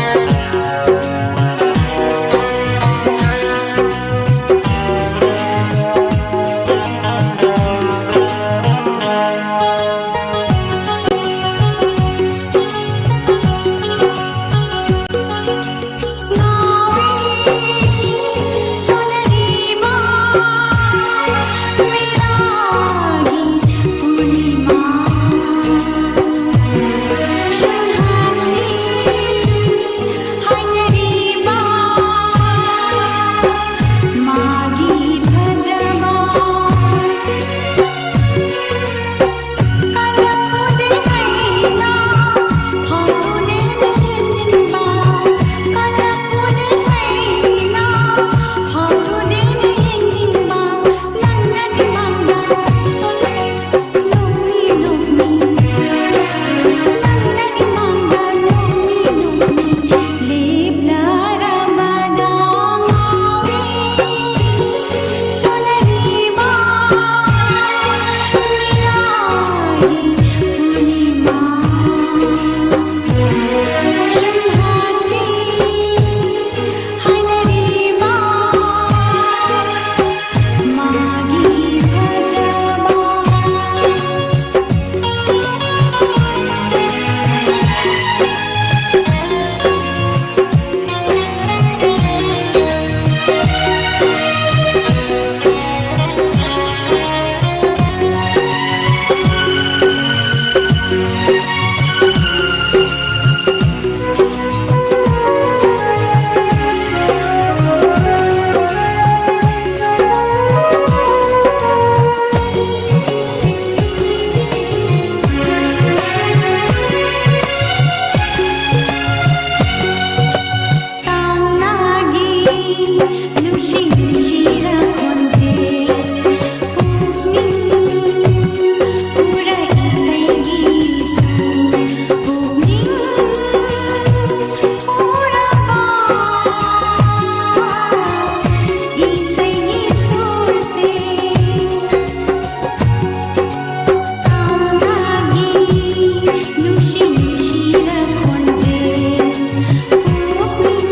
ꯅꯨꯡꯁꯤ ꯅꯨꯡꯁꯤꯔ ꯈꯣꯟꯖꯦꯜ ꯄꯨꯛꯅꯤꯡ ꯍꯨꯔꯛꯏ ꯏꯁꯩꯒꯤꯁꯨ ꯄꯨꯛꯅꯤꯡ ꯍꯨꯔꯕ ꯏꯁꯩꯒꯤ ꯁꯨꯔꯁꯦ ꯇꯥꯎꯅꯒꯤ ꯅꯨꯡꯁꯤ ꯅꯨꯡꯁꯤꯔ ꯈꯣꯟꯖꯦꯜ ꯄꯨꯛꯅꯤꯡ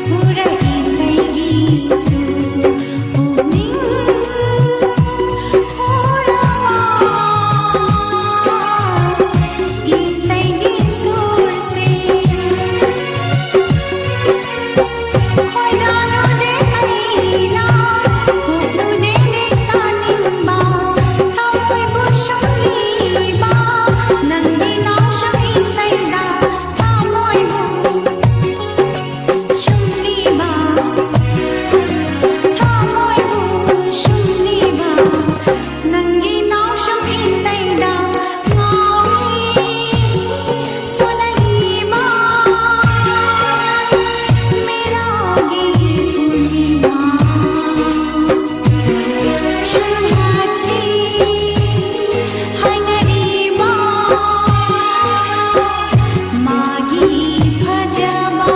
ꯍꯨꯔꯛꯏ ꯏꯁꯩꯒꯤꯁꯨ ꯄꯨꯛꯅꯤꯡ ꯍꯨꯔꯕ ꯏꯁꯩꯒꯤ ꯁꯨꯔꯁꯦ ꯈꯣꯏꯗꯥꯔꯨꯗꯦ ꯑꯩꯅ ꯄꯨꯛꯂꯨꯗꯦꯅꯦ ꯇꯥꯅꯤꯡꯕ ꯊꯃꯣꯏꯕꯨ ꯁꯨꯝꯂꯤꯕ ꯅꯪꯒꯤ ꯅꯥꯎꯁꯨꯝ ꯏꯁꯩꯗ ꯊꯃꯣꯏꯕꯨ ꯁꯨꯝꯂꯤꯕ ꯊꯃꯣꯏꯕꯨ ꯁꯨꯝꯂꯤꯕ ꯅꯪꯒꯤ ꯅꯥꯎꯁꯨꯝ ꯏꯁꯩꯗ ꯉꯥꯎꯏ ꯁꯣꯟꯅꯔꯤꯕ ꯃꯦꯔꯥꯒꯤ ꯄꯨꯔꯅꯤꯃꯥ ꯁꯨꯝꯍꯠꯂꯤ ꯍꯥꯏꯅꯔꯤꯕ ꯃꯥꯒꯤ ꯐꯖꯕ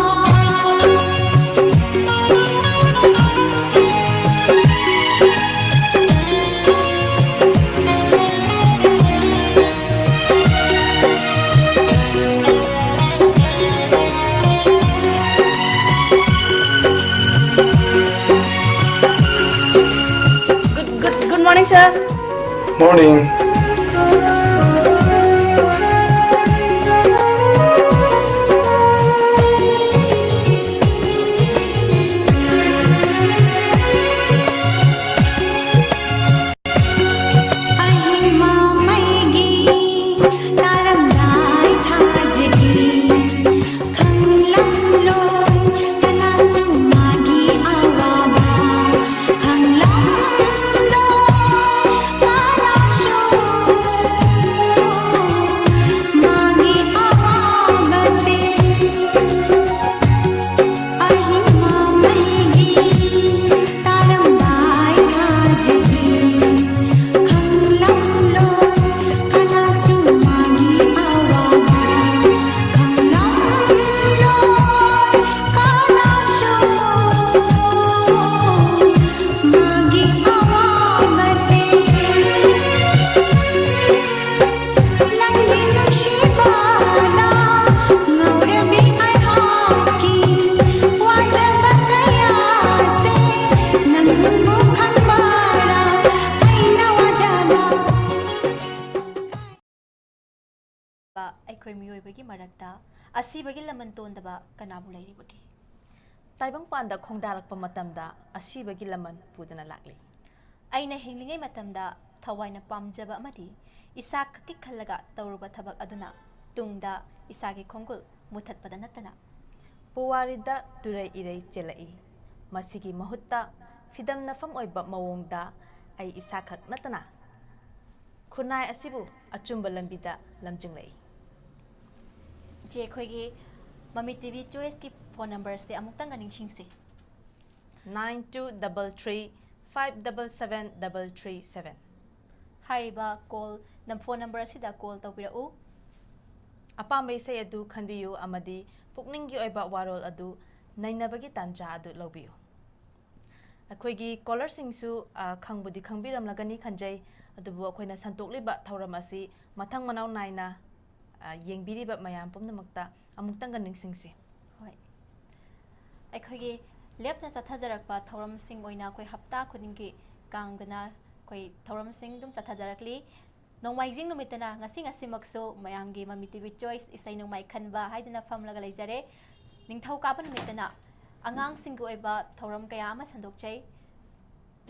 Good, good, good morning, sir. Morning. ꯑꯍꯤꯡ ꯃꯃꯩꯒꯤ ꯇꯥꯔꯝꯗꯥꯏ ꯊꯥꯖꯒꯤ ꯈꯪꯂꯝꯂꯣ ꯀꯅꯥꯁꯨ ꯃꯥꯒꯤ ꯑꯋꯥꯕ ꯈꯪꯂꯝꯂꯣ ꯀꯅꯥꯁꯨ ꯃꯤꯑꯣꯏꯕꯒꯤ ꯃꯔꯛꯇ ꯑꯁꯤꯕꯒꯤ ꯂꯃꯟ ꯇꯣꯟꯗꯕ ꯀꯅꯥꯕꯨ ꯂꯩꯔꯤꯕꯒꯦ? ꯇꯥꯏꯕꯪꯄꯥꯟꯗ ꯈꯣꯡꯗꯥꯔꯛꯄ ꯃꯇꯝꯗ ꯑꯁꯤꯕꯒꯤ ꯂꯃꯟ ꯄꯨꯗꯨꯅ ꯂꯥꯛꯂꯤ꯫ ꯑꯩꯅ ꯍꯤꯡꯂꯤꯉꯩ ꯃꯇꯝꯗ ꯊꯋꯥꯏꯅ ꯄꯥꯝꯖꯕ ꯑꯃꯗꯤ ꯏꯁꯥ ꯈꯛꯀꯤ ꯈꯜꯂꯒ ꯇꯧꯔꯨꯕ ꯊꯕꯛ ꯑꯗꯨꯅ ꯇꯨꯡꯗ ꯏꯁꯥꯒꯤ ꯈꯣꯡꯒꯨꯜ ꯃꯨꯊꯠꯄꯗ ꯅꯠꯇꯅ ꯄꯨꯋꯥꯔꯤꯗ ꯇꯨꯔꯩ ꯏꯔꯩ ꯆꯦꯜꯂꯛꯏ꯫ ꯃꯁꯤꯒꯤ ꯃꯍꯨꯠꯇ ꯐꯤꯗꯝꯅꯐꯝ ꯑꯣꯏꯕ ꯃꯑꯣꯡꯗ ꯑꯩ ꯏꯁꯥꯈꯛ ꯅꯠꯇꯅ ꯈꯨꯟꯅꯥꯏ ꯑꯁꯤꯕꯨ ꯑꯆꯨꯝꯕ ꯂꯝꯕꯤꯗ ꯂꯝꯖꯤꯡꯂꯛꯏ꯫ ꯏꯆꯦ, ꯑꯩꯈꯣꯏꯒꯤ ꯃꯃꯤ ꯇꯤ ꯚꯤ ꯆꯣꯏꯁꯀꯤ ꯐꯣꯟ ꯅꯝꯕꯔꯁꯦ ꯑꯃꯨꯛꯇꯪꯒ ꯅꯤꯡꯁꯤꯡꯁꯤ꯫ Nine two double three five double seven double three seven꯫ ꯍꯥꯏꯔꯤꯕ ꯀꯣꯜ ꯅꯝ-, ꯐꯣꯟ ꯅꯝꯕꯔ ꯑꯁꯤꯗ ꯀꯣꯜ ꯇꯧꯕꯤꯔꯛꯎ꯫ ꯑꯄꯥꯝꯕ ꯏꯁꯩ ꯑꯗꯨ ꯈꯟꯕꯤꯌꯨ ꯑꯃꯗꯤ ꯄꯨꯛꯅꯤꯡꯒꯤ ꯑꯣꯏꯕ ꯋꯥꯔꯣꯜ ꯑꯗꯨ ꯅꯩꯅꯕꯒꯤ ꯇꯥꯟꯖꯥ ꯑꯗꯨ ꯂꯧꯕꯤꯌꯨ꯫ ꯑꯩꯈꯣꯏꯒꯤ ꯀꯣꯂꯔꯁꯤꯡꯁꯨ, ꯑ, ꯈꯪꯕꯨꯗꯤ ꯈꯪꯕꯤꯔꯝꯂꯒꯅꯤ ꯈꯟꯖꯩ, ꯑꯗꯨꯕꯨ ꯑꯩꯈꯣꯏꯅ ꯁꯟꯗꯣꯛꯂꯤꯕ ꯊꯧꯔꯝ ꯑꯁꯤ ꯃꯊꯪ ꯃꯅꯥꯎ ꯅꯥꯏꯅ, ꯑ, ꯌꯦꯡꯕꯤꯔꯤꯕ ꯃꯌꯥꯝ ꯄꯨꯝꯅꯃꯛꯇ ꯑꯃꯨꯛꯇꯪꯒ ꯅꯤꯡꯁꯤꯡꯁꯤ꯫ ꯍꯣꯏ꯫ ꯑꯩꯈꯣꯏꯒꯤ ꯂꯦꯞꯇꯅ ꯆꯠꯊꯖꯔꯛꯄ ꯊꯧꯔꯝꯁꯤꯡ ꯑꯣꯏꯅ ꯑꯩꯈꯣꯏ ꯍꯞꯇꯥ ꯈꯨꯗꯤꯡꯒꯤ ꯀꯥꯡꯗꯅ ꯑꯩꯈꯣꯏ ꯊꯧꯔꯝꯁꯤꯡ ꯑꯗꯨꯝ ꯆꯠꯊꯖꯔꯛꯂꯤ꯫ ꯅꯣꯡꯃꯥꯏꯖꯤꯡ ꯅꯨꯃꯤꯠꯇꯅ ꯉꯁꯤ ꯉꯁꯤꯃꯛꯁꯨ ꯃꯌꯥꯝꯒꯤ ꯃꯃꯤ ꯇꯤ ꯚꯤ ꯆꯣꯏꯁ ꯏꯁꯩ ꯅꯣꯡꯃꯥꯏ ꯈꯟꯕ ꯍꯥꯏꯗꯨꯅ ꯐꯝꯂꯒ ꯂꯩꯖꯔꯦ꯫ ꯅꯤꯡꯊꯧꯀꯥꯕ ꯅꯨꯃꯤꯠꯇꯅ ꯑꯉꯥꯡꯁꯤꯡꯒꯤ ꯑꯣꯏꯕ ꯊꯧꯔꯝ ꯀꯌꯥ ꯑꯃ ꯁꯟꯗꯣꯛꯆꯩ꯫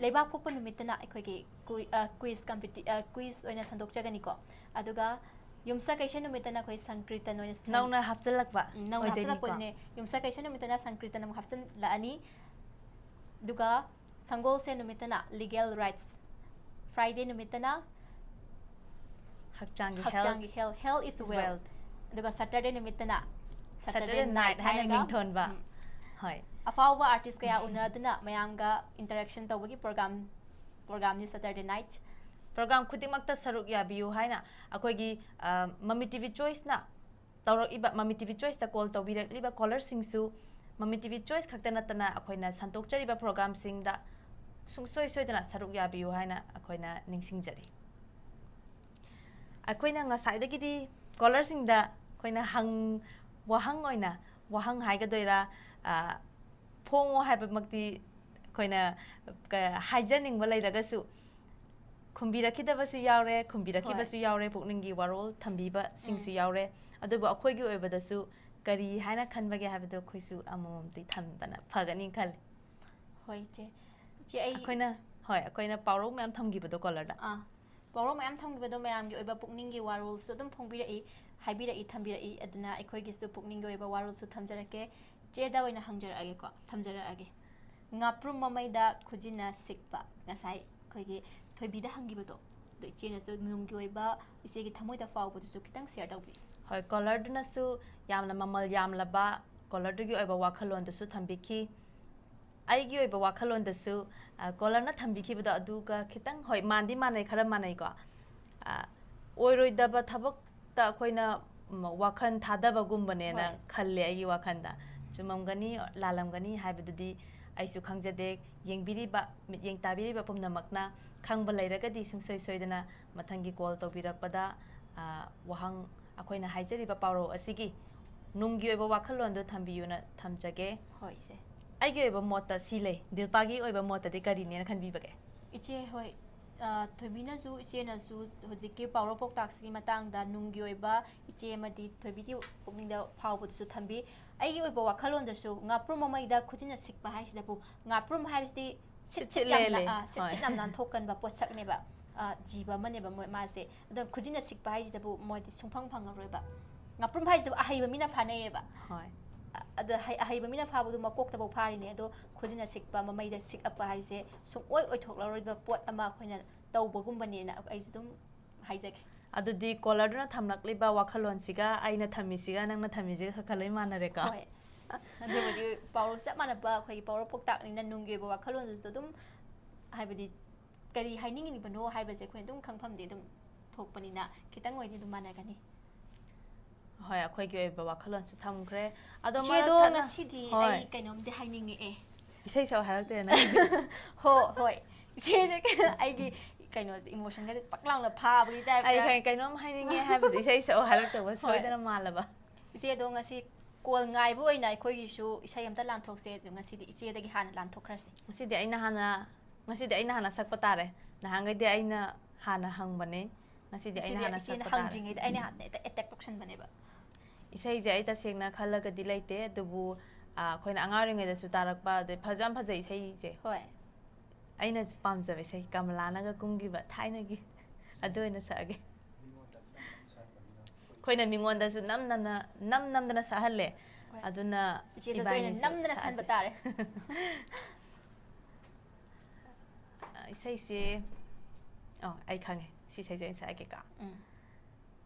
ꯂꯩꯕꯥꯛ ꯄꯣꯛꯄ ꯅꯨꯃꯤꯠꯇꯅ ꯑꯩꯈꯣꯏꯒꯤ ꯀꯨꯏ-, ꯑ, ꯀ꯭ꯋꯤꯖ ꯀꯝꯄꯤꯇꯤ-, ꯑ, ꯀ꯭ꯋꯤꯖ ꯑꯣꯏꯅ ꯁꯟꯗꯣꯛꯆꯒꯅꯤꯀꯣ꯫ ꯑꯗꯨꯒ ꯌꯨꯝꯁꯀꯩꯁ ꯅꯨꯃꯤꯠꯇꯅ ꯑꯩꯈꯣꯏ ꯁꯪꯀ꯭ꯔꯤꯇꯟ ꯑꯣꯏꯅ ꯁꯟ-, ꯅꯧꯅ ꯍꯥꯞꯆꯤꯜꯂꯛꯄ ꯎꯝ, ꯅꯧꯅ ꯑꯣꯏꯗꯣꯏꯅꯤꯀꯣ꯫ ꯍꯥꯞꯆꯤꯜꯂꯛꯄꯅꯦ꯫ ꯌꯨꯝꯁꯀꯩꯁ ꯅꯨꯃꯤꯠꯇꯅ ꯁꯪꯀ꯭ꯔꯤꯇꯟ ꯑꯃꯨꯛ ꯍꯥꯞꯆꯤꯜꯂꯛꯑꯅꯤ꯫ ꯑꯗꯨꯒ ꯁꯪꯒꯣꯜꯁꯦꯟ ꯅꯨꯃꯤꯠꯇꯅ ꯂꯤꯒꯦꯜ ꯔꯥꯏꯠꯁ, ꯐ꯭ꯔꯥꯏꯗꯦ ꯅꯨꯃꯤꯠꯇꯅ ꯍꯛꯆꯥꯡꯒꯤ ꯍꯛꯆꯥꯡꯒꯤ health, health, health is is wealth, wealth꯫ ꯑꯗꯨꯒ ꯁꯇꯔꯗꯦ ꯅꯨꯃꯤꯠꯇꯅ ꯁꯇꯔꯗꯦ ꯁꯇꯔꯗꯦ ꯅꯥꯏꯠ ꯅꯥꯏꯠ ꯍꯥꯏꯅ ꯍꯥꯏꯔꯒ, ꯃꯤꯡꯊꯣꯟꯕ꯫ ꯎꯝ꯫ ꯍꯣꯏ꯫ ꯑꯐꯥꯎꯕ ꯑꯥꯔꯇꯤꯁ ꯀꯌꯥ ꯎꯅꯗꯨꯅ ꯃꯌꯥꯝꯒ ꯏꯟꯇꯔꯦꯛꯁꯟ ꯇꯧꯕꯒꯤ ꯄ꯭ꯔꯣꯒ꯭ꯔꯥꯝ, ꯄ꯭ꯔꯣꯒ꯭ꯔꯥꯝꯅꯤ ꯁꯇꯔꯗꯦ ꯅꯥꯏꯠ꯫ ꯄ꯭ꯔꯣꯒ꯭ꯔꯥꯝ ꯈꯨꯗꯤꯡꯃꯛꯇ ꯁꯔꯨꯛ ꯌꯥꯕꯤꯌꯨ ꯍꯥꯏꯅ ꯑꯩꯈꯣꯏꯒꯤ, ꯑ, ꯃꯃꯤ ꯇꯤ ꯚꯤ ꯆꯣꯏꯁꯅ ꯇꯧꯔꯛꯏꯕ, ꯃꯃꯤ ꯇꯤ ꯚꯤ ꯆꯣꯏꯁꯇ ꯀꯣꯜ ꯇꯧꯕꯤꯔꯛꯂꯤꯕ ꯀꯣꯂꯔꯁꯤꯡꯁꯨ ꯃꯃꯤ ꯇꯤ ꯚꯤ ꯆꯣꯏꯁ ꯈꯛꯇ ꯅꯠꯇꯅ ꯑꯩꯈꯣꯏꯅ ꯁꯟꯗꯣꯛꯆꯔꯤꯕ ꯄ꯭ꯔꯣꯒ꯭ꯔꯥꯝꯁꯤꯡꯗ ꯁꯨꯡꯁꯣꯏ ꯁꯣꯏꯗꯅ ꯁꯔꯨꯛ ꯌꯥꯕꯤꯌꯨ ꯍꯥꯏꯅ ꯑꯩꯈꯣꯏꯅ ꯅꯤꯡꯁꯤꯡꯖꯔꯤ꯫ ꯑꯩꯈꯣꯏꯅ ꯉꯁꯥꯏꯗꯒꯤꯗꯤ ꯀꯣꯂꯔꯁꯤꯡꯗ ꯑꯩꯈꯣꯏꯅ ꯍꯪ-, ꯋꯥꯍꯪ ꯑꯣꯏꯅ, ꯋꯥꯍꯪ ꯍꯥꯏꯒꯗꯣꯏꯔꯥ, ꯑ, ꯐꯣꯡꯉꯣ ꯍꯥꯏꯕꯃꯛꯇꯤ ꯑꯩꯈꯣꯏꯅ ꯀ-, ꯍꯥꯏꯖꯅꯤꯡꯕ ꯂꯩꯔꯒꯁꯨ, ꯈꯨꯝꯕꯤꯔꯛꯈꯤꯗꯕꯁꯨ ꯌꯥꯎꯔꯦ, ꯈꯨꯝꯕꯤꯔꯛꯈꯤꯕꯁꯨ ꯌꯥꯎꯔꯦ, ꯄꯨꯛꯅꯤꯡꯒꯤ ꯋꯥꯔꯣꯜ ꯊꯝꯕꯤꯕꯁꯤꯡꯁꯨ ꯎꯝ꯫ ꯌꯥꯎꯔꯦ꯫ ꯑꯗꯨꯕꯨ ꯑꯩꯈꯣꯏꯒꯤ ꯑꯣꯏꯕꯗꯁꯨ ꯀꯔꯤ ꯍꯥꯏꯅ ꯈꯟꯕꯒꯦ ꯍꯥꯏꯕꯗꯣ ꯑꯩꯈꯣꯏꯁꯨ ꯑꯃꯃꯝꯗꯤ ꯊꯝꯕꯅ ꯐꯒꯅꯤ ꯈꯜꯂꯤ꯫ ꯍꯣꯏ, ꯏꯆꯦ꯫ ꯏꯆꯦ, ꯑꯩ ꯑꯩꯈꯣꯏꯅ, ꯍꯣꯏ, ꯑꯩꯈꯣꯏꯅ ꯄꯥꯎꯔꯧ ꯃꯌꯥꯝ ꯊꯝꯈꯤꯕꯗꯣ ꯀꯣꯂꯔꯗ꯫ ꯑꯥ, ꯄꯥꯎꯔꯧ ꯃꯌꯥꯝ ꯊꯝꯈꯤꯕꯗꯣ ꯃꯌꯥꯝꯒꯤ ꯑꯣꯏꯕ ꯄꯨꯛꯅꯤꯡꯒꯤ ꯋꯥꯔꯣꯜꯁꯨ ꯑꯗꯨꯝ ꯐꯣꯡꯕꯤꯔꯛꯏ, ꯍꯥꯏꯕꯤꯔꯛꯏ, ꯊꯝꯕꯤꯔꯛꯏ꯫ ꯑꯗꯨꯅ ꯑꯩꯈꯣꯏꯒꯤꯁꯨ ꯄꯨꯛꯅꯤꯡꯒꯤ ꯑꯣꯏꯕ ꯋꯥꯔꯣꯜꯁꯨ ꯊꯝꯖꯔꯛꯀꯦ꯫ ꯏꯆꯦꯗ ꯑꯣꯏꯅ ꯍꯪꯖꯔꯛꯑꯒꯦꯀꯣ, ꯊꯝꯖꯔꯛꯑꯒꯦ꯫ ꯉꯥꯄ꯭ꯔꯨꯝ ꯃꯃꯩꯗ ꯈꯨꯖꯤꯟꯅ ꯁꯤꯛꯄ꯫ ꯉꯁꯥꯏ ꯑꯩꯈꯣꯏꯒꯤ ꯊꯣꯏꯕꯤꯗ ꯍꯪꯈꯤꯕꯗꯣ, ꯑꯗꯣ ꯏꯆꯦꯅꯁꯨ ꯅꯨꯡꯒꯤ ꯑꯣꯏꯕ ꯏꯆꯦꯒꯤ ꯊꯃꯣꯏꯗ ꯐꯥꯎꯕꯗꯨꯁꯨ ꯈꯤꯇꯪ ꯁꯤꯌꯔ ꯇꯧꯕꯤꯌꯨ꯫ ꯍꯣꯏ, ꯀꯣꯂꯔꯗꯨꯅꯁꯨ ꯌꯥꯝꯅ ꯃꯃꯜ ꯌꯥꯝꯂꯕ ꯀꯣꯂꯔꯗꯨꯒꯤ ꯑꯣꯏꯕ ꯋꯥꯈꯜꯂꯣꯟꯗꯨꯁꯨ ꯊꯝꯕꯤꯈꯤ꯫ ꯑꯩꯒꯤ ꯑꯣꯏꯕ ꯋꯥꯈꯜꯂꯣꯟꯗꯁꯨ, ꯑ, ꯀꯣꯂꯔꯅ ꯊꯝꯕꯤꯈꯤꯕꯗꯣ ꯑꯗꯨꯒ ꯈꯤꯇꯪ, ꯍꯣꯏ, ꯃꯥꯟꯗꯤ ꯃꯥꯟꯅꯩ, ꯈꯔ ꯃꯥꯟꯅꯩꯀꯣ꯫ ꯑ, ꯑꯣꯏꯔꯣꯏꯗꯕ ꯊꯕꯛꯇ ꯑꯩꯈꯣꯏꯅ, ꯎꯝ, ꯋꯥꯈꯜ ꯊꯥꯗꯕꯒꯨꯝꯕꯅꯦꯅ ꯍꯣꯏ꯫ ꯈꯜꯂꯦ ꯑꯩꯒꯤ ꯋꯥꯈꯜꯗ꯫ ꯆꯨꯝꯃꯝꯒꯅꯤ, ꯂꯥꯜꯂꯝꯒꯅꯤ ꯍꯥꯏꯕꯗꯨꯗꯤ ꯑꯩꯁꯨ ꯈꯪꯖꯗꯦ꯫ ꯌꯦꯡꯕꯤꯔꯤꯕ, ꯃꯤꯠꯌꯦꯡ ꯇꯥꯕꯤꯔꯤꯕ ꯄꯨꯝꯅꯃꯛꯅ ꯈꯪꯕ ꯂꯩꯔꯒꯗꯤ ꯁꯨꯡꯁꯣꯏ ꯁꯣꯏꯗꯅ ꯃꯊꯪꯒꯤ ꯀꯣꯜ ꯇꯧꯕꯤꯔꯛꯄꯗ, ꯑ, ꯋꯥꯍꯪ, ꯑꯩꯈꯣꯏꯅ ꯍꯥꯏꯖꯔꯤꯕ ꯄꯥꯎꯔꯧ ꯑꯁꯤꯒꯤ ꯅꯨꯡꯒꯤ ꯑꯣꯏꯕ ꯋꯥꯈꯜꯂꯣꯟꯗꯨ ꯊꯝꯕꯤꯌꯨꯅ ꯊꯝꯖꯒꯦ꯫ ꯍꯣꯏ, ꯏꯆꯦ꯫ ꯑꯩꯒꯤ ꯑꯣꯏꯕ ꯃꯣꯠꯇ ꯁꯤ ꯂꯩ꯫ ꯗꯤꯜꯄꯥꯒꯤ ꯑꯣꯏꯕ ꯃꯣꯠꯇꯗꯤ ꯀꯔꯤꯅꯦꯅ ꯈꯟꯕꯤꯕꯒꯦ? ꯏꯆꯦ, ꯍꯣꯏ, ꯑ, ꯊꯣꯏꯕꯤꯅꯁꯨ, ꯏꯆꯦꯅꯁꯨ ꯍꯧꯖꯤꯛꯀꯤ ꯄꯥꯎꯔꯧ ꯄꯥꯎꯇꯥꯛꯁꯤꯒꯤ ꯃꯇꯥꯡꯗ ꯅꯨꯡꯒꯤ ꯑꯣꯏꯕ ꯏꯆꯦ ꯑꯃꯗꯤ ꯊꯣꯏꯕꯤꯒꯤ ꯄꯨꯛꯅꯤꯡꯗ ꯐꯥꯎꯕꯗꯨꯁꯨ ꯊꯝꯕꯤ꯫ ꯑꯩꯒꯤ ꯑꯣꯏꯕ ꯋꯥꯈꯜꯂꯣꯟꯗꯁꯨ ꯉꯥꯄ꯭ꯔꯨꯝ ꯃꯃꯩꯗ ꯈꯨꯖꯤꯟꯅ ꯁꯤꯛꯄ ꯍꯥꯏꯁꯤꯗꯕꯨ, ꯉꯥꯄ꯭ꯔꯨꯝ ꯍꯥꯏꯕꯁꯤꯗꯤ ꯁꯤꯠ ꯁꯤꯠ ꯁꯤꯠ ꯌꯥꯝꯅ, ꯂꯦꯜꯂꯦ꯫ ꯑ, ꯁꯤꯠ ꯍꯣꯏ꯫ ꯁꯤꯠ ꯌꯥꯝ ꯅꯥꯟꯊꯣꯛꯀꯟꯕ ꯄꯣꯠꯁꯛꯅꯦꯕ, ꯑ, ꯖꯤꯕ ꯑꯃꯅꯦꯕ ꯃꯣꯏ, ꯃꯥꯁꯦ꯫ ꯑꯗꯣ ꯈꯨꯖꯤꯟꯅ ꯁꯤꯛꯄ ꯍꯥꯏꯁꯤꯗꯕꯨ ꯃꯣꯏꯗꯤ ꯁꯨꯡꯐꯪ ꯐꯪꯉꯔꯣꯏꯕ꯫ ꯉꯥꯄ꯭ꯔꯨꯝ ꯍꯥꯏꯁꯤꯗꯕꯨ ꯑꯍꯩꯕ ꯃꯤꯅ ꯐꯥꯅꯩꯌꯦꯕ꯫ ꯍꯣꯏ꯫ ꯑ-, ꯑꯗ ꯍꯩ-, ꯑꯍꯩꯕ ꯃꯤꯅ ꯐꯥꯕꯗꯨ ꯃꯀꯣꯛꯇꯐꯥꯎ ꯐꯥꯔꯤꯅꯦ, ꯑꯗꯣ ꯈꯨꯖꯤꯟꯅ ꯁꯤꯛꯄ, ꯃꯃꯩꯗ ꯁꯤꯛꯑꯞꯄ ꯍꯥꯏꯁꯦ ꯁꯨꯡꯑꯣꯏ ꯑꯣꯏꯊꯣꯛꯂꯔꯣꯏꯕ ꯄꯣꯠ ꯑꯃ ꯑꯩꯈꯣꯏꯅ ꯇꯧꯕꯒꯨꯝꯕꯅꯦꯅ ꯑꯩꯁꯦ ꯑꯗꯨꯝ ꯍꯥꯏꯖꯒꯦ꯫ ꯑꯗꯨꯗꯤ ꯀꯣꯂꯔꯗꯨꯅ ꯊꯝꯂꯛꯂꯤꯕ ꯋꯥꯈꯜꯂꯣꯟꯁꯤꯒ ꯑꯩꯅ ꯊꯝꯃꯤꯁꯤꯒ ꯅꯪꯅ ꯊꯝꯃꯤꯁꯤꯒ ꯈꯔ ꯈꯔ ꯂꯣꯏ ꯃꯥꯟꯅꯔꯦꯀꯣ? ꯍꯣꯏ꯫ ꯑꯗꯨꯕꯨꯗꯤ ꯄꯥꯎꯔꯧ ꯆꯞ ꯃꯥꯟꯅꯕ, ꯑꯩꯈꯣꯏꯒꯤ ꯄꯥꯎꯔꯧ ꯄꯥꯎꯇꯥꯛꯅꯤꯅ ꯅꯨꯡꯒꯤ ꯑꯣꯏꯕ ꯋꯥꯈꯜꯂꯣꯟꯗꯨꯁꯨ ꯑꯗꯨꯝ, ꯍꯥꯏꯕꯗꯤ ꯀꯔꯤ ꯍꯥꯏꯅꯤꯡꯉꯤꯕꯅꯣ ꯍꯥꯏꯕꯁꯦ ꯑꯩꯈꯣꯏꯅ ꯑꯗꯨꯝ ꯈꯪꯐꯝꯗꯤ ꯑꯗꯨꯝ ꯊꯣꯛꯄꯅꯤꯅ ꯈꯤꯇꯪ ꯑꯣꯏꯗꯤ ꯑꯗꯨꯝ ꯃꯥꯟꯅꯒꯅꯤ꯫ ꯍꯣꯏ, ꯑꯩꯈꯣꯏꯒꯤ ꯑꯣꯏꯕ ꯋꯥꯈꯜꯂꯣꯟꯁꯨ ꯊꯝꯈ꯭ꯔꯦ꯫ ꯑꯗꯣ ꯏꯆꯦ, ꯃꯔꯛ ꯑꯗꯣ ꯊꯠꯅ-, ꯉꯁꯤꯗꯤ ꯍꯣꯏ꯫ ꯑꯩ ꯀꯩꯅꯣꯝꯗꯤ ꯍꯥꯏꯅꯤꯡꯉꯛꯑꯦ꯫ ꯏꯁꯩ ꯁꯛꯑꯣ ꯍꯥꯏꯔꯛꯇꯣꯏꯔꯥ ꯅꯪ? ꯍꯣ, ꯍꯣꯏ꯫ ꯏꯆꯦꯁꯦ ꯑꯩꯒꯤ ꯀꯩꯅꯣꯁꯦ, ꯏꯃꯣꯁꯟꯒꯁꯦ ꯄꯛ ꯂꯥꯎꯅ ꯐꯥꯕꯒꯤ ꯑꯩ ꯇꯥꯏꯞꯇ꯫ ꯈꯪꯉꯦ, ꯀꯩꯅꯣꯝ ꯍꯥꯏꯅꯤꯡꯉꯦ ꯍꯥꯏꯕꯁꯦ ꯏꯁꯩ ꯁꯛꯑꯣ ꯍꯥꯏꯔꯛꯇꯧꯕ ꯍꯣꯏ꯫ ꯁꯣꯏꯗꯅ ꯃꯥꯜꯂꯕ꯫ ꯏꯆꯦ, ꯑꯗꯣ ꯉꯁꯤ ꯀꯣꯜ ꯉꯥꯏꯕ ꯑꯣꯏꯅ ꯑꯩꯈꯣꯏꯒꯤꯁꯨ ꯏꯁꯩ ꯑꯝꯇ ꯂꯥꯟꯊꯣꯛꯁꯦ꯫ ꯑꯗꯣ ꯉꯁꯤꯗꯤ ꯏꯆꯦꯗꯒꯤ ꯍꯥꯟꯅ ꯂꯥꯟꯊꯣꯛꯈ꯭ꯔꯁꯦ꯫ ꯉꯁꯤꯗꯤ ꯑꯩꯅ ꯍꯥꯟꯅ ꯉꯁꯤꯗꯤ ꯑꯩꯅ ꯍꯥꯟꯅ ꯁꯛꯄ ꯇꯥꯔꯦ꯫ ꯅꯍꯥꯟꯈꯩꯗꯤ ꯑꯩꯅ ꯍꯥꯟꯅ ꯍꯪꯕꯅꯦ꯫ ꯉꯁꯤꯗꯤ ꯑꯩꯅ ꯉꯁꯤꯗꯤ ꯍꯥꯟꯅ ꯏꯆꯦꯅ ꯁꯛꯄ ꯇꯥꯔꯦ꯫ ꯍꯪꯗ꯭ꯔꯤꯉꯩꯗ ꯑꯩꯅ ꯍꯥꯟꯅ ꯍꯦꯛꯇ ꯑꯦꯇꯦꯛ ꯇꯧꯁꯟꯕꯅꯦꯕ꯫ ꯏꯁꯩꯁꯦ ꯑꯩ ꯇꯁꯦꯡꯅ ꯈꯜꯂꯒꯗꯤ ꯂꯩꯇꯦ, ꯑꯗꯨꯕꯨ ꯑ, ꯑꯩꯈꯣꯏꯅ ꯑꯉꯥꯡ ꯑꯣꯏꯔꯤꯉꯩꯗꯁꯨ ꯇꯥꯔꯛꯄ, ꯑꯗꯩ ꯐꯁꯨ ꯌꯥꯝ ꯐꯖꯩ ꯏꯁꯩꯁꯦ꯫ ꯍꯣꯏ꯫ ꯑꯩꯅꯁꯨ ꯄꯥꯝꯖꯕ ꯏꯁꯩ ꯀꯃꯂꯥꯅꯒ ꯀꯨꯝꯈꯤꯕ ꯊꯥꯏꯅꯒꯤ, ꯑꯗꯨ ꯑꯣꯏꯅ ꯁꯛꯑꯒꯦ꯫ ꯑꯩꯈꯣꯏꯅ ꯃꯤꯉꯣꯟꯗꯁꯨ ꯅꯝ ꯅꯝꯅ ꯅꯝ ꯅꯝꯗꯅ ꯁꯛꯍꯜꯂꯦ꯫ ꯍꯣꯏ꯫ ꯑꯗꯨꯅ ꯏꯆꯦꯗꯁꯨ ꯑꯩꯅ ꯏꯕꯥꯅꯤꯁꯨ ꯅꯝꯗꯅ ꯁꯛꯑꯁꯦ꯫ ꯁꯟꯕ ꯇꯥꯔꯦ꯫ ꯑ, ꯏꯁꯩꯁꯦ, ꯑꯣ, ꯑꯩ ꯈꯪꯉꯦ꯫ ꯁꯤ ꯏꯁꯩꯁꯦ ꯑꯩꯅ ꯁꯛꯑꯒꯦꯀꯣ꯫ ꯎꯝ꯫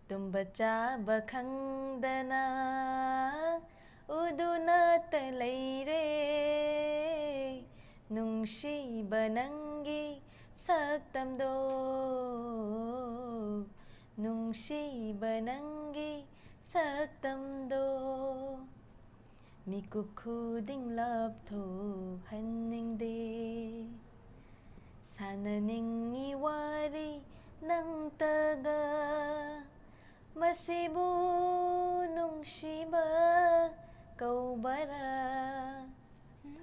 ꯇꯨꯝꯕ ꯆꯥꯕ ꯈꯪꯗꯅ ꯎꯗꯨꯅꯇ ꯂꯩꯔꯦ, ꯅꯨꯡꯁꯤꯕ ꯅꯪꯒꯤ ꯁꯛꯇꯝꯗꯣ, ꯅꯨꯡꯁꯤꯕ ꯅꯪꯒꯤ ꯁꯛꯇꯝꯗꯣ, ꯃꯤꯀꯨꯞ ꯈꯨꯗꯤꯡ ꯂꯥꯞꯊꯣꯛꯍꯟꯅꯤꯡꯗꯦ꯫ ꯁꯥꯟꯅꯅꯤꯡꯉꯤ ꯋꯥꯔꯤ ꯅꯪꯇꯒ, ꯃꯁꯤꯕꯨ ꯅꯨꯡꯁꯤꯕ ꯀꯧꯕꯔꯥ?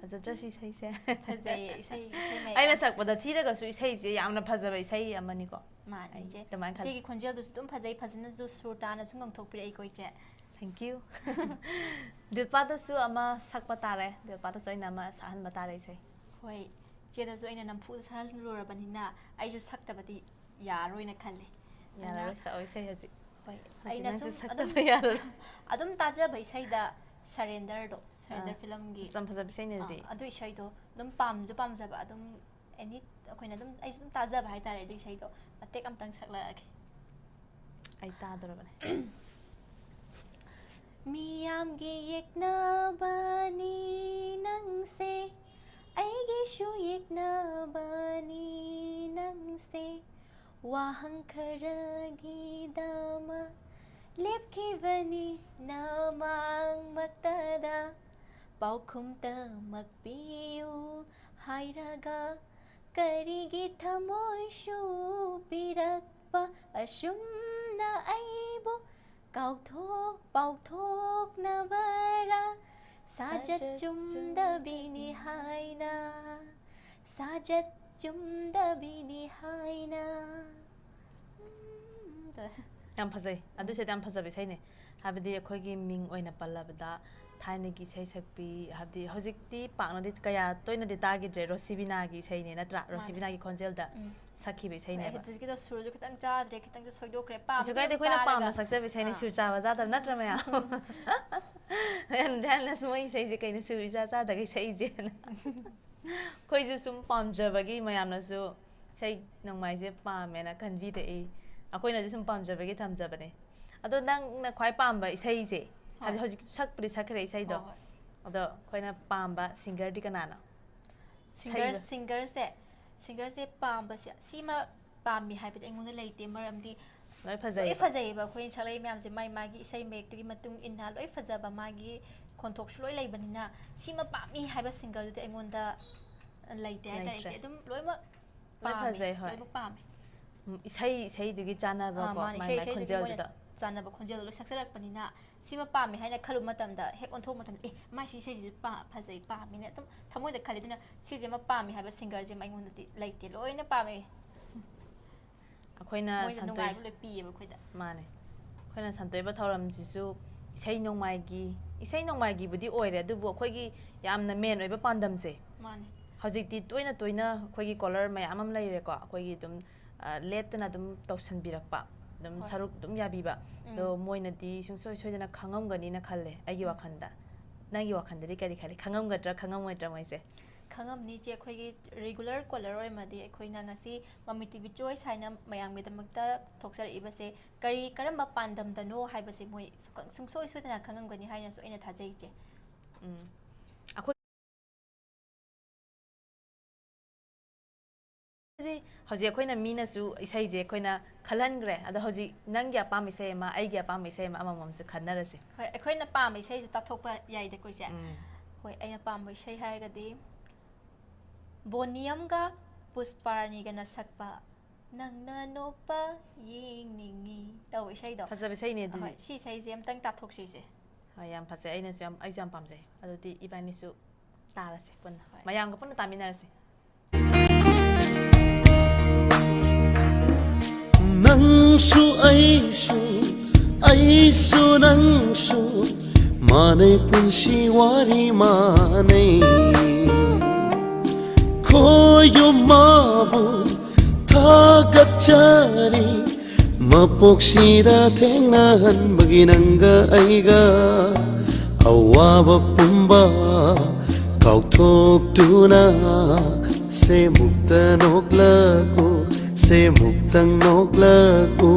ꯐꯖꯗ꯭ꯔ ꯁꯤ ꯏꯁꯩꯁꯦ? ꯐꯖꯩꯌꯦ, ꯏꯁꯩ, ꯏꯁꯩ ꯃꯌꯥꯝ ꯑꯩꯅ ꯌꯥꯝ ꯁꯛꯄꯗ ꯊꯤꯔꯒꯁꯨ ꯏꯁꯩꯁꯦ ꯌꯥꯝꯅ ꯐꯖꯕ ꯏꯁꯩ ꯑꯃꯅꯤꯀꯣ꯫ ꯃꯥꯅꯦ, ꯑꯩ ꯏꯆꯦ꯫ ꯑꯗꯨꯃꯥꯏꯅ ꯈꯜꯂꯤ꯫ ꯏꯆꯦꯒꯤ ꯈꯣꯟꯖꯦꯜꯗꯨꯁꯨ ꯑꯗꯨꯝ ꯐꯖꯩ, ꯐꯖꯅꯁꯨ ꯁꯨꯔ ꯇꯥꯅꯁꯨ ꯉꯪꯊꯣꯛꯄꯤꯔꯛꯏꯀꯣ, ꯏꯆꯦ꯫ Thank you. ꯗꯤꯜꯄꯥꯗꯁꯨ ꯑꯃ ꯁꯛꯄ ꯇꯥꯔꯦ, ꯗꯤꯜꯄꯥꯗꯁꯨ ꯑꯩꯅ ꯑꯃ ꯁꯛꯍꯟꯕ ꯇꯥꯔꯦ ꯏꯁꯩ꯫ ꯍꯣꯏ, ꯏꯆꯦꯗꯁꯨ ꯑꯩꯅ ꯅꯝꯐꯨꯗ ꯁꯛꯍꯜꯂꯨꯔꯕꯅꯤꯅ ꯑꯩꯁꯨ ꯁꯛꯇꯕꯗꯤ ꯌꯥꯔꯣꯏꯅ ꯈꯜꯂꯦ꯫ ꯑꯗꯨꯅ ꯌꯥꯔꯔꯣꯏ, ꯁꯛꯑꯣ ꯏꯁꯩ ꯍꯧꯖꯤꯛ꯫ ꯍꯣꯏ, ꯍꯧꯖꯤꯛ ꯑꯩꯅ ꯅꯪꯁꯨ ꯁꯨꯝ ꯁꯛꯇꯕ ꯑꯗꯨꯝ, ꯌꯥꯔꯣꯏ꯫ ꯑꯗꯨꯝ ꯇꯥꯖꯕ ꯏꯁꯩꯗ ꯁꯔꯦꯟꯗꯔꯗꯣ, ꯁꯔꯦꯟꯗꯔ ꯑꯥ, ꯐꯤꯂꯝꯒꯤ, ꯑꯁ, ꯌꯥꯝ ꯐꯖꯕ ꯏꯁꯩꯅꯦ ꯑꯗꯨꯗꯤ꯫ ꯑꯥ, ꯑꯗꯨ ꯏꯁꯩꯗꯣ ꯑꯗꯨꯝ ꯄꯥꯝꯁꯨ ꯄꯥꯝꯖꯕ, ꯑꯗꯨꯝ ꯑꯦꯅꯤ ꯑꯩꯈꯣꯏꯅ ꯑꯗꯨꯝ, ꯑꯩꯁꯨ ꯑꯗꯨꯝ ꯇꯥꯖꯕ ꯍꯥꯏꯇꯥꯔꯦ ꯑꯗꯨ ꯏꯁꯩꯗꯣ꯫ ꯃꯇꯦꯛ ꯑꯝꯇꯪ ꯁꯛꯂꯛꯑꯒꯦ꯫ ꯑꯩ ꯇꯥꯗꯣꯔꯕꯅꯦ꯫ ꯃꯤꯌꯥꯝꯒꯤ ꯌꯦꯛꯅꯕꯅꯤ ꯅꯪꯁꯦ, ꯑꯩꯒꯤꯁꯨ ꯌꯦꯛꯅꯕꯅꯤ ꯅꯪꯁꯦ꯫ ꯋꯥꯍꯪ ꯈꯔꯒꯤꯗꯃꯛ ꯂꯦꯞꯈꯤꯕꯅꯤ ꯅꯃꯥꯡꯃꯛꯇꯗ꯫ ꯄꯥꯎꯈꯨꯝꯇꯃꯛ ꯄꯤꯌꯨ ꯍꯥꯏꯔꯒ ꯀꯔꯤꯒꯤ ꯊꯃꯣꯏꯁꯨ ꯄꯤꯔꯛꯄ ꯑꯁꯨꯝꯅ ꯑꯩꯕꯨ ꯀꯥꯎꯊꯣꯛ ꯄꯥꯎꯊꯣꯛꯅꯕꯔꯥ? ꯁꯥꯖꯠ ꯁꯥꯖꯠ ꯆꯨꯝꯗꯕꯤꯅꯤ ꯆꯨꯝꯗꯕꯤꯅꯤ ꯍꯥꯏꯅ, ꯁꯥꯖꯠ ꯆꯨꯝꯗꯕꯤꯅꯤ ꯍꯥꯏꯅ꯫ ꯎꯝ, ꯇꯧꯋꯦ꯫ ꯌꯥꯝ ꯐꯖꯩ꯫ ꯑꯗꯨꯁꯨ ꯌꯥꯝ ꯐꯖꯕ ꯏꯁꯩꯅꯦ꯫ ꯍꯥꯏꯕꯗꯤ ꯑꯩꯈꯣꯏꯒꯤ ꯃꯤꯡ ꯑꯣꯏꯅ ꯄꯜꯂꯕꯗ ꯊꯥꯏꯅꯒꯤ ꯏꯁꯩ ꯁꯛꯄꯤ, ꯍꯥꯏꯕꯗꯤ ꯍꯧꯖꯤꯛꯇꯤ ꯄꯥꯛꯅꯗꯤ ꯀꯌꯥ ꯇꯣꯏꯅꯗꯤ ꯇꯥꯈꯤꯗ꯭ꯔꯦ, ꯔꯣꯁꯤꯕꯤꯅꯥꯒꯤ ꯏꯁꯩꯅꯦ ꯅꯠꯇ꯭ꯔꯥ? ꯃꯥꯅꯦ꯫ ꯔꯣꯁꯤꯕꯤꯅꯥꯒꯤ ꯈꯣꯟꯖꯦꯜꯗ ꯎꯝ꯫ ꯁꯛꯈꯤꯕ ꯏꯁꯩꯅꯦꯕ꯫ ꯍꯧꯖꯤꯛꯀꯤꯗꯣ ꯁꯨꯔꯁꯨ ꯈꯤꯇꯪ ꯆꯥꯗ꯭ꯔꯦ, ꯈꯤꯇꯪꯁꯨ ꯁꯣꯏꯗꯣꯛꯈ꯭ꯔꯦ꯫ ꯀꯩꯁꯨ ꯄꯥꯝꯃꯗꯤ ꯀꯥꯏꯗꯦ, ꯑꯗꯨꯝ ꯑꯩꯈꯣꯏꯅ ꯄꯥꯝꯅ ꯇꯥꯔꯒ꯫ ꯁꯛꯆꯕ ꯏꯁꯩꯅꯦ꯫ ꯑꯥ꯫ ꯁꯨꯔ ꯆꯥꯕ ꯆꯥꯗꯕ ꯅꯠꯇ꯭ꯔ ꯃꯌꯥꯝ? ꯌꯥꯝ ꯗꯥꯟꯁ ꯃꯣꯏ ꯏꯁꯩꯁꯦ ꯀꯩꯅꯣ ꯁꯨꯔ ꯏꯆꯥ ꯆꯥꯗꯒꯩ ꯁꯛꯏꯁꯦꯅ꯫ ꯑꯩꯈꯣꯏꯁꯨ ꯁꯨꯝ ꯄꯥꯝꯖꯕꯒꯤ ꯃꯌꯥꯝꯅꯁꯨ ꯏꯁꯩ ꯅꯣꯡꯃꯥꯏꯁꯦ ꯄꯥꯝꯃꯦꯅ ꯈꯟꯕꯤꯔꯛꯏ꯫ ꯑꯩꯈꯣꯏꯅꯁꯨ ꯁꯨꯝ ꯄꯥꯝꯖꯕꯒꯤ ꯊꯝꯖꯕꯅꯦ꯫ ꯑꯗꯣ ꯅꯪꯅ ꯈ꯭ꯋꯥꯏ ꯄꯥꯝꯕ ꯏꯁꯩꯁꯦ, ꯍꯥꯏꯕꯗꯤ ꯍꯣꯏ꯫ ꯍꯧꯖꯤꯛ ꯁꯛꯄꯨꯗꯤ ꯁꯛꯈ꯭ꯔꯦ ꯏꯁꯩꯗꯣ꯫ ꯍꯣꯏ, ꯍꯣꯏ꯫ ꯑꯗꯣ ꯑꯩꯈꯣꯏꯅ ꯄꯥꯝꯕ ꯁꯤꯡꯒꯔꯗꯤ ꯀꯅꯥꯅꯣ? ꯁꯤꯡꯒꯔ ꯁꯛꯏꯕ꯫ ꯁꯤꯡꯒꯔꯁꯦ ꯁꯤꯡꯒꯔꯁꯦ ꯄꯥꯝꯕꯁꯦ ꯁꯤꯃ ꯄꯥꯝꯃꯤ ꯍꯥꯏꯕꯗꯤ ꯑꯩꯉꯣꯟꯗ ꯂꯩꯇꯦ꯫ ꯃꯔꯝꯗꯤ ꯂꯣꯏ ꯂꯣꯏ ꯐꯖꯩꯌꯦꯕ꯫ ꯐꯖꯩꯌꯦꯕ꯫ ꯑꯩꯈꯣꯏꯅ ꯁꯛꯂꯛꯏ ꯃꯌꯥꯝꯁꯦ ꯃꯥꯏ ꯃꯥꯒꯤ ꯏꯁꯩ ꯃꯌꯦꯛꯇꯨꯒꯤ ꯃꯇꯨꯡ ꯏꯟꯅ ꯂꯣꯏ ꯐꯖꯕ, ꯃꯥꯒꯤ ꯈꯣꯟꯊꯣꯛꯁꯨ ꯂꯣꯏ ꯂꯩꯕꯅꯤꯅ ꯁꯤꯃ ꯄꯥꯝꯃꯤ ꯍꯥꯏꯕ ꯁꯤꯡꯒꯔꯗꯨꯗꯤ ꯑꯩꯉꯣꯟꯗ ꯂꯩꯇꯦ ꯍꯥꯏꯇꯥꯔꯦ꯫ ꯂꯩꯇ꯭ꯔꯦ꯫ ꯏꯆꯦ, ꯑꯗꯨꯝ ꯂꯣꯏꯅꯃꯛ ꯂꯣꯏ ꯄꯥꯝꯃꯦ꯫ ꯐꯖꯩ, ꯍꯣꯏ꯫ ꯂꯣꯏꯅꯃꯛ ꯄꯥꯝꯃꯦ꯫ ꯎꯝ, ꯏꯁꯩ ꯏꯁꯩꯗꯨꯒꯤ ꯆꯥꯟꯅꯕ ꯑꯥ, ꯀꯣ, ꯃꯥꯅꯦ꯫ ꯃꯥꯏ ꯏꯁꯩ ꯃꯥꯏ ꯏꯁꯩꯗꯨꯒꯤ ꯃꯣꯏꯅ ꯈꯣꯟꯖꯦꯜꯗꯨꯗ꯫ ꯆꯥꯟꯅꯕ ꯈꯣꯟꯖꯦꯜꯗꯣ ꯂꯣꯏ ꯁꯛꯆꯔꯛꯄꯅꯤꯅ ꯁꯤꯃ ꯄꯥꯝꯃꯦ ꯍꯥꯏꯅ ꯈꯜꯂꯨꯕ ꯃꯇꯝꯗ ꯍꯦꯛ ꯑꯣꯟꯊꯣꯛꯄ ꯃꯇꯝꯗ, "ꯑꯦ, ꯃꯥꯏ ꯁꯤ ꯏꯁꯩꯁꯤꯁꯨ ꯄꯥ-, ꯐꯖꯩ, ꯄꯥꯝꯃꯤꯅꯦ", ꯑꯗꯨꯝ ꯊꯃꯣꯏꯗ ꯈꯜꯂꯤ꯫ ꯑꯗꯨꯅ ꯁꯤꯁꯦ ꯑꯃ ꯄꯥꯝꯃꯦ ꯍꯥꯏꯕ ꯁꯤꯡꯒꯔꯁꯦ ꯑꯩꯉꯣꯟꯗꯗꯤ ꯂꯩꯇꯦ꯫ ꯂꯣꯏꯅ ꯄꯥꯝꯃꯦ꯫ ꯑꯩꯈꯣꯏꯅ ꯃꯣꯏꯅ ꯁꯟꯇꯣꯏ-, ꯅꯨꯡꯉꯥꯏꯕ ꯂꯣꯏ ꯄꯤꯌꯦꯕ ꯑꯩꯈꯣꯏꯗ꯫ ꯃꯥꯅꯦ꯫ ꯑꯩꯈꯣꯏꯅ ꯁꯟꯇꯣꯏꯕ ꯊꯧꯔꯝꯁꯤꯁꯨ ꯏꯁꯩ ꯅꯣꯡꯃꯥꯏꯒꯤ, ꯏꯁꯩ ꯅꯣꯡꯃꯥꯏꯒꯤꯕꯨꯗꯤ ꯑꯣꯏꯔꯦ, ꯑꯗꯨꯕꯨ ꯑꯩꯈꯣꯏꯒꯤ ꯌꯥꯝꯅ ꯃꯦꯟ ꯑꯣꯏꯕ ꯄꯥꯟꯗꯝꯁꯦ ꯃꯥꯅꯦ꯫ ꯍꯧꯖꯤꯛꯇꯤ ꯇꯣꯏꯅ ꯇꯣꯏꯅ ꯑꯩꯈꯣꯏꯒꯤ ꯀꯣꯂꯔ ꯃꯌꯥꯝ ꯑꯃ ꯂꯩꯔꯦꯀꯣ, ꯑꯩꯈꯣꯏꯒꯤ ꯑꯗꯨꯝ, ꯑ, ꯂꯦꯞꯇꯅ ꯑꯗꯨꯝ ꯇꯧꯁꯟꯕꯤꯔꯛꯄ, ꯑꯗꯨꯝ ꯍꯣꯏ꯫ ꯁꯔꯨꯛ ꯑꯗꯨꯝ ꯌꯥꯕꯤꯕ꯫ ꯎꯝ꯫ ꯑꯗꯣ ꯃꯣꯏꯅꯗꯤ ꯁꯨꯡꯁꯣꯏ ꯁꯣꯏꯗꯅ ꯈꯪꯉꯝꯒꯅꯤꯅ ꯈꯜꯂꯦ ꯑꯩꯒꯤ ꯎꯝ꯫ ꯋꯥꯈꯜꯗ꯫ ꯅꯪꯒꯤ ꯋꯥꯈꯜꯗꯗꯤ ꯀꯔꯤ ꯈꯜꯂꯤ? ꯈꯪꯉꯝꯒꯗ꯭ꯔꯥ, ꯈꯪꯉꯝꯃꯣꯏꯗ꯭ꯔꯥ ꯃꯣꯏꯁꯦ? ꯈꯪꯉꯝꯅꯤ ꯏꯆꯦ꯫ ꯑꯩꯈꯣꯏꯒꯤ ꯔꯤꯒꯨꯂꯔ ꯀꯣꯂꯔ ꯑꯣꯏꯔꯝꯃꯗꯤ ꯑꯩꯈꯣꯏꯅ ꯉꯁꯤ ꯃꯃꯤ ꯇꯤ ꯚꯤ ꯆꯣꯏꯁ ꯍꯥꯏꯅ ꯃꯌꯥꯝꯒꯤꯗꯃꯛꯇ ꯊꯣꯛꯆꯔꯛꯏꯕꯁꯦ ꯀꯔꯤ, ꯀꯔꯝꯕ ꯄꯥꯟꯗꯝꯗꯅꯣ ꯍꯥꯏꯕꯁꯦ ꯃꯣꯏ ꯁꯨꯡꯈꯪ-, ꯁꯨꯡꯁꯣꯏ ꯁꯣꯏꯗꯅ ꯈꯪꯉꯝꯒꯅꯤ ꯍꯥꯏꯅꯁꯨ ꯑꯩꯅ ꯊꯥꯖꯩ ꯏꯆꯦ꯫ ꯎꯝ꯫ ꯑꯩꯈꯣꯏ ꯍꯧꯖꯤꯛ ꯑꯩꯈꯣꯏꯅ ꯃꯤꯅꯁꯨ ꯏꯁꯩꯁꯦ ꯑꯩꯈꯣꯏꯅ ꯈꯜꯍꯟꯈ꯭ꯔꯦ꯫ ꯑꯗꯣ ꯍꯧꯖꯤꯛ ꯅꯪꯒꯤ ꯑꯄꯥꯝꯕ ꯏꯁꯩ ꯑꯃ, ꯑꯩꯒꯤ ꯑꯄꯥꯝꯕ ꯏꯁꯩ ꯑꯃ, ꯑꯃꯃꯝꯁꯨ ꯈꯟꯅꯔꯁꯦ꯫ ꯍꯣꯏ, ꯑꯩꯈꯣꯏꯅ ꯄꯥꯝꯕ ꯏꯁꯩꯁꯨ ꯇꯥꯊꯣꯛꯄ ꯌꯥꯏꯗꯀꯣ ꯏꯆꯦ? ꯎꯝ꯫ ꯍꯣꯏ, ꯑꯩꯅ ꯄꯥꯝꯕ ꯏꯁꯩ ꯍꯥꯏꯔꯒꯗꯤ ꯕꯣꯅꯤꯌꯝꯒ ꯄꯨꯁꯄꯥꯔꯥꯅꯤꯒꯅ ꯁꯛꯄ "ꯅꯪꯅ ꯅꯣꯛꯄ ꯌꯦꯡꯅꯤꯡꯉꯤ" ꯇꯧꯕ ꯏꯁꯩꯗꯣ꯫ ꯐꯖꯕ ꯏꯁꯩꯅꯦ ꯑꯗꯨꯗꯤ꯫ ꯍꯣꯏ, ꯁꯤ ꯏꯁꯩꯁꯦ ꯑꯝꯇꯪ ꯇꯥꯊꯣꯛꯁꯤ ꯏꯆꯦ꯫ ꯍꯣꯏ, ꯌꯥꯝ ꯐꯖꯩ꯫ ꯑꯩꯅꯁꯨ ꯌꯥꯝ, ꯑꯩꯁꯨ ꯌꯥꯝ ꯄꯥꯝꯖꯩ꯫ ꯑꯗꯨꯗꯤ ꯏꯕꯥꯅꯤꯁꯨ ꯇꯥꯔꯁꯦ ꯄꯨꯟꯅ꯫ ꯍꯣꯏ꯫ ꯃꯌꯥꯝꯒ ꯄꯨꯟꯅ ꯇꯥꯃꯤꯟꯅꯔꯁꯦ꯫ ꯅꯪꯁꯨ ꯑꯩꯁꯨ, ꯑꯩꯁꯨ ꯅꯪꯁꯨ, ꯃꯥꯟꯅꯩ ꯄꯨꯟꯁꯤ ꯋꯥꯔꯤ ꯃꯥꯟꯅꯩ꯫ ꯈꯣꯏꯌꯨꯝ ꯃꯥꯕꯨ ꯊꯥꯒꯠꯆꯔꯤ, ꯃꯄꯣꯛꯁꯤꯗ ꯊꯦꯡꯅꯍꯟꯕꯒꯤ ꯅꯪꯒ ꯑꯩꯒ꯫ ꯑꯋꯥꯕ ꯄꯨꯝꯕ ꯀꯥꯎꯊꯣꯛꯇꯨꯅ ꯁꯦꯃꯨꯛꯇ ꯅꯣꯛꯂꯛꯎ, ꯁꯦꯃꯨꯛꯇꯪ ꯅꯣꯛꯂꯛꯎ꯫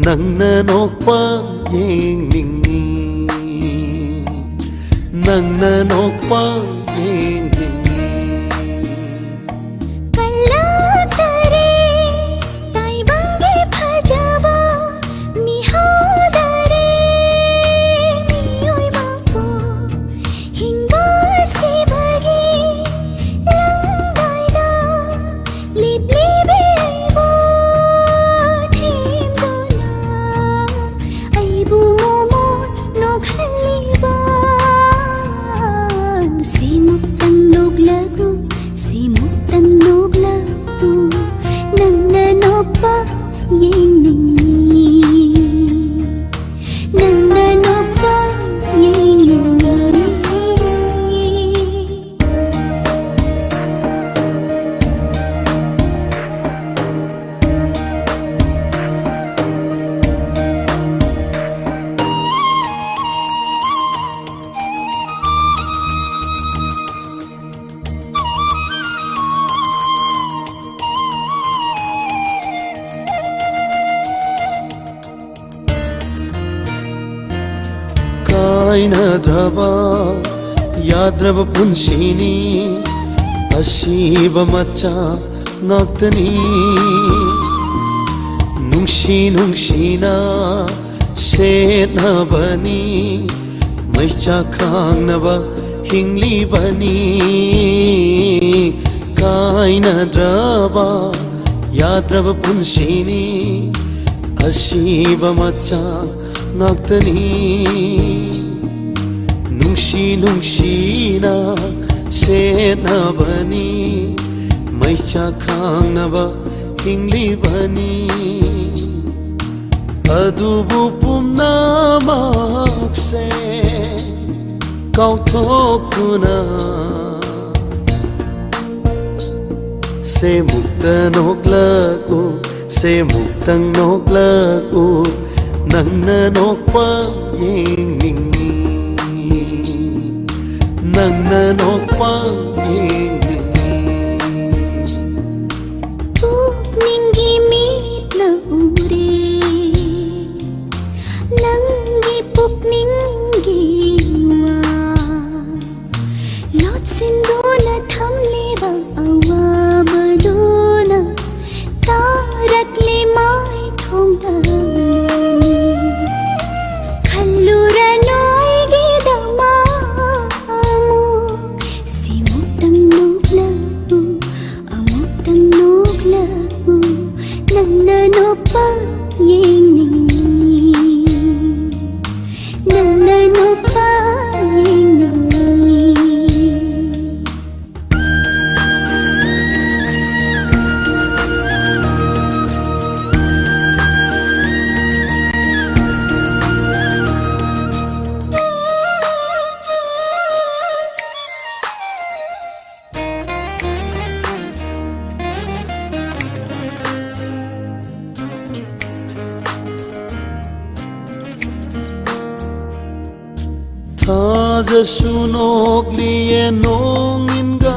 ꯅꯪꯅ ꯅꯣꯛꯄ ꯌꯦꯡꯅꯤꯡꯉꯤ, ꯅꯪꯅ ꯅꯣꯛꯄ ꯌꯦꯡꯅꯤꯡꯉꯤ꯫ ꯀꯜꯂꯛꯇꯔꯦ ꯇꯥꯏꯕꯪꯒꯤ ꯐꯖꯕ ꯃꯤꯍꯧꯗꯔꯦ ꯃꯤꯑꯣꯏꯕꯕꯨ ꯍꯤꯡꯕ ꯁꯤꯕꯒꯤ ꯂꯪꯗꯥꯏꯗ ꯂꯤꯞꯂꯤꯕꯤꯕ ꯊꯦꯝꯗꯨꯅ ꯑꯩꯕꯨ ꯃꯣꯃꯣꯟ ꯅꯣꯛꯍꯜꯂꯤꯕ꯫ ꯁꯤꯃꯨꯛꯇꯪ ꯅꯣꯛꯂꯒꯨ, ꯁꯤꯃꯨꯛꯇꯪ ꯅꯣꯛꯂꯒꯨ, ꯅꯪꯅ ꯅꯣꯛꯄ ꯌꯦꯡꯅꯤꯡꯉꯤ, ꯅꯪꯅ ꯅꯣꯛꯄ ꯌꯦꯡꯅꯤꯡꯉꯤ꯫ ꯀꯥꯏꯅꯗ꯭ꯔꯕ ꯌꯥꯗ꯭ꯔꯕ ꯄꯨꯟꯁꯤꯅꯤ, ꯑꯁꯤꯕ ꯃꯆꯥ ꯉꯥꯛꯇꯅꯤ꯫ ꯅꯨꯡꯁꯤ ꯅꯨꯡꯁꯤꯅ ꯁꯦꯠꯅꯕꯅꯤ, ꯃꯩꯆꯥꯛ ꯈꯥꯡꯅꯕ ꯍꯤꯡꯂꯤꯕꯅꯤ꯫ ꯀꯥꯏꯅꯗ꯭ꯔꯕ ꯌꯥꯗ꯭ꯔꯕ ꯄꯨꯟꯁꯤꯅꯤ, ꯑꯁꯤꯕ ꯃꯆꯥ ꯉꯥꯛꯇꯅꯤ꯫ ꯅꯨꯡꯁꯤ ꯅꯨꯡꯁꯤꯅ ꯁꯦꯠꯅꯕꯅꯤ, ꯃꯩꯆꯥꯛ ꯈꯥꯡꯅꯕ ꯍꯤꯡꯂꯤꯕꯅꯤ꯫ ꯑꯗꯨꯕꯨ ꯄꯨꯝꯅꯃꯛꯁꯦ ꯀꯥꯎꯊꯣꯛꯇꯨꯅ, ꯁꯦ ꯃꯨꯛꯇ ꯅꯣꯛꯂꯛꯎ, ꯁꯦ ꯃꯨꯛꯇꯪ ꯅꯣꯛꯂꯛꯎ, ꯅꯪꯅ ꯅꯣꯛꯄ ꯌꯦꯡꯅꯤꯡꯉꯤ, ꯅꯪꯅ ꯅꯣꯛꯄ ꯌꯦꯡꯅꯤꯡꯉꯤ꯫ ꯄꯨꯛꯅꯤꯡꯒꯤ ꯃꯤꯠꯅ ꯎꯔꯦ ꯅꯪꯒꯤ ꯄꯨꯛꯅꯤꯡꯒꯤ ꯋꯥ꯫ ꯂꯣꯠꯁꯤꯟꯗꯨꯅ ꯊꯝꯂꯤꯕ ꯑꯋꯥꯕꯗꯨꯅ ꯇꯥꯔꯛꯂꯤ ꯃꯥꯏꯊꯣꯡꯗ꯫ ꯈꯜꯂꯨꯔꯅꯨ ꯑꯩꯒꯤꯗꯃꯛ ꯑꯃꯨꯛ꯫ ꯁꯤꯃꯨꯛꯇꯪ ꯅꯣꯛꯂꯛꯎ, ꯑꯃꯨꯛꯇꯪ ꯅꯣꯛꯂꯛꯎ, ꯅꯪꯅ ꯅꯣꯛꯄ ꯌꯦꯡꯅꯤꯡꯉꯤ, ꯅꯪꯅ ꯅꯣꯛꯄ ꯌꯦꯡꯅꯤꯡꯉꯤ꯫ ꯊꯥꯖꯁꯨ ꯅꯣꯛꯂꯤꯌꯦ ꯅꯣꯡꯏꯟꯒ,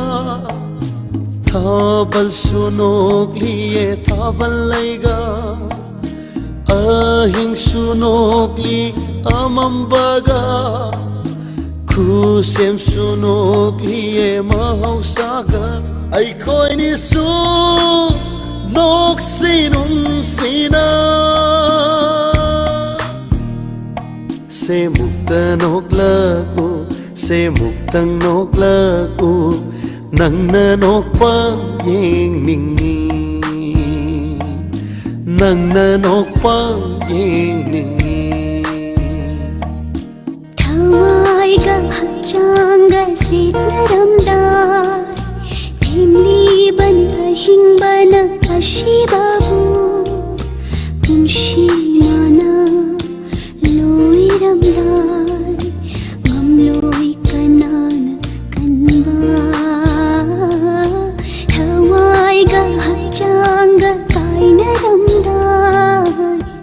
ꯊꯥꯕꯜꯁꯨ ꯅꯣꯛꯂꯤꯌꯦ ꯊꯥꯕꯜ ꯂꯩꯒ, ꯑꯍꯤꯡꯁꯨ ꯅꯣꯛꯂꯤ ꯑꯃꯝꯕꯒ, ꯈꯨꯁꯦꯝꯁꯨ ꯅꯣꯛꯂꯤꯌꯦ ꯃꯍꯧꯁꯥꯒ꯫ ꯑꯩꯈꯣꯏꯅꯤꯁꯨ ꯅꯣꯛꯁꯤ ꯅꯨꯡꯁꯤꯅ꯫ ꯁꯦ ꯃꯨꯛꯇ ꯅꯣꯛꯂꯛꯎ, ꯁꯦ ꯃꯨꯛꯇꯪ ꯅꯣꯛꯂꯛꯎ, ꯅꯪꯅ ꯅꯣꯛꯄ ꯌꯦꯡꯅꯤꯡꯉꯤ, ꯅꯪꯅ ꯅꯣꯛꯄ ꯌꯦꯡꯅꯤꯡꯉꯤ꯫ ꯊꯋꯥꯏꯒ ꯍꯛꯆꯥꯡꯒ ꯁꯤꯠꯅꯔꯝꯗꯥꯏ, ꯊꯦꯡꯂꯤꯕꯅꯤ ꯍꯤꯡꯕꯅ ꯑꯁꯤꯕꯕꯨ ꯄꯨꯟꯁꯤ ꯃꯥꯅ ꯂꯣꯏꯔꯝꯂꯥꯏ ꯉꯝꯂꯣꯏ ꯀꯅꯥꯅ ꯀꯟꯕ ꯊꯋꯥꯏꯒ ꯍꯛꯆꯥꯡꯒ ꯀꯥꯏꯅꯔꯝꯗꯥꯏ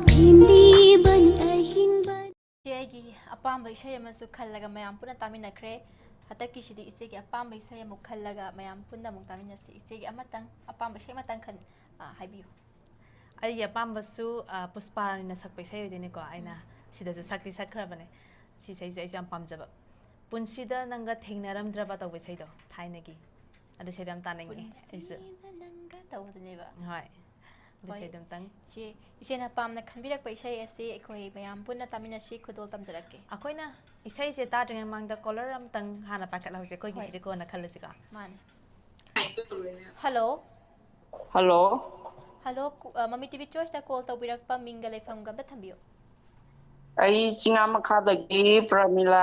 ꯊꯦꯝꯂꯤꯕꯅꯤ ꯑꯍꯤꯡꯕ ꯏꯆꯦ ꯑꯩꯒꯤ ꯑꯄꯥꯝꯕ ꯏꯁꯩ ꯑꯃꯁꯨ ꯈꯜꯂꯒ ꯃꯌꯥꯝ ꯄꯨꯟꯅ ꯇꯥꯃꯤꯟꯅꯈ꯭ꯔꯦ꯫ ꯍꯟꯗꯛꯀꯤꯁꯤꯗꯤ ꯏꯆꯦꯒꯤ ꯑꯄꯥꯝꯕ ꯏꯁꯩ ꯑꯃꯨꯛ ꯈꯜꯂꯒ ꯃꯌꯥꯝ ꯄꯨꯟꯅ ꯑꯃꯨꯛ ꯇꯥꯃꯤꯟꯅꯁꯤ꯫ ꯏꯆꯦꯒꯤ ꯑꯃꯇꯪ ꯑꯄꯥꯝꯕ ꯏꯁꯩ ꯑꯃꯇꯪ ꯈꯟ ꯑ, ꯍꯥꯏꯕꯤꯌꯨ꯫ ꯑꯩꯒꯤ ꯑꯄꯥꯝꯕꯁꯨ, ꯑ, ꯄꯨꯁꯄꯥꯔꯥꯅꯤꯅ ꯁꯛꯄ ꯏꯁꯩ ꯑꯣꯏꯗꯣꯏꯅꯤꯀꯣ꯫ ꯑꯩꯅ ꯎꯝ꯫ ꯁꯤꯗꯁꯨ ꯁꯛꯇꯤ ꯁꯛꯈ꯭ꯔꯕꯅꯦ꯫ ꯁꯤ ꯏꯁꯩꯁꯦ ꯑꯩꯁꯨ ꯌꯥꯝ ꯄꯥꯝꯖꯕ꯫ ꯄꯨꯟꯁꯤꯗ ꯅꯪꯒ ꯊꯦꯡꯅꯔꯝꯗ꯭ꯔꯕ ꯇꯧꯕ ꯏꯁꯩꯗꯣ, ꯊꯥꯏꯅꯒꯤ꯫ ꯑꯗꯨ ꯏꯁꯩꯗꯣ ꯌꯥꯝ ꯇꯥꯅꯤꯡꯉꯦ ꯑꯩꯁꯨ꯫ ꯄꯨꯟꯁꯤꯗ ꯅꯪꯒ ꯇꯧꯕꯗꯨꯅꯦꯕ꯫ ꯍꯣꯏ꯫ ꯑꯗꯨ ꯍꯣꯏ꯫ ꯏꯁꯩꯗꯣ ꯑꯝꯇꯪ꯫ ꯏꯆꯦ, ꯏꯆꯦꯅ ꯄꯥꯝꯅ ꯈꯟꯕꯤꯔꯛꯄ ꯏꯁꯩ ꯑꯁꯤ ꯑꯩꯈꯣꯏ ꯃꯌꯥꯝ ꯄꯨꯟꯅ ꯇꯥꯃꯤꯟꯅꯁꯤ, ꯈꯨꯗꯣꯜ ꯇꯝꯖꯔꯛꯀꯦ꯫ ꯑꯩꯈꯣꯏꯅ ꯏꯁꯩꯁꯦ ꯇꯥꯗ꯭ꯔꯤꯉꯩ ꯃꯃꯥꯡꯗ caller ꯑꯝꯇꯪ ꯍꯥꯟꯅ ꯄꯥꯏꯈꯠꯍꯧꯁꯦ, ꯑꯩꯈꯣꯏꯒꯤ ꯍꯣꯏ꯫ ꯁꯤꯗꯤ ꯀꯣꯟꯅ ꯈꯜꯂꯁꯤꯀꯣ꯫ ꯃꯥꯅꯦ꯫ ꯍꯜꯂꯣ꯫ ꯍꯜꯂꯣ꯫ ꯍꯜꯂꯣ, ꯀꯨ-, ꯑ, ꯃꯃꯤ ꯇꯤ ꯚꯤ ꯆꯣꯏꯁꯇ ꯀꯣꯜ ꯇꯧꯕꯤꯔꯛꯄ ꯃꯤꯡꯒ ꯂꯩꯐꯝꯒ ꯑꯝꯇ ꯊꯝꯕꯤꯌꯨ꯫ ꯑꯩ ꯆꯤꯡꯉꯥ ꯃꯈꯥꯗꯒꯤ ꯄ꯭ꯔꯃꯤꯂꯥ꯫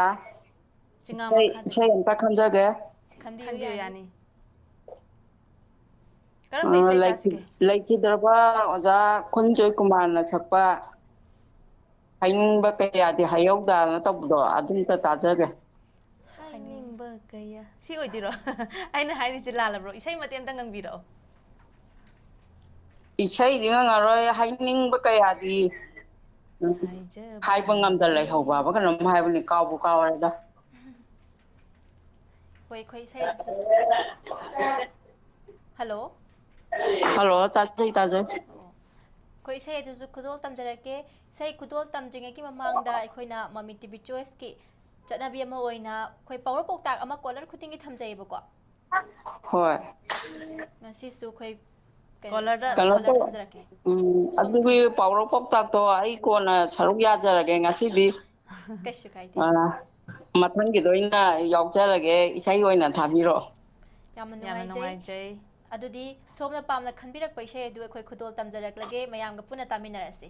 ꯆꯤꯡꯉꯥ ꯏꯁꯩ, ꯃꯈꯥꯗꯒꯤ꯫ ꯏꯁꯩ ꯑꯝꯇ ꯈꯟꯖꯒꯦ꯫ ꯈꯟꯕꯤꯌꯨ, ꯈꯟꯕꯤꯌꯨ, ꯌꯥꯅꯤ꯫ ꯌꯥꯅꯤ꯫ ꯑ, ꯀꯔꯝꯕ ꯏꯁꯩ ꯂꯩꯈꯤ-, ꯇꯥꯁꯤꯒꯦ? ꯂꯩꯈꯤꯗ꯭ꯔꯕ ꯑꯣꯖꯥ ꯈꯨꯟꯖꯣꯏ ꯀꯨꯃꯥꯔꯅ ꯁꯛꯄ ꯍꯥꯏꯅꯤꯡꯕ ꯀꯌꯥꯗꯤ ꯍꯥꯏꯍꯧꯗꯅ ꯇꯧꯕꯗꯣ ꯑꯗꯨꯝꯇ ꯇꯥꯖꯒꯦ꯫ ꯍꯥꯏꯅꯤꯡꯕ ꯀꯌꯥ꯫ ꯁꯤ ꯑꯣꯏꯗꯣꯏꯔꯣ? ꯑꯩꯅ ꯍꯥꯏꯔꯤꯁꯦ ꯂꯥꯜꯂꯕ꯭ꯔꯣ? ꯏꯁꯩ ꯃꯇꯦꯛ ꯑꯝꯇ ꯉꯪꯕꯤꯔꯛꯑꯣ꯫ ꯏꯁꯩꯗꯤ ꯉꯪꯉꯔꯣꯏ, ꯍꯥꯏꯅꯤꯡꯕ ꯀꯌꯥꯗꯤ, ꯎꯝ, ꯍꯥꯏꯖꯕ ꯍꯥꯏꯕ ꯉꯝꯗ ꯉꯝꯗꯦ꯫ ꯂꯩꯍꯧꯕ ꯍꯥꯏꯕ ꯀꯩꯅꯣꯝ ꯍꯥꯏꯕꯅꯤ, ꯀꯥꯎꯕꯨ ꯀꯥꯎꯔꯦꯗ꯫ ꯍꯣꯏ, ꯑꯩꯈꯣꯏ ꯏꯁꯩꯗꯨꯁꯨ꯫ ꯍꯜꯂꯣ꯫ ꯍꯜꯂꯣ, ꯇꯥꯖꯩ, ꯇꯥꯖꯩ꯫ ꯑꯣ꯫ ꯑꯩꯈꯣꯏ ꯏꯁꯩ ꯑꯗꯨꯁꯨ ꯈꯨꯗꯣꯜ ꯇꯝꯖꯔꯛꯀꯦ꯫ ꯏꯁꯩ ꯈꯨꯗꯣꯜ ꯇꯝꯗ꯭ꯔꯤꯉꯩꯒꯤ ꯃꯃꯥꯡꯗ ꯑꯩꯈꯣꯏꯅ ꯃꯃꯤ ꯇꯤ ꯚꯤ ꯆꯣꯏꯁꯀꯤ ꯆꯠꯅꯕꯤ ꯑꯃ ꯑꯣꯏꯅ ꯑꯩꯈꯣꯏ ꯄꯥꯎꯔꯧ ꯄꯥꯎꯇꯥꯛ ꯑꯃ caller ꯈꯨꯗꯤꯡꯒꯤ ꯊꯝꯖꯩꯌꯦꯕꯀꯣ꯫ ꯍꯣꯏ꯫ ꯉꯁꯤꯁꯨ ꯑꯩꯈꯣꯏ ꯀꯩꯅꯣ, caller-ꯗ ꯑ, ꯀꯩꯅꯣ caller ꯇꯧ-, ꯊꯝꯖꯔꯛꯀꯦ꯫ ꯎꯝ, ꯁꯣꯝꯗ ꯑꯗꯨꯒꯤ ꯊꯝ- ꯄꯥꯎꯔꯧ ꯄꯥꯎꯇꯥꯛꯇꯣ ꯑꯩ ꯀꯣꯟꯅ ꯁꯔꯨꯛ ꯌꯥꯖꯔꯒꯦ꯫ ꯉꯁꯤꯗꯤ, ꯀꯩꯁꯨ ꯀꯥꯏꯗꯦ꯫ ꯑ, ꯃꯊꯪꯒꯤꯗ ꯑꯣꯏꯅ ꯌꯥꯎꯖꯔꯒꯦ, ꯏꯁꯩ ꯑꯣꯏꯅ ꯊꯥꯕꯤꯔꯛꯑꯣ꯫ ꯌꯥꯝꯅ ꯌꯥꯝꯅ ꯅꯨꯡꯉꯥꯏꯖꯩ꯫ ꯅꯨꯡꯉꯥꯏꯖꯩ꯫ ꯑꯗꯨꯗꯤ ꯁꯣꯝꯅ ꯄꯥꯝꯅ ꯈꯟꯕꯤꯔꯛꯄ ꯏꯁꯩ ꯑꯗꯨ ꯑꯩꯈꯣꯏ ꯈꯨꯗꯣꯜ ꯇꯝꯖꯔꯛꯂꯒꯦ, ꯃꯌꯥꯝꯒ ꯄꯨꯟꯅ ꯇꯥꯃꯤꯟꯅꯔꯁꯤ꯫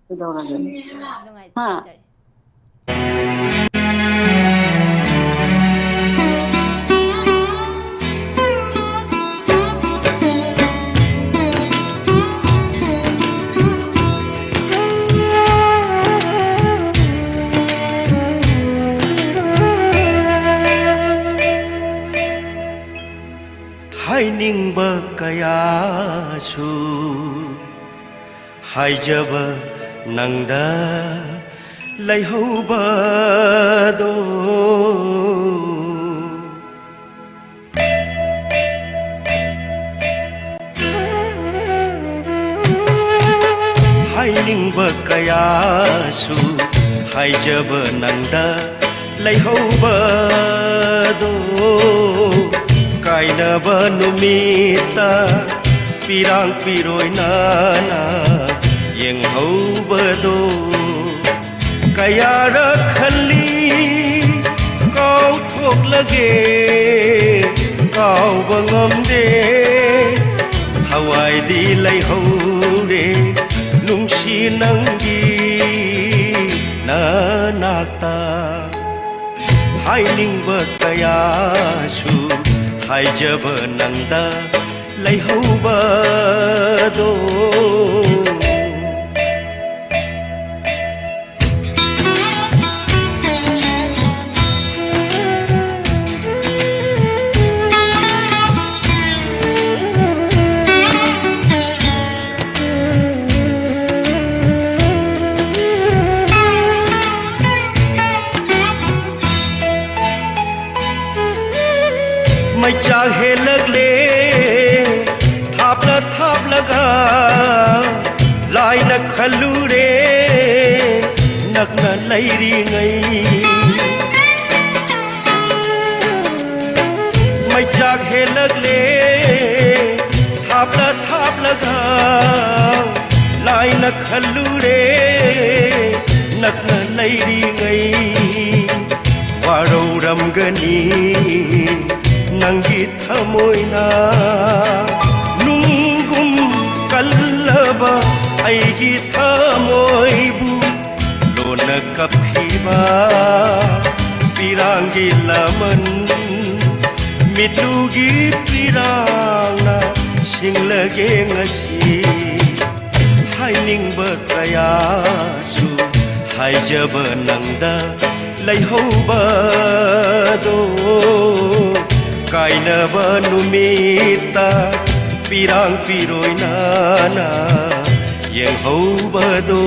ꯀꯩꯗꯧꯔꯒꯦ? ꯅꯨꯡꯉꯥꯏ-, ꯍꯥ? ꯅꯨꯡꯉꯥꯏꯖꯔꯦ꯫ ꯍꯥꯏꯅꯤꯡꯕ ꯀꯌꯥꯁꯨ ꯍꯥꯏꯖꯕ ꯅꯪꯗ ꯂꯩꯍꯧꯕꯗꯣ꯫ ꯍꯥꯏꯅꯤꯡꯕ ꯀꯌꯥꯁꯨ ꯍꯥꯏꯖꯕ ꯅꯪꯗ ꯂꯩꯍꯧꯕꯗꯣ꯫ ꯀꯥꯏꯅꯕ ꯅꯨꯃꯤꯠꯇ ꯄꯤꯔꯥꯡ ꯄꯤꯔꯣꯏꯅꯅ ꯌꯦꯡꯍꯧꯕꯗꯣ꯫ ꯀꯌꯥꯔꯛ ꯈꯜꯂꯤ ꯀꯥꯎꯊꯣꯛꯂꯒꯦ, ꯀꯥꯎꯕ ꯉꯝꯗꯦ꯫ ꯊꯋꯥꯏꯗꯤ ꯂꯩꯍꯧꯔꯦ ꯅꯨꯡꯁꯤ ꯅꯪꯒꯤ ꯅꯅꯥꯛꯇ꯫ ꯍꯥꯏꯅꯤꯡꯕ ꯀꯌꯥꯁꯨ ꯍꯥꯏꯖꯕ ꯅꯪꯗ ꯂꯩꯍꯧꯕꯗꯣ꯫ ꯃꯩꯆꯥꯛ ꯍꯦꯜꯂꯛꯂꯦ ꯊꯥꯞꯂ ꯊꯥꯞꯂꯒ, ꯂꯥꯏꯅ ꯈꯜꯂꯨꯔꯦ ꯅꯛꯅ ꯂꯩꯔꯤꯉꯩ꯫ ꯃꯩꯆꯥꯛ ꯍꯦꯜꯂꯛꯂꯦ ꯊꯥꯞꯂ ꯊꯥꯞꯂꯒ, ꯂꯥꯏꯅ ꯈꯜꯂꯨꯔꯦ ꯅꯛꯅ ꯂꯩꯔꯤꯉꯩ꯫ ꯋꯥꯔꯧꯔꯝꯒꯅꯤ ꯅꯪꯒꯤ ꯊꯃꯣꯏꯅ, ꯅꯨꯡꯒꯨꯝ ꯀꯜꯂꯕ ꯑꯩꯒꯤ ꯊꯃꯣꯏꯕꯨ ꯂꯣꯟꯅ ꯀꯞꯈꯤꯕ ꯄꯤꯔꯥꯡꯒꯤ ꯂꯃꯟ꯫ ꯃꯤꯠꯂꯨꯒꯤ ꯄꯤꯔꯥꯡꯅ ꯁꯤꯡꯂꯒꯦ ꯉꯁꯤ꯫ ꯍꯥꯏꯅꯤꯡꯕ ꯀꯌꯥꯁꯨ ꯍꯥꯏꯖꯕ ꯅꯪꯗ ꯂꯩꯍꯧꯕꯗꯣ꯫ ꯀꯥꯏꯅꯕ ꯅꯨꯃꯤꯠꯇ ꯄꯤꯔꯥꯡ ꯄꯤꯔꯣꯏ ꯅꯥꯅ ꯌꯦꯡꯍꯧꯕꯗꯣ꯫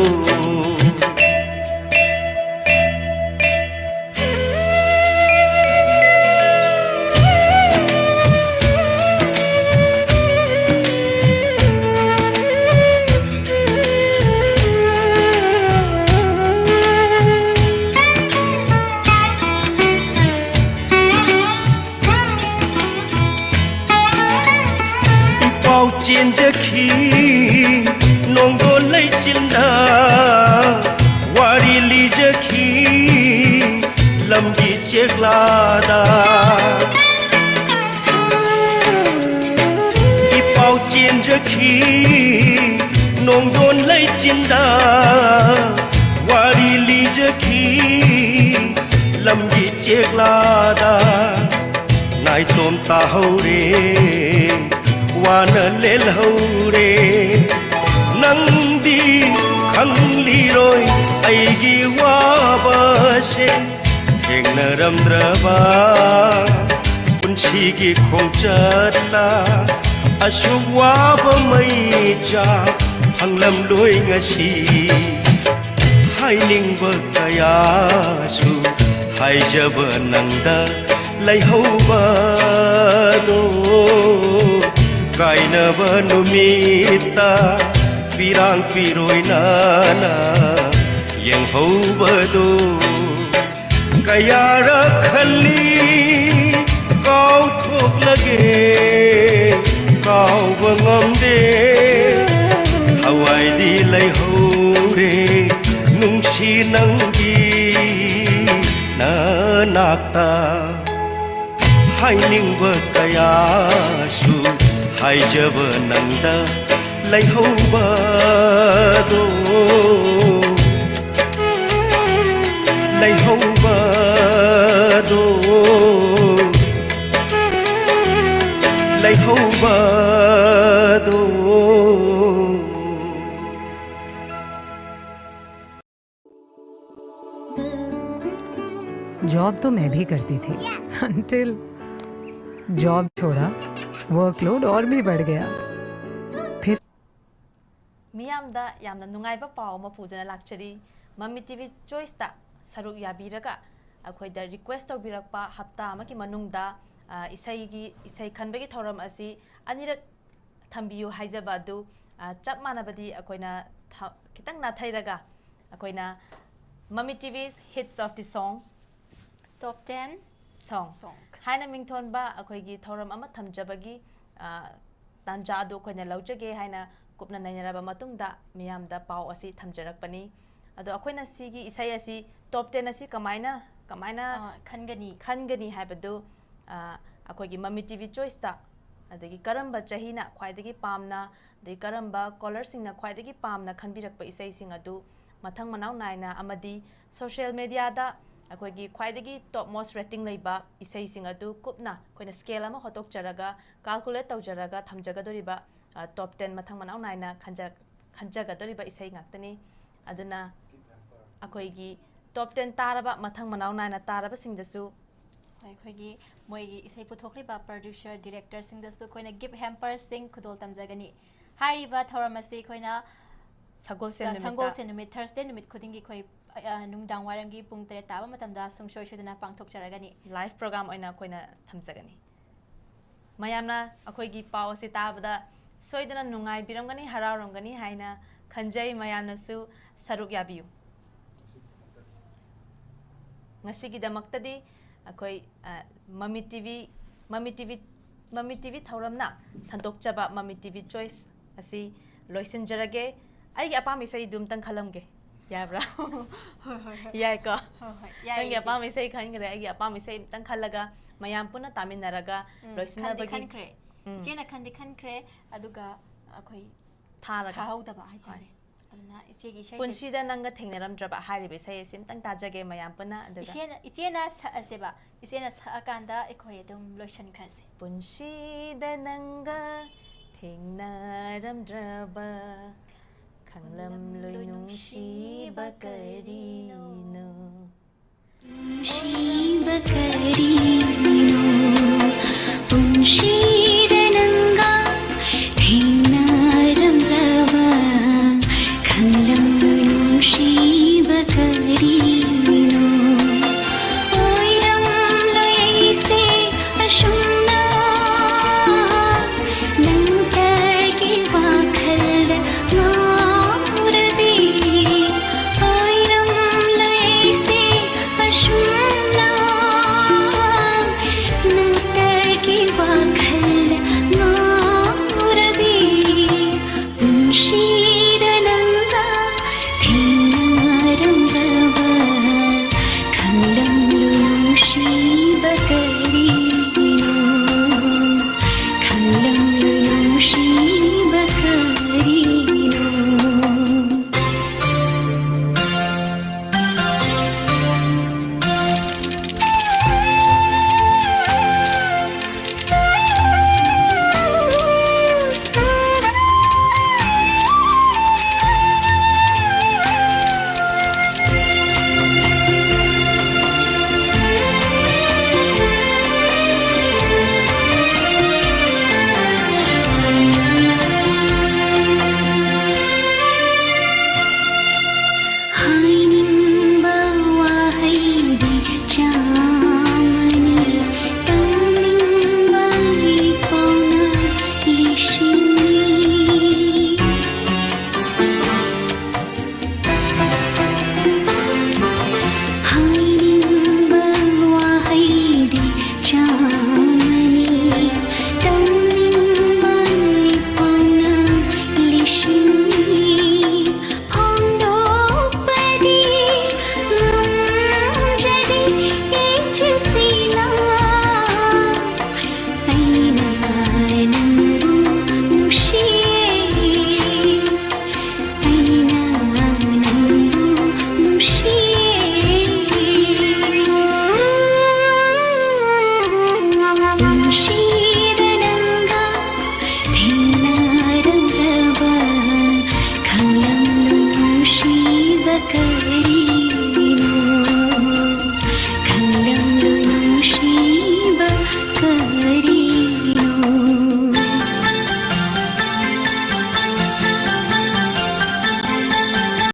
ꯏꯄꯥꯎ ꯆꯦꯟꯖꯈꯤ ꯅꯣꯡꯗꯣꯟ ꯂꯩꯆꯤꯟꯗ, ꯋꯥꯔꯤ ꯂꯤꯖꯈꯤ ꯂꯝꯒꯤ ꯆꯦꯛꯂꯥꯗ꯫ ꯏꯄꯥꯎ ꯆꯦꯟꯖꯈꯤ ꯅꯣꯡꯗꯣꯟ ꯂꯩꯆꯤꯟꯗ, ꯋꯥꯔꯤ ꯂꯤꯖꯈꯤ ꯂꯝꯒꯤ ꯆꯦꯛꯂꯥꯗ꯫ ꯅꯥꯏꯇꯣꯝ ꯇꯥꯍꯧꯔꯦ, ꯋꯥꯅ ꯂꯦꯜꯍꯧꯔꯦ꯫ ꯅꯪꯗꯤ ꯈꯪꯂꯤꯔꯣꯏ ꯑꯩꯒꯤ ꯋꯥꯕꯁꯦ꯫ ꯊꯦꯡꯅꯔꯝꯗ꯭ꯔꯕ ꯄꯨꯟꯁꯤꯒꯤ ꯈꯣꯡꯆꯠꯇ ꯑꯁꯨꯛ ꯋꯥꯕ ꯃꯩꯆꯥꯛ ꯐꯪꯂꯝꯂꯣꯏ ꯉꯁꯤ꯫ ꯍꯥꯏꯅꯤꯡꯕ ꯀꯌꯥꯁꯨ ꯍꯥꯏꯖꯕ ꯅꯪꯗ ꯂꯩꯍꯧꯕꯗꯣ꯫ ꯀꯥꯏꯅꯕ ꯅꯨꯃꯤꯠꯇ ꯄꯤꯔꯥꯡ ꯄꯤꯔꯣꯏ ꯅꯥꯅ ꯌꯦꯡꯍꯧꯕꯗꯣ꯫ ꯀꯌꯥꯔꯛ ꯈꯜꯂꯤ ꯀꯥꯎꯊꯣꯛꯂꯒꯦ, ꯀꯥꯎꯕ ꯉꯝꯗꯦ꯫ ꯊꯋꯥꯏꯗꯤ ꯂꯩꯍꯧꯔꯦ ꯅꯨꯡꯁꯤ ꯅꯪꯒꯤ ꯅꯅꯥꯛꯇ꯫ ꯍꯥꯏꯅꯤꯡꯕ ꯀꯌꯥꯁꯨ ꯍꯥꯏꯖꯕ ꯅꯪꯗ ꯂꯩꯍꯧꯕꯗꯣ꯫ ꯂꯩꯍꯧꯕꯗꯣ, ꯂꯩꯍꯧꯕꯗꯣ꯫ जॉब तो मैं भी करती थी, until जॉब छोड़ा, वर्कलोड और भी बढ़ गया। फिर ꯃꯤꯌꯥꯝꯗ ꯌꯥꯝꯅ ꯅꯨꯡꯉꯥꯏꯕ ꯄꯥꯎ ꯑꯃ ꯄꯨꯗꯨꯅ ꯂꯥꯛꯆꯔꯤ꯫ ꯃꯃꯤ ꯇꯤ ꯚꯤ ꯆꯣꯏꯁꯇ ꯁꯔꯨꯛ ꯌꯥꯕꯤꯔꯒ ꯑꯩꯈꯣꯏꯗ ꯔꯤꯀ꯭ꯋꯦꯁ ꯇꯧꯕꯤꯔꯛꯄ ꯍꯞꯇꯥ ꯑꯃꯒꯤ ꯃꯅꯨꯡꯗ, ꯑ, ꯏꯁꯩꯒꯤ, ꯏꯁꯩ ꯈꯟꯕꯒꯤ ꯊꯧꯔꯝ ꯑꯁꯤ ꯑꯅꯤꯔꯛ ꯊꯝꯕꯤꯌꯨ ꯍꯥꯏꯖꯕ ꯑꯗꯨ, ꯑ, ꯆꯞ ꯃꯥꯟꯅꯕꯗꯤ ꯑꯩꯈꯣꯏꯅ ꯊ-, ꯈꯤꯇꯪ ꯅꯥꯊꯩꯔꯒ ꯑꯩꯈꯣꯏꯅ Mummy T V's Hits of the Song, Top ten Song Song. ꯍꯥꯏꯅ ꯃꯤꯡꯊꯣꯟꯕ ꯑꯩꯈꯣꯏꯒꯤ ꯊꯧꯔꯝ ꯑꯃ ꯊꯝꯖꯕꯒꯤ, ꯑ, ꯇꯥꯟꯖꯥ ꯑꯗꯨ ꯑꯩꯈꯣꯏꯅ ꯂꯧꯖꯒꯦ ꯍꯥꯏꯅ ꯀꯨꯞꯅ ꯅꯩꯅꯔꯕ ꯃꯇꯨꯡꯗ ꯃꯤꯌꯥꯝꯗ ꯄꯥꯎ ꯑꯁꯤ ꯊꯝꯖꯔꯛꯄꯅꯤ꯫ ꯑꯗꯣ ꯑꯩꯈꯣꯏꯅ ꯁꯤꯒꯤ ꯏꯁꯩ ꯑꯁꯤ, top ten ꯑꯁꯤ ꯀꯃꯥꯏꯅ, ꯀꯃꯥꯏꯅ ꯑ, ꯈꯟꯒꯅꯤ꯫ ꯈꯟꯒꯅꯤ ꯍꯥꯏꯕꯗꯨ, ꯑ, ꯑꯩꯈꯣꯏꯒꯤ Mummy T V ꯆꯣꯏꯁꯇ, ꯑꯗꯒꯤ ꯀꯔꯝꯕ ꯆꯍꯤꯅ ꯈ꯭ꯋꯥꯏꯗꯒꯤ ꯄꯥꯝꯅ, ꯑꯗꯒꯤ ꯀꯔꯝꯕ ꯀꯣꯂꯔꯁꯤꯡꯅ ꯈ꯭ꯋꯥꯏꯗꯒꯤ ꯄꯥꯝꯅ ꯈꯟꯕꯤꯔꯛꯄ ꯏꯁꯩꯁꯤꯡ ꯑꯗꯨ ꯃꯊꯪ ꯃꯅꯥꯎ ꯅꯥꯏꯅ ꯑꯃꯗꯤ ꯁꯣꯁꯤꯌꯦꯜ ꯃꯦꯗꯤꯌꯥꯗ ꯑꯩꯈꯣꯏꯒꯤ ꯈ꯭ꯋꯥꯏꯗꯒꯤ ꯇꯣꯞ ꯃꯣꯁ ꯔꯦꯇꯤꯡ ꯂꯩꯕ ꯏꯁꯩꯁꯤꯡ ꯑꯗꯨ ꯀꯨꯞꯅ ꯑꯩꯈꯣꯏꯅ ꯁ꯭ꯀꯦꯜ ꯑꯃ ꯍꯣꯠꯇꯣꯛꯆꯔꯒ, ꯀꯥꯜꯀꯨꯂꯦꯠ ꯇꯧꯖꯔꯒ ꯊꯝꯖꯒꯗꯣꯔꯤꯕ, ꯑ, ꯇꯣꯞ ꯇꯦꯟ ꯃꯊꯪ ꯃꯅꯥꯎ ꯅꯥꯏꯅ ꯈꯟꯖ-, ꯈꯟꯖꯒꯗꯧꯔꯤꯕ ꯏꯁꯩ ꯉꯥꯛꯇꯅꯤ꯫ ꯑꯗꯨꯅ ꯑꯩꯈꯣꯏꯒꯤ ꯇꯣꯞ ꯇꯦꯟ ꯇꯥꯔꯕ, ꯃꯊꯪ ꯃꯅꯥꯎ ꯅꯥꯏꯅ ꯇꯥꯔꯕꯁꯤꯡꯗꯁꯨ ꯑꯩꯈꯣꯏꯒꯤ ꯃꯣꯏꯒꯤ ꯏꯁꯩ ꯄꯨꯊꯣꯛꯂꯤꯕ ꯄ꯭ꯔꯗ꯭ꯌꯨꯁꯔ, ꯗꯤꯔꯦꯛꯇꯔꯁꯤꯡꯗꯁꯨ ꯑꯩꯈꯣꯏꯅ ꯒꯤꯐ ꯍꯦꯝꯄꯔꯁꯤꯡ ꯈꯨꯗꯣꯜ ꯇꯝꯖꯒꯅꯤ꯫ ꯍꯥꯏꯔꯤꯕ ꯊꯧꯔꯝ ꯑꯁꯤ ꯑꯩꯈꯣꯏꯅ ꯁꯒꯣꯜꯁꯦꯟ ꯁ- ꯅꯨꯃꯤꯠꯇ ꯁꯪꯒꯣꯜꯁꯦꯟ ꯅꯨꯃꯤꯠ, ꯊꯔꯁꯗꯦ ꯅꯨꯃꯤꯠ ꯈꯨꯗꯤꯡꯒꯤ ꯑꯩꯈꯣꯏ, ꯑ, ꯅꯨꯡꯗꯥꯡ ꯋꯥꯏꯔꯝꯒꯤ ꯄꯨꯡ ꯇꯔꯦꯠ ꯇꯥꯕ ꯃꯇꯝꯗ ꯁꯨꯡꯁꯣꯏ ꯁꯣꯏꯗꯅ ꯄꯥꯡꯊꯣꯛꯆꯔꯒꯅꯤ꯫ ꯂꯥꯏꯚ ꯄ꯭ꯔꯣꯒ꯭ꯔꯥꯝ ꯑꯣꯏꯅ ꯑꯩꯈꯣꯏꯅ ꯊꯝꯖꯒꯅꯤ꯫ ꯃꯌꯥꯝꯅ ꯑꯩꯈꯣꯏꯒꯤ ꯄꯥꯎ ꯑꯁꯤ ꯇꯥꯕꯗ ꯁꯣꯏꯗꯅ ꯅꯨꯡꯉꯥꯏꯕꯤꯔꯝꯒꯅꯤ, ꯍꯔꯥꯎꯔꯝꯒꯅꯤ ꯍꯥꯏꯅ ꯈꯟꯖꯩ꯫ ꯃꯌꯥꯝꯅꯁꯨ ꯁꯔꯨꯛ ꯌꯥꯕꯤꯌꯨ꯫ ꯉꯁꯤꯒꯤꯗꯃꯛꯇꯗꯤ ꯑꯩꯈꯣꯏ, ꯑ, ꯃꯃꯤ ꯇꯤ ꯚꯤ, ꯃꯃꯤ ꯇꯤ ꯚꯤ, ꯃꯃꯤ ꯇꯤ ꯚꯤ ꯊꯧꯔꯝꯅ ꯁꯟꯗꯣꯛꯆꯕ ꯃꯃꯤ ꯇꯤ ꯚꯤ ꯆꯣꯏꯁ ꯑꯁꯤ ꯂꯣꯏꯁꯤꯟꯖꯔꯒꯦ꯫ ꯑꯩꯒꯤ ꯑꯄꯥꯝꯕ ꯏꯁꯩꯗꯨ ꯑꯝꯇꯪ ꯈꯜꯂꯝꯒꯦ꯫ ꯌꯥꯕ꯭ꯔꯥ? ꯍꯣꯏ, ꯍꯣꯏ, ꯍꯣꯏ꯫ ꯌꯥꯏꯀꯣ? ꯍꯣꯏ, ꯍꯣꯏ꯫ ꯅꯪꯒꯤ ꯌꯥꯏꯌꯦ, ꯑꯄꯥꯝꯕ ꯏꯁꯩ ꯈꯟꯈ꯭ꯔꯦ, ꯑꯩꯒꯤ ꯑꯄꯥꯝꯕ ꯏꯁꯩ ꯑꯝꯇꯪ ꯈꯜꯂꯒ ꯃꯌꯥꯝ ꯄꯨꯟꯅ ꯇꯥꯃꯤꯟꯅꯔꯒ ꯎꯝ, ꯂꯣꯏꯁꯤꯟꯅꯕꯒꯤ ꯈꯟꯗꯤ ꯈꯟꯈ꯭ꯔꯦ꯫ ꯎꯝ꯫ ꯏꯆꯦꯅ ꯈꯟꯗꯤ ꯈꯟꯈ꯭ꯔꯦ, ꯑꯗꯨꯒ ꯑꯩꯈꯣꯏ ꯊꯥꯔꯒ꯫ ꯊꯥꯍꯧꯗꯕ ꯍꯥꯏꯇꯥꯔꯦ꯫ ꯍꯣꯏ꯫ ꯑꯗꯨꯅ ꯏꯆꯦꯒꯤ ꯏꯁꯩꯁꯦ ꯄꯨꯟꯁꯤꯗ ꯅꯪꯒ ꯊꯦꯡꯅꯔꯝꯗ꯭ꯔꯕ ꯍꯥꯏꯔꯤꯕ ꯏꯁꯩ ꯑꯁꯤ ꯑꯝꯇꯪ ꯇꯥꯖꯒꯦ ꯃꯌꯥꯝ ꯄꯨꯟꯅ, ꯑꯗꯨꯒ ꯏꯆꯦꯅ, ꯏꯆꯦꯅ ꯁꯛꯑꯁꯦꯕ꯫ ꯏꯆꯦꯅ ꯁꯛꯑꯀꯥꯟꯗ ꯑꯩꯈꯣꯏ ꯑꯗꯨꯝ ꯂꯣꯏꯁꯤꯟꯈ꯭ꯔꯁꯦ꯫ ꯄꯨꯟꯁꯤꯗ ꯅꯪꯒ ꯊꯦꯡꯅꯔꯝꯗ꯭ꯔꯕ ꯈꯪꯂꯝꯂꯣꯏ ꯅꯨꯡꯁꯤꯕ ꯀꯔꯤꯅꯣ꯫ ꯅꯨꯡꯁꯤꯕ ꯀꯔꯤꯅꯣ? ꯅꯨꯡꯁꯤ